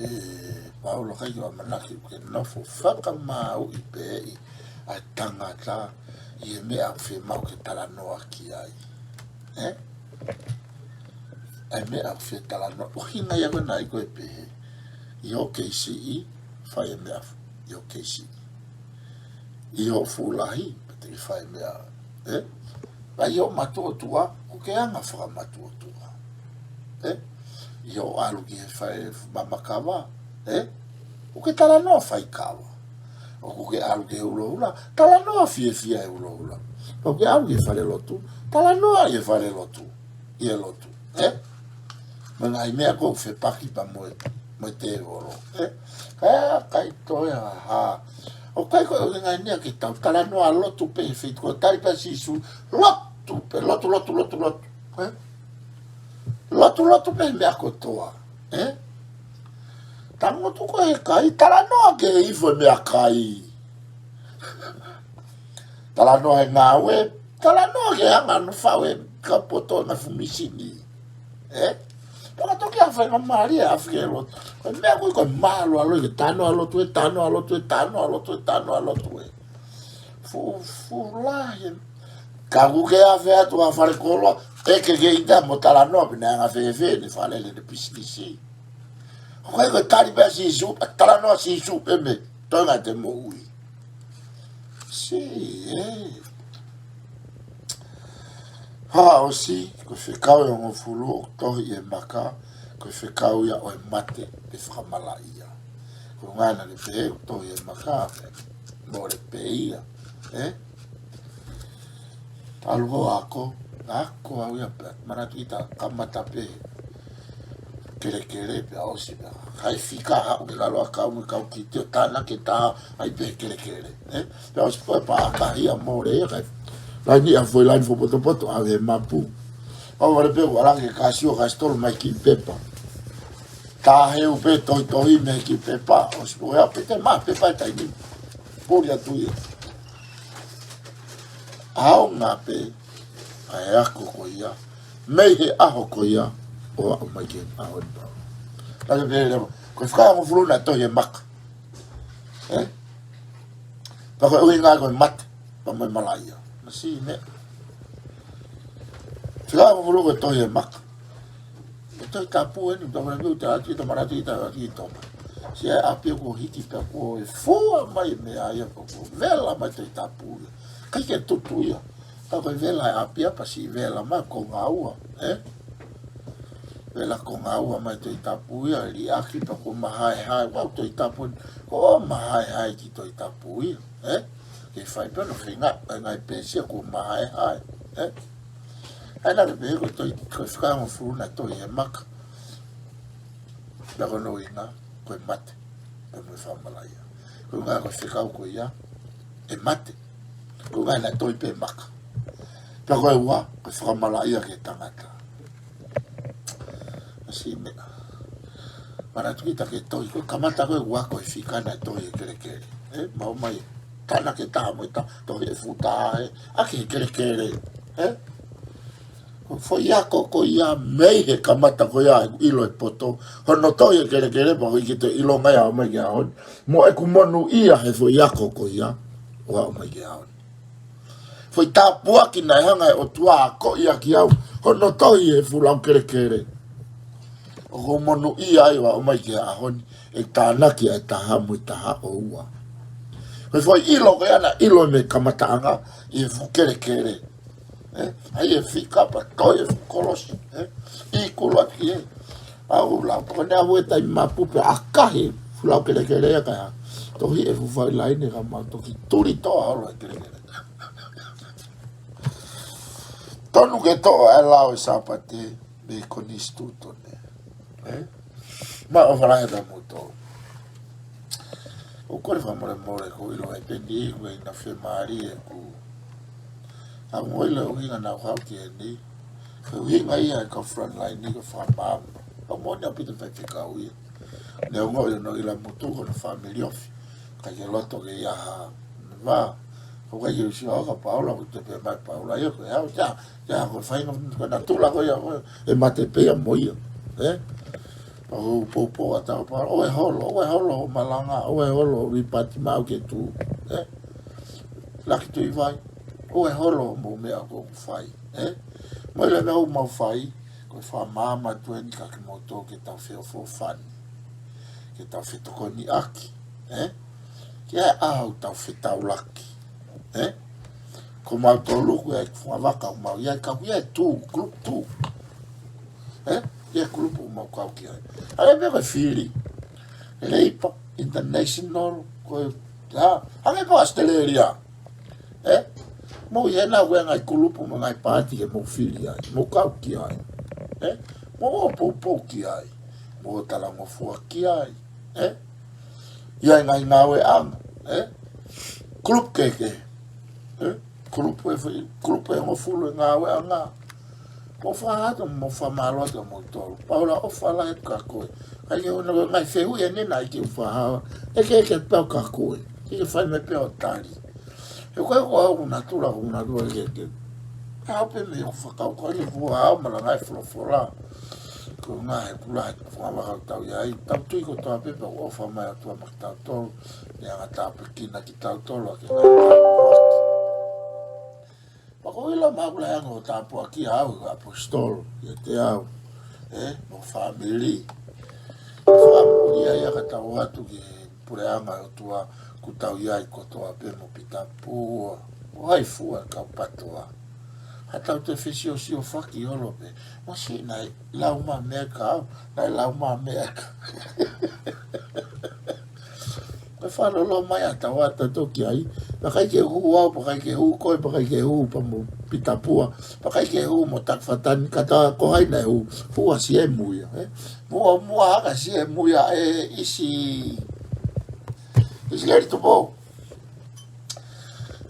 Ē, Paula kai ʻoku ʻamanaki ke nofo fakamāuʻi pē ʻi ʻa e tangata ʻi he meʻa ʻoku fiemaʻu ke talanoa ki ai. Ē? ʻA e meʻa ʻoku fie talanoa. ʻUhinga ia ko ena ʻi ko e pehē. ʻI hoʻo kei siʻi, fai e meʻa ʻi hoʻo kei siʻi. ʻI hoʻo fuʻu lahi, pea te ke fai e meʻa. Ē? Pea ʻi hoʻo matuʻotuʻa, ʻoku ke anga fakamatuʻotuʻa. Ē? ʻI hoʻo ʻalu ki he fai mama kava. Ē? ʻOku ke talanoa fai kava. ʻOku ke ʻalu ki he ʻulaʻula, talanoa fiefia he ʻulaʻula. ʻOku ke ʻalu ki he falelotu, talanoa ʻi he falelotu. ʻI he lotu. Ē? Mo e ngaahi meʻa ʻoku fepaki pea mo e, mo e tēvolo. Ē? Kae, kai toe ha hā. ʻOku ʻikai ko e ngaahi meʻa ke tau talanoa lotu pē he feituʻu ko e tali pē ʻa Sīsū. Lotu pē, lotu, lotu, lotu, lotu. Ē? Lotu, lotu pē he meʻa kotoa. Ē? Tangutu ko e kai, talanoa ki he ifo e meʻakai. Talanoa he ngāue, talanoa ki he anga ʻo e faʻu e kau poto ʻa e fumisini. Ē? Pea ka toki ʻa e faingamālie ʻa e ʻafi ke lotu. Ko e meʻa ko ē ko e mālualoi ke talanoa lotu ē, talanoa lotu ē, talanoa lotu ē, talanoa lotu ē. Fuʻu, fuʻu lahi ē. Ka ʻoku ke ʻave atu ʻa e falekoloa, ʻeke ke ʻita mo talanoa pē naʻe anga fēfē ʻene fale ʻene pisinisi. ʻOku ʻikai ko e tali pē ʻa Sīsū, pea talanoa Sīsū pē mei he toenga ʻete moʻui. Si, ē. Hā ʻosi, ko e fekau ʻe hongofulu ʻoku tohi ʻi he maka, ko e fekau ia ʻo e mate pe fakamalaʻia. Ko e ʻuhinga naʻa ke pehē ʻoku tohi ʻi he maka, mole pē ia, ē? Talu ko e ako, ako au ia pē, manatuʻi ta kamata pē kelekele pea ʻosi pē. Kai fika haʻu ki lalo ʻa e kau mo e kau kiti ʻo tānaki e taha ai pē he kelekele, ē? Pea ʻosi pē pea ʻakahi ia mole ia kai. Laini ʻa e foʻi laini fakapotopoto ʻave he mapu. ʻAu vale pē ʻoku ʻalu ange ki he kasi ʻo kasi tolu mai ki pepa. Tāheu pē tohitohi mei he kiʻi pepa, ʻosi pē ʻoku ʻi ai pē te ma pepa ʻi he taimi. Puli atu ia. ʻAonga pē ʻa e ako ko ia, mei he ʻaho ko ia ʻo aʻu mai ki he ʻaho ni pau. Naʻa ke pehē leva, ko e fekau ʻe hongofulu naʻe tohi ʻi he maka. Ē? Pea ko e ʻuhinga ko e mate, pea mo e malaʻia. Masiʻi meʻa. Fekau ʻe hongofulu ko e tohi ʻi he maka. Ko e Tohi Tapu eni, tau mana miu, tau ati, tau mana ati, tau ati, tau mana. Siʻi ʻapi kuo hiki pea kuo ʻe fua mai e meʻa ia, kuo vela mai Tohi Tapu ia. ʻIkai ke tutu ia. Ka ko e vela e ʻapi ia pea siʻi vela mai konga ua, ē? Vela konga ua mai Tohi Tapu ia, liʻaki pea kuo mahaehae, ʻoku Tohi Tapu eni, kuo mahaehae ki Tohi Tapu ia, ē? Ke fai pē ʻo feinga, ʻa e ngaahi peesi ia kuo mahaehae, ē? ʻA ia naʻa ke pehē ko e tohi, ko e fekau ʻe hongofulu naʻe tohi ʻi he maka. Pea ko hono ʻuhinga, ko e mate, pea mo e fakamalaʻia. Ko e ʻuhinga ko e fekau ko ia, ʻe mate. Ko e ʻuhinga naʻe tohi pē he maka. Pea ko e ua, ko e fakamalaʻia ki he tangata. Siʻi meʻa. Manatuʻi kita ki he tohi, ko e kamata ko ē ʻoku ako e fika naʻe tohi ʻe he kelekele. Ē, maʻu mai, tānaki ʻe taha mo e taha, tohi ʻe futa ē, ʻaki he kelekele. Ē? Ko e foʻi ako ko ia mei he kamata ko ia ʻeku ʻilo e poto. Hono tohi ʻe he kelekele, pea ko e ʻikai ke toe ʻilonga ia ʻo aʻu mai ki he ʻaho ni. Mo ʻeku monūʻia he foʻi ako ko ia, ʻo aʻu mai ki he ʻaho ni. Foʻi tāpuaki naʻe hanga ʻe he ʻOtua ʻo akoʻi ʻaki au, hono tohi ʻe he fuʻu lau kelekele. ʻOku ou monūʻia ai ʻo aʻu mai ki he ʻaho ni, ʻe tānaki ʻa e taha mo e taha ʻo ua. Ko e foʻi ʻilo ko ia naʻe ʻilo mei he kamataʻanga ʻi he fuʻu kelekele. Ē, ʻai e fika pea tohi e fuʻu kolosi, ē, ʻi kulu atu ki he. Pau lau, pea ko ʻene aʻu e taimi mapu pea ʻakahi e fuʻu lau kelekele ia kae tohi e fuʻu faʻu laine ka mau toki tuli toʻa holo e kelekele. Tonu ke toʻo ʻa e lao ʻo e Sāpate mei he Konisitūtone. Ē? Mālō ʻofa lahi atu moutolu. ʻOku ou kole fakamolemole ko e ʻilo ai pē ni ʻoku ʻi ai ha fiemālie ʻoku ʻa mo ʻilo ʻuhinga naʻa ku haʻu ki heni. Ko e ʻuhinga ia e kau frontline ni ko e fakamaama. Ka moʻoni ʻaupito faifekau ia. Neongo ʻi hono ʻila motu ko hono fāmili ofi. ʻIkai ke loto ke ʻi ai ha vā. ʻOku ʻikai ke u sio au ka Paula, ʻoku te pehē mai Paula ia ko e hau, ia, ia ko e faʻahinga ko e natula ko ia, ko e mate pē ia mo ia. Ē? Pea ʻoku ou poupou atu kia Paula, ʻoua ʻe holo, ʻoua ʻe holo hoʻo malanga, ʻoua ʻe holo hoʻo lipati maʻu ke tuʻu. Ē? Laki Tuʻivai, ʻoua ʻe holo hoʻomou meʻa ʻoku mou fai. Ē? Mo e ʻilo e meʻa ʻoku mou fai, ko e fakamaama atu eni kia kimoutolu ke tau feʻofoʻofani. Ke tau fetokoniʻaki. Ē? Ke ʻi ai e ʻaho ʻoku tau fetaulaki. Ē? Ko mautolu ko e fungavaka ʻoku mau ʻi ai, ka ʻoku ʻi ai e two, group two. Ē? ʻI ai e group ʻoku mau kau ki ai. ʻA ia pē ko e fili. Leipa, International, ko e, ha, hangē pē ko Australia. Ē? Mou ʻi hena ʻoku ʻi ai e ngaahi kulupu mo e ngaahi paati ke mou fili ai. Mou kau ki ai. Ē? Mou ō poupou ki ai. Mou ō talangofua ki ai. Ē? ʻI ai e ngaahi ngāueʻanga. Ē? Kulupu kehekehe. Ē? Kulupu ʻe fai, kulupu ʻe hongofulu e ngāueʻanga. Mou fakahā atu, mou fakamālō atu moutolu. Paula ʻofa lahi atu kia koe. ʻIkai ke u ʻilo e ngaahi fehuʻi eni naʻe ʻikai ke u fakahā. ʻEke, ʻeke pē au kia koe. Ke ke fai mai pē ʻo tali. He ko e, ko au ʻoku natula, ʻoku natula ke, ke. Ka au pē mei hoku fakakaukau ke fua au malanga e folofola. Ko e ngaahi kula he fua makau tau ʻi ai. Tau tui kotoa pē pea ʻofa mai ʻOtua maʻa kitautolu. Neongo ʻa e tāpuekina kitautolu ʻaki e ngaahi tāpuaki. Pea ʻoku ou ʻilo maʻu lahi ange hoʻo tāpuakiʻi au, ʻaposetolo, ʻiate au, ē, mo e fāmili. Fakamoʻoni ia ka tau ō atu ki he puleʻanga ʻo e ʻOtua, ʻoku tau ʻi ai kotoa pē mo Pitapua, ʻo hai fua e kau PTOA. Ka tau toe fesiosiofaki holo pē, masiʻi naʻe lau mai meʻa kia au, naʻe lau mai meʻa kia au. Ko e fakalolo mai ʻa e tau ata toki ai. Pea ʻikai ke hū au, pea ʻikai ke hū koe, pea ʻikai ke hū pea mo Pitapua, pea ʻikai ke hū mo Takufatani, ka ta ko hai naʻe hū, hū ʻa Siemu ia, ē? Muʻomuʻa hake ʻa Siemu ia ʻe ʻIsi, ʻIsileli Tupou.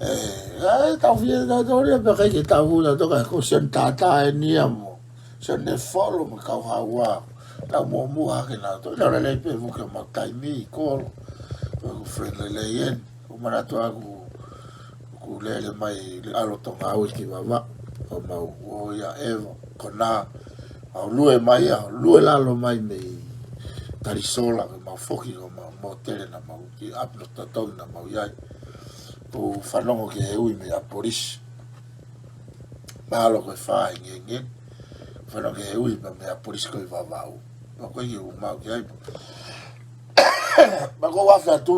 Ē, ʻa e tau fie tau tōria, pea ʻikai ke tau hū tau toka, ko Sione Tata eni ia mo Sione Folo mo e kau Haua. Tau muʻomuʻa hake nautolu. Tau lele pē mo ke mau taimi ʻi kolo. Pea ʻoku friend lelei eni. ʻOku manatu ʻaku, ʻoku lele mai ʻi ʻAlo Tonga au ki Vavaʻu. ʻO mau ō ia ʻeva, ko ena. Mau lue mai ia, lue lalo mai mei Talisola, ko e mau foki, ko e mau mōtele naʻa mau, ki ʻapi no totongi naʻa mau ʻi ai. ʻOku fanongo ki he ui mei ʻApolisi. Mahalo ko e fā hengehenge. Fanongo ki he ui mei, mei ʻApolisi ko ē ʻi Vavaʻu. Pea ko e ʻuhinga ʻoku ou maʻu ki ai. Pea ʻoku ou afe atu,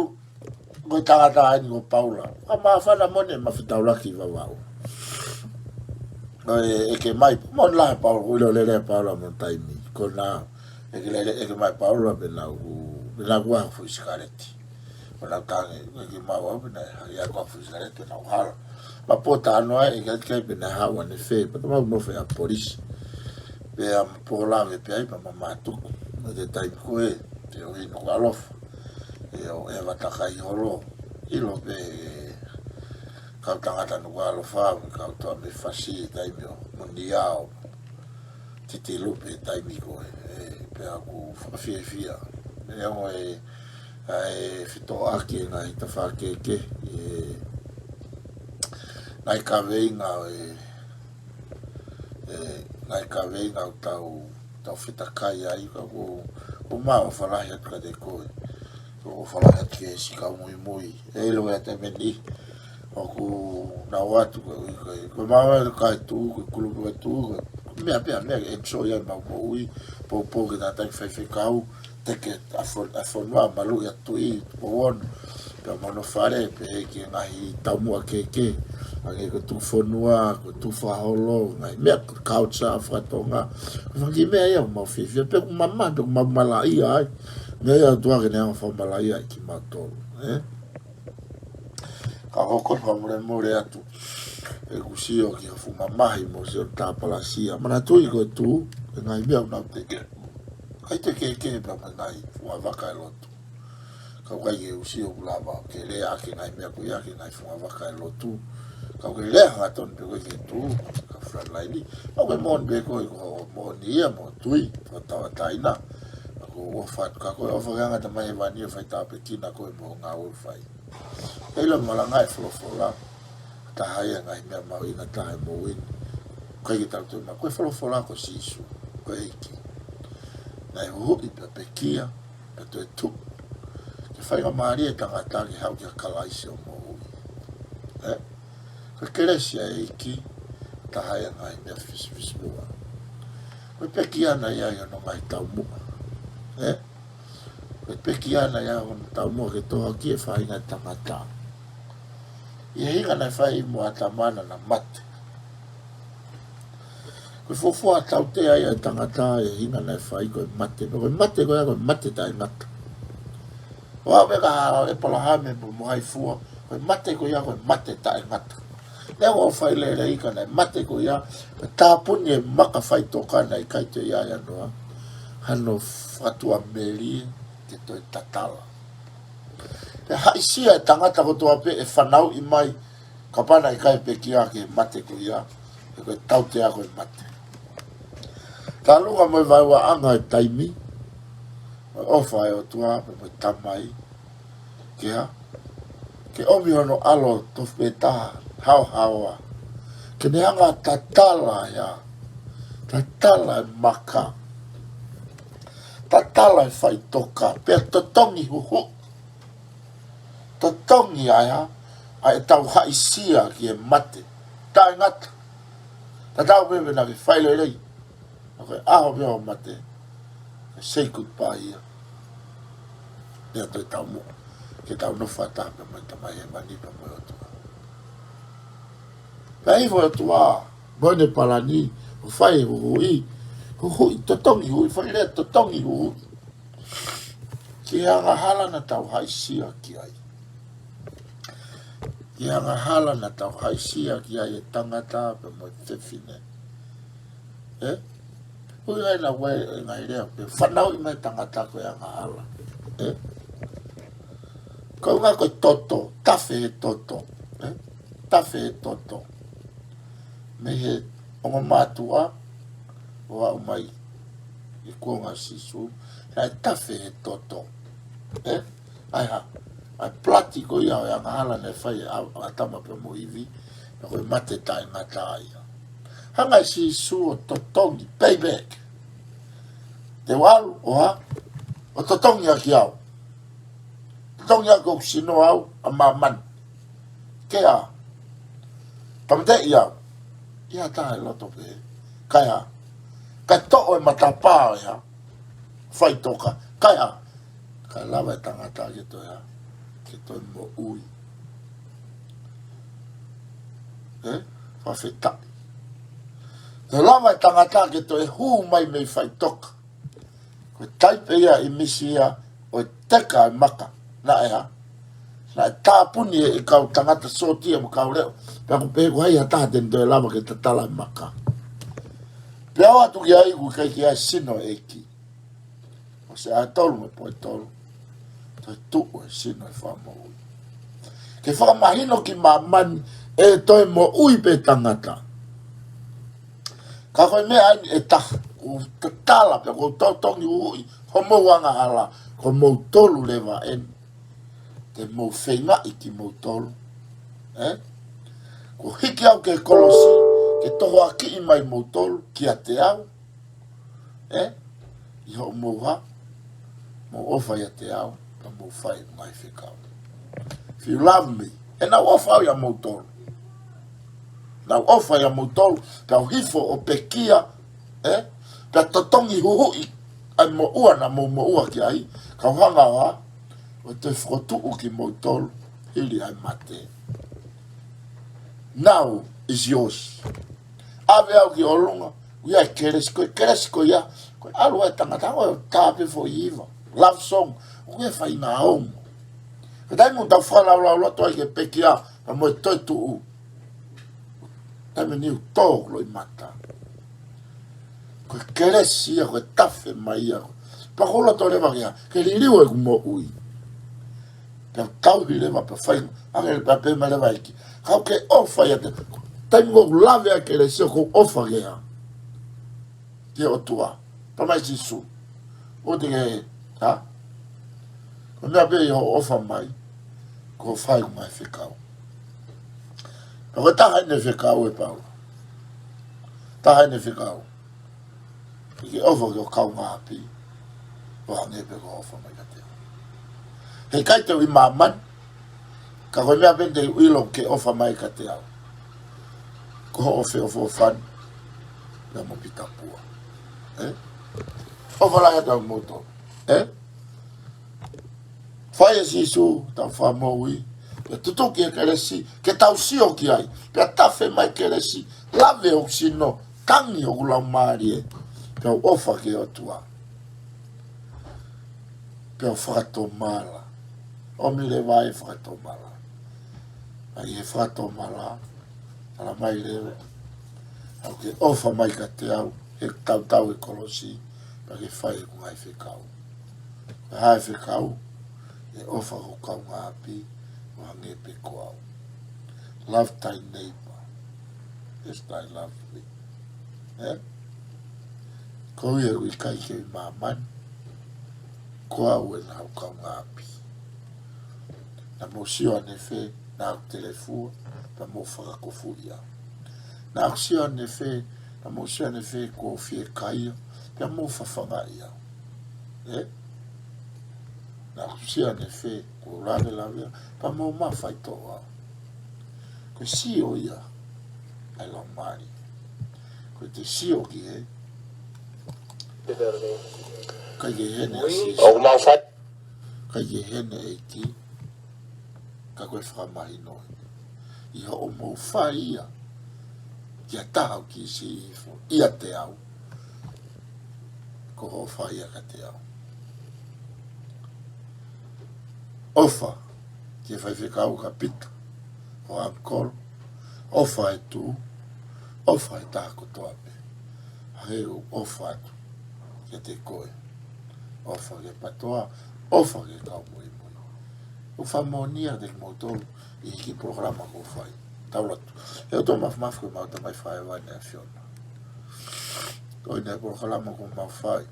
ko e tangata eni ko Paula. Ka māfana moʻoni e mafitaulaki ʻi Vavaʻu. Ko e ʻeke mai, moʻoni lahi Paula, ʻoku ʻilo lelei Paula mo e taimi. Ko ena, ʻeke lele, ʻeke mai Paula pea naʻa ku, pea naʻa ku ʻaho fuʻu sikaleti. Pea naʻa ku tangi, ʻeke mai au pea naʻe, ia ko ʻaho fuʻu sikaleti pea naʻa ku hala. Pea pō tano ai, ʻeke atu ki ai pea naʻe haʻu ʻanefē, pea ta mau nofo ʻi ʻApolisi. Pea ma pō lave pē ai, pea ma mātuku. Mo e taimi ko ē, te u inu ka alofa. ʻE ʻo e vatakai holo, ʻilo pē kau tangata Nukuʻalofa, kau toa mei Fasi, taimi ʻo Muniao. Te Te lupe taimi ko ē, ē, pea ʻoku ou fakafiefia. Neongo e, ʻa e fitoʻaki e ngaahi tafaʻaki kehekehe, ē, ngaahi kaveinga ʻo e, ē, ngaahi kaveinga ʻoku tau, tau fetakai ai, ka ʻoku, ʻoku ou ʻofa lahi atu kiate koe. ʻOku ou ʻofa lahi atu ki he siʻi kau muimui. ʻE ʻilo ʻe he taimi ni ʻoku nau ō atu ko e, ko e, ko e maama ʻo e kakai tuʻu, ko e kulupu ʻo e tuʻu, ko e meʻa pē, meʻa ke enjoy ai ʻemau moʻui, poupou ki he tangataʻeiki faifekau, teke ʻa e fon-, ʻa e fonua, maluʻi ʻa Tuʻi Tupou Ono, pea mo hono fale, pehē ki he ngaahi taumuʻa kehekehe, hangē ko e tuʻu fonua, ko e tuʻu fakaholo, ngaahi meʻa ko e culture faka-Tonga, ko e fanga kiʻi meʻa ia ʻoku mau fiefia, pea ʻoku mamahi, pea ʻoku mau malaʻia ai. Meʻa ia ʻa e ʻOtua ke ne hanga ʻo fakamalaʻiaʻi kimautolu, ē? Ka ʻoku ou fakamolemole atu ʻeku sio ki ha fuʻu mamahi mo sio tāpalasia. Manatuʻi ko e tuʻu, e ngaahi meʻa ʻoku nau teke, ʻikai te ke kehe pea mo e ngaahi funga vaka ʻo e lotu. Ka ʻoku ʻikai ke u sio ʻoku lava ke lea ʻaki e ngaahi meʻa ko ia ki he ngaahi funga vaka ʻo e lotu. Ka ʻoku ke lea hangatonu pē koe ki he tuʻu, ka frontline. ʻOku ke moʻoni pē koe ko e moʻoni ia mo e tui, ko e tauʻatāina. Ka ʻoku ou ʻofa atu kia koe, ʻofa ke anga Tamai Hēvani ʻo fai tāpuekina koe mo e ngāue ʻoku fai. ʻE ʻilo malanga e folofola, taha ia e ngaahi meʻa mahuʻinga taha ʻi he moʻui ni. ʻIkai ke tau toe ma-, ko e folofola ko Sīsū, ko e ʻEiki. Naʻe huhuʻi pea pekia, pea toetuʻu. Ke faingamālie e tangata ke haʻu kia Kalaisi ʻo moʻui. Ē? Ko e kelesi ʻa e ʻEiki, taha ia e ngaahi meʻa fisifisimuʻa. Ko e pekia naʻe ʻi ai hono ngaahi taumuʻa. Ē? Ko e pekia naʻe ʻi ai hono taumuʻa ke tohoakiʻi e faʻahinga ʻo e tangata. ʻI he hinga naʻe fai mo ʻĀtama naʻa na mate. Ko e fuofua tautea ia ʻo e tangata ʻi he hinga naʻe fai ko e mate. Ko e mate ko ia ko e mate taʻengata. ʻO aʻu pē kia ʻĒpalahame mo, mo hai fua, ko e mate ko ia ko e mate taʻengata. Neongo ʻoku fai lelei ka naʻe mate ko ia, pea tāpuni e maka faʻitoka naʻe ʻikai toe ʻi ai hano, hano fakatuʻamelie ke toe tatala. Pea haʻisia e tangata kotoa pē ʻe fanauʻi mai, kapau naʻe ʻikai pekia ki he mate ko ia, he ko e tautea ko e mate. Talu ka mo e vaeuaʻanga ʻo e taimi, mo e ʻofa ʻa e ʻOtua, pea mo e Tamai, ke hā? Ke ʻomi hono ʻAlo tofu pē taha, haohaoa. Ke ne hanga ʻo tatala ia, tatala e maka, tatala e faʻitoka, pea totongi huhuʻi. Totongi ai ʻa ʻetau haʻisia ki he mate taʻengata. Tatau pē pe naʻa ke fai lelei, ka ko e ʻaho pē ʻo e mate, ke say goodbye ia. Pea toe taumuʻa ke tau nofo fakataha pea mo e Tamai Hēvani pea mo e ʻOtua. Pea hifo e ʻOtua mo ʻene palani ʻo fai e huhuʻi, huhuʻi, totongi huhuʻi, fai lea totongi huhuʻi ki he angahala naʻa tau haʻisia ki ai. Ki he angahala naʻa tau haʻisia ki ai, e tangata pea mo e fefine. Ē? Ui ai na ue e ngaahi lea, pea fanauʻi mai e tangata ko e angahala. Ē? Ko e ʻuhinga ko e toto, tafe he toto. Ē? Tafe he toto. Mei he ongo mātuʻa ʻo aʻu mai ki he kuonga ʻo Sīsū, naʻe tafe he toto. Ē? ʻA e hā? ʻA e plati ko ia ʻo e angahala naʻe fai ʻe ʻĀ-, ʻĀtama pea mo ʻIvi, pea ko e mate taʻengata ia. Hanga ʻe Sīsū ʻo totongi, payback. Te u ʻalu ʻo hā? ʻO totongi ʻaki au. Totongi ʻaki hoku sino au ʻa māmani. Ke hā? Tāmateʻi au. ʻI ai ha taha ʻi loto pē? Kae hā? Kae toʻo e matapā ʻo e hā? Faʻitoka. Kae hā? Kae lava e tangata ke toe hā? Ke toe moʻui. Ē? Fakafetaʻi. Toe lava e tangata ke toe hū mai mei faʻitoka. Ko e taipe ia ʻi Misi ia ʻo e teka e maka. Naʻe hā? Naʻe tāpuni ʻe he kau tangata sōtia mo e kau leʻo. Pea ʻoku pehē ko hai ha taha te ne toe lava ke tatala e maka. Pea ʻoatu ki ai ʻoku ʻikai ke ʻi ai e sino ʻo e ʻEiki. ʻOsi ʻaho ʻe tolu mo e pō ʻe tolu, toe tuʻu e sino ʻo e fakamoʻui. Ke fakamahino ki māmani ʻe toe moʻui pē tangata. Ka ko e meʻa ʻeni ʻe taha, ʻOku tatala pea ʻoku ou totongi huhuʻi homou angahala, ko moutolu leva eni. Te mou feingaʻi kimoutolu. Ē? Kuo hiki au ki he kolosi, ke tohoakiʻi mai moutolu kiate au. Ē? ʻI hoʻomou hā, mou ʻofa ʻiate au, pea mou fai e ngaahi fekau. If you love me, ʻe naʻu ʻofa au ʻia moutolu. Naʻu ʻofa ʻia moutolu, pea u hifo ʻo pekia, ē? Pea totongi huhuʻi ʻa e moʻua naʻa mou moʻua ki ai, kau hanga ʻo hā, ʻo toe fokotuʻu kimoutolu, hili ʻa e mate. Now is yours. ʻAve au ki ʻolunga, ʻoku ʻi ai e kelesi, ko e kelesi ko ia, ko e ʻalu ʻa e tangata, ʻo tā pē foʻi hiva. Love song, ʻoku ʻi ai e faʻahinga ongo. Ko e taimi ʻoku tau fakalaulauloto ai ki he pekia, pea mo e toetuʻu. Taimi ni ʻoku tō hoku loʻimata. Ko e kelesi ia, ko e tafe mai ia. Pea ʻoku ou loto leva ke, ke liliu ʻeku moʻui. Pea u tauhi leva, pea fai, ange pea pehē mai leva ʻEiki. Kau ke ʻofa ʻiate, taimi ʻoku ou lave ai e kelesi ʻoku ou ʻofa ki he hā? Ki he ʻOtua. Talamai ʻe Sīsū. ʻOua te ke, hā? Ko e meʻa pē ʻi hoʻo ʻofa mai, ko hoʻo fai ʻeku ngaahi fekau. Pea ko e taha eni e fekau ʻe Paula. Taha eni e fekau. Ke ke ʻofa ki ho kaungāʻapi, ʻo hangē pē ko hoʻo ʻofa mai kiate au. Heʻikai te u ʻi māmani, ka ko e meʻa pē te u ʻilo ke ʻofa mai kiate au. Ko hoʻo feʻofoʻofani, pea mo Pita Pua. Ē? ʻOfa lahi atu ʻa moutolu. Ē? Fai ʻe Sīsū, tau fakamoʻui. Pea tutuki e kelesi, ke tau sio ki ai. Pea tafe mai kelesi, lave hoku sino, tangi hoku laumālie. Pea u ʻofa ki he ʻOtua. Pea u fakatomala. ʻOmi leva e fakatomala. ʻA ia ʻi he fakatomala, talamai leva, ʻoua ke ʻofa mai kiate au, he tautau e kolosi, pea ke fai ʻeku ngaahi fekau. Ko e hā e fekau? ʻE ʻofa ho kaungāʻapi, ʻo hangē pē ko au. Love thy neighbor as thy love me. Ē? Ko ia ʻoku ʻikai ke u ʻi māmani, ko au ʻena ho kaungāʻapi. Naʻa mou sio anefē, naʻa ku telefua, pea mou fakakofuʻi au. Naʻa ku sio anefē, naʻa mou sio anefē kuo u fiekaia, pea mou fafangaʻi au. Ē? Naʻa ku sio anefē kuo u lavelavea, pea mou maʻu faitoʻo au. Ko e sio ia ʻa e Laumālie. Ko e te sio ki he, ʻikai ke hene ʻa Sīsū. ʻOku mau fai. ʻIkai ke hene ʻEiki, ka ko e fakamahino ʻi hoʻomou fai ia ki ha taha ʻoku kiʻi siʻi hifo ʻiate au, ko hoʻo fai ia kiate au. ʻOfa ki he faifekau, ka Pita, ho uncle, ʻofa e tuʻu, ʻofa e taha kotoa pē. Hangē ko e ʻofa atu kiate koe. ʻOfa ki he PTOA, ʻofa ki he kau muimui. ʻOku fakamoʻoni atu kiate kimoutolu ʻi he kiʻi polokalama kuo fai. Tau lotu. ʻE ʻOtua Māfimafi, ko homau Tamai Fakahēvani ʻa e ʻAfiona. Ko ʻeni e polokalama kuo mau fai.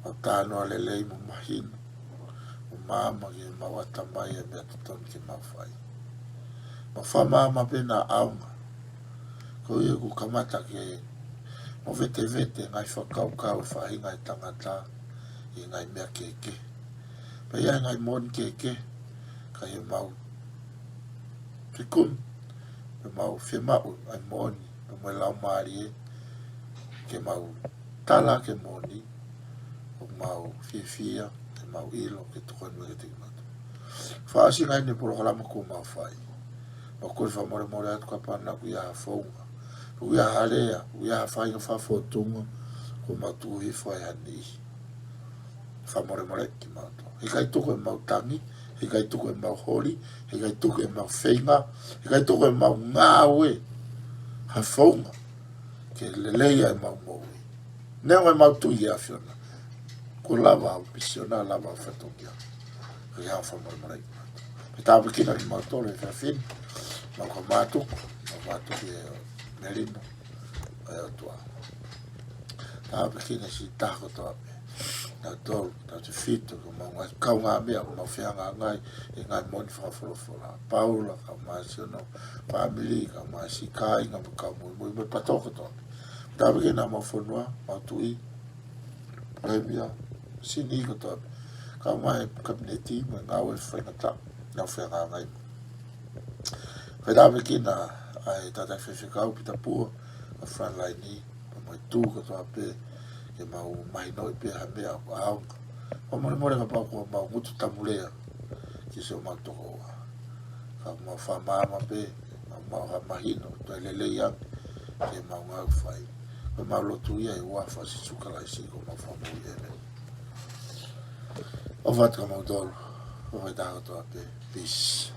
ʻOku talanoa lelei mo mahino. ʻOku maama ki heʻemau ʻatamai e meʻa totonu ke mau fai. Mau fakamaama pē ʻena ʻaonga. Ko ia ʻoku kamata ke movetevete e ngaahi fakakaukau ʻa e faʻahinga ʻo e tangata ʻi he ngaahi meʻa kehekehe. Pea ʻi ai e ngaahi moʻoni kehekehe, ka ʻi heʻemau fekumi, pea mau fiemaʻu ʻa e moʻoni, pea mo e Laumālie, ke mau tala ki he moʻoni, ʻoku mau fiefia ke mau ʻilo, ke tokoni mai kiate kimautolu. Fakaʻosinga ʻeni e polokalama kuo mau fai. Mau kole fakamolemole atu kapau naʻa ʻoku ʻi ai ha founga, ʻoku ʻi ai ha lea, ʻoku ʻi ai ha faʻahinga fakafōtunga kuo mau tuku hifo ai ha niʻihi. Fakamolemole kimautolu. Heʻikai tuku ʻemau tangi, heʻikai tuku ʻemau holi, heʻikai tuku ʻemau feinga, heʻikai tuku ʻemau ngāue ha founga ke lelei ai ʻemau moʻui. Neongo ʻemau tui ki he ʻAfiona, kuo lava hoʻo pīsona, lava hoʻo fatongia. Kae ʻoua fakamolemole kimautolu. Pea tāpuekina kimautolu he efiafi ni, mau ka mātuku, mau mātuku e melino ʻa e ʻOtua. Tāpuekina siʻi taha kotoa pē. Naʻa tolu, tautefito, ko homau ngaahi kaungāmeʻa, ko homau fehangahangai ʻi he ngaahi moʻoni fakafolofola. Paula, kae ʻumaʻā siʻono fāmili, kae ʻumaʻā siʻi kāinga mo e kau muimui, mo e PATOA kotoa pē. Tāpuekina homau fonua, homau tuʻi, Palēmia, Siasi kotoa pē. Kae ʻumaʻā e Kapineti, mo e ngāue faingataʻa, naʻa nau fehangahangai. Fai tāpuekina ʻa e tangataʻi faifekau, Pita Pua, ʻa e frontline, pea mo e tuʻi kotoa pē, ke mau mahinoʻi pē ha meʻa ʻoku ʻaonga. Fakamolemole kapau kuo mau ngutu tamu lea ki siʻomau tokoua. Ka mau fakamaama pē, mau maʻu ha mahino, toe lelei ange, ke mau ngāue fai. Ko ʻemau lotu ia ʻi he huafa ʻo Sīsū Kalaisi ko homau Fakamoʻui, ʻēmeni. ʻOfa atu kia moutolu, ʻofa ʻi he taha kotoa pē, peace.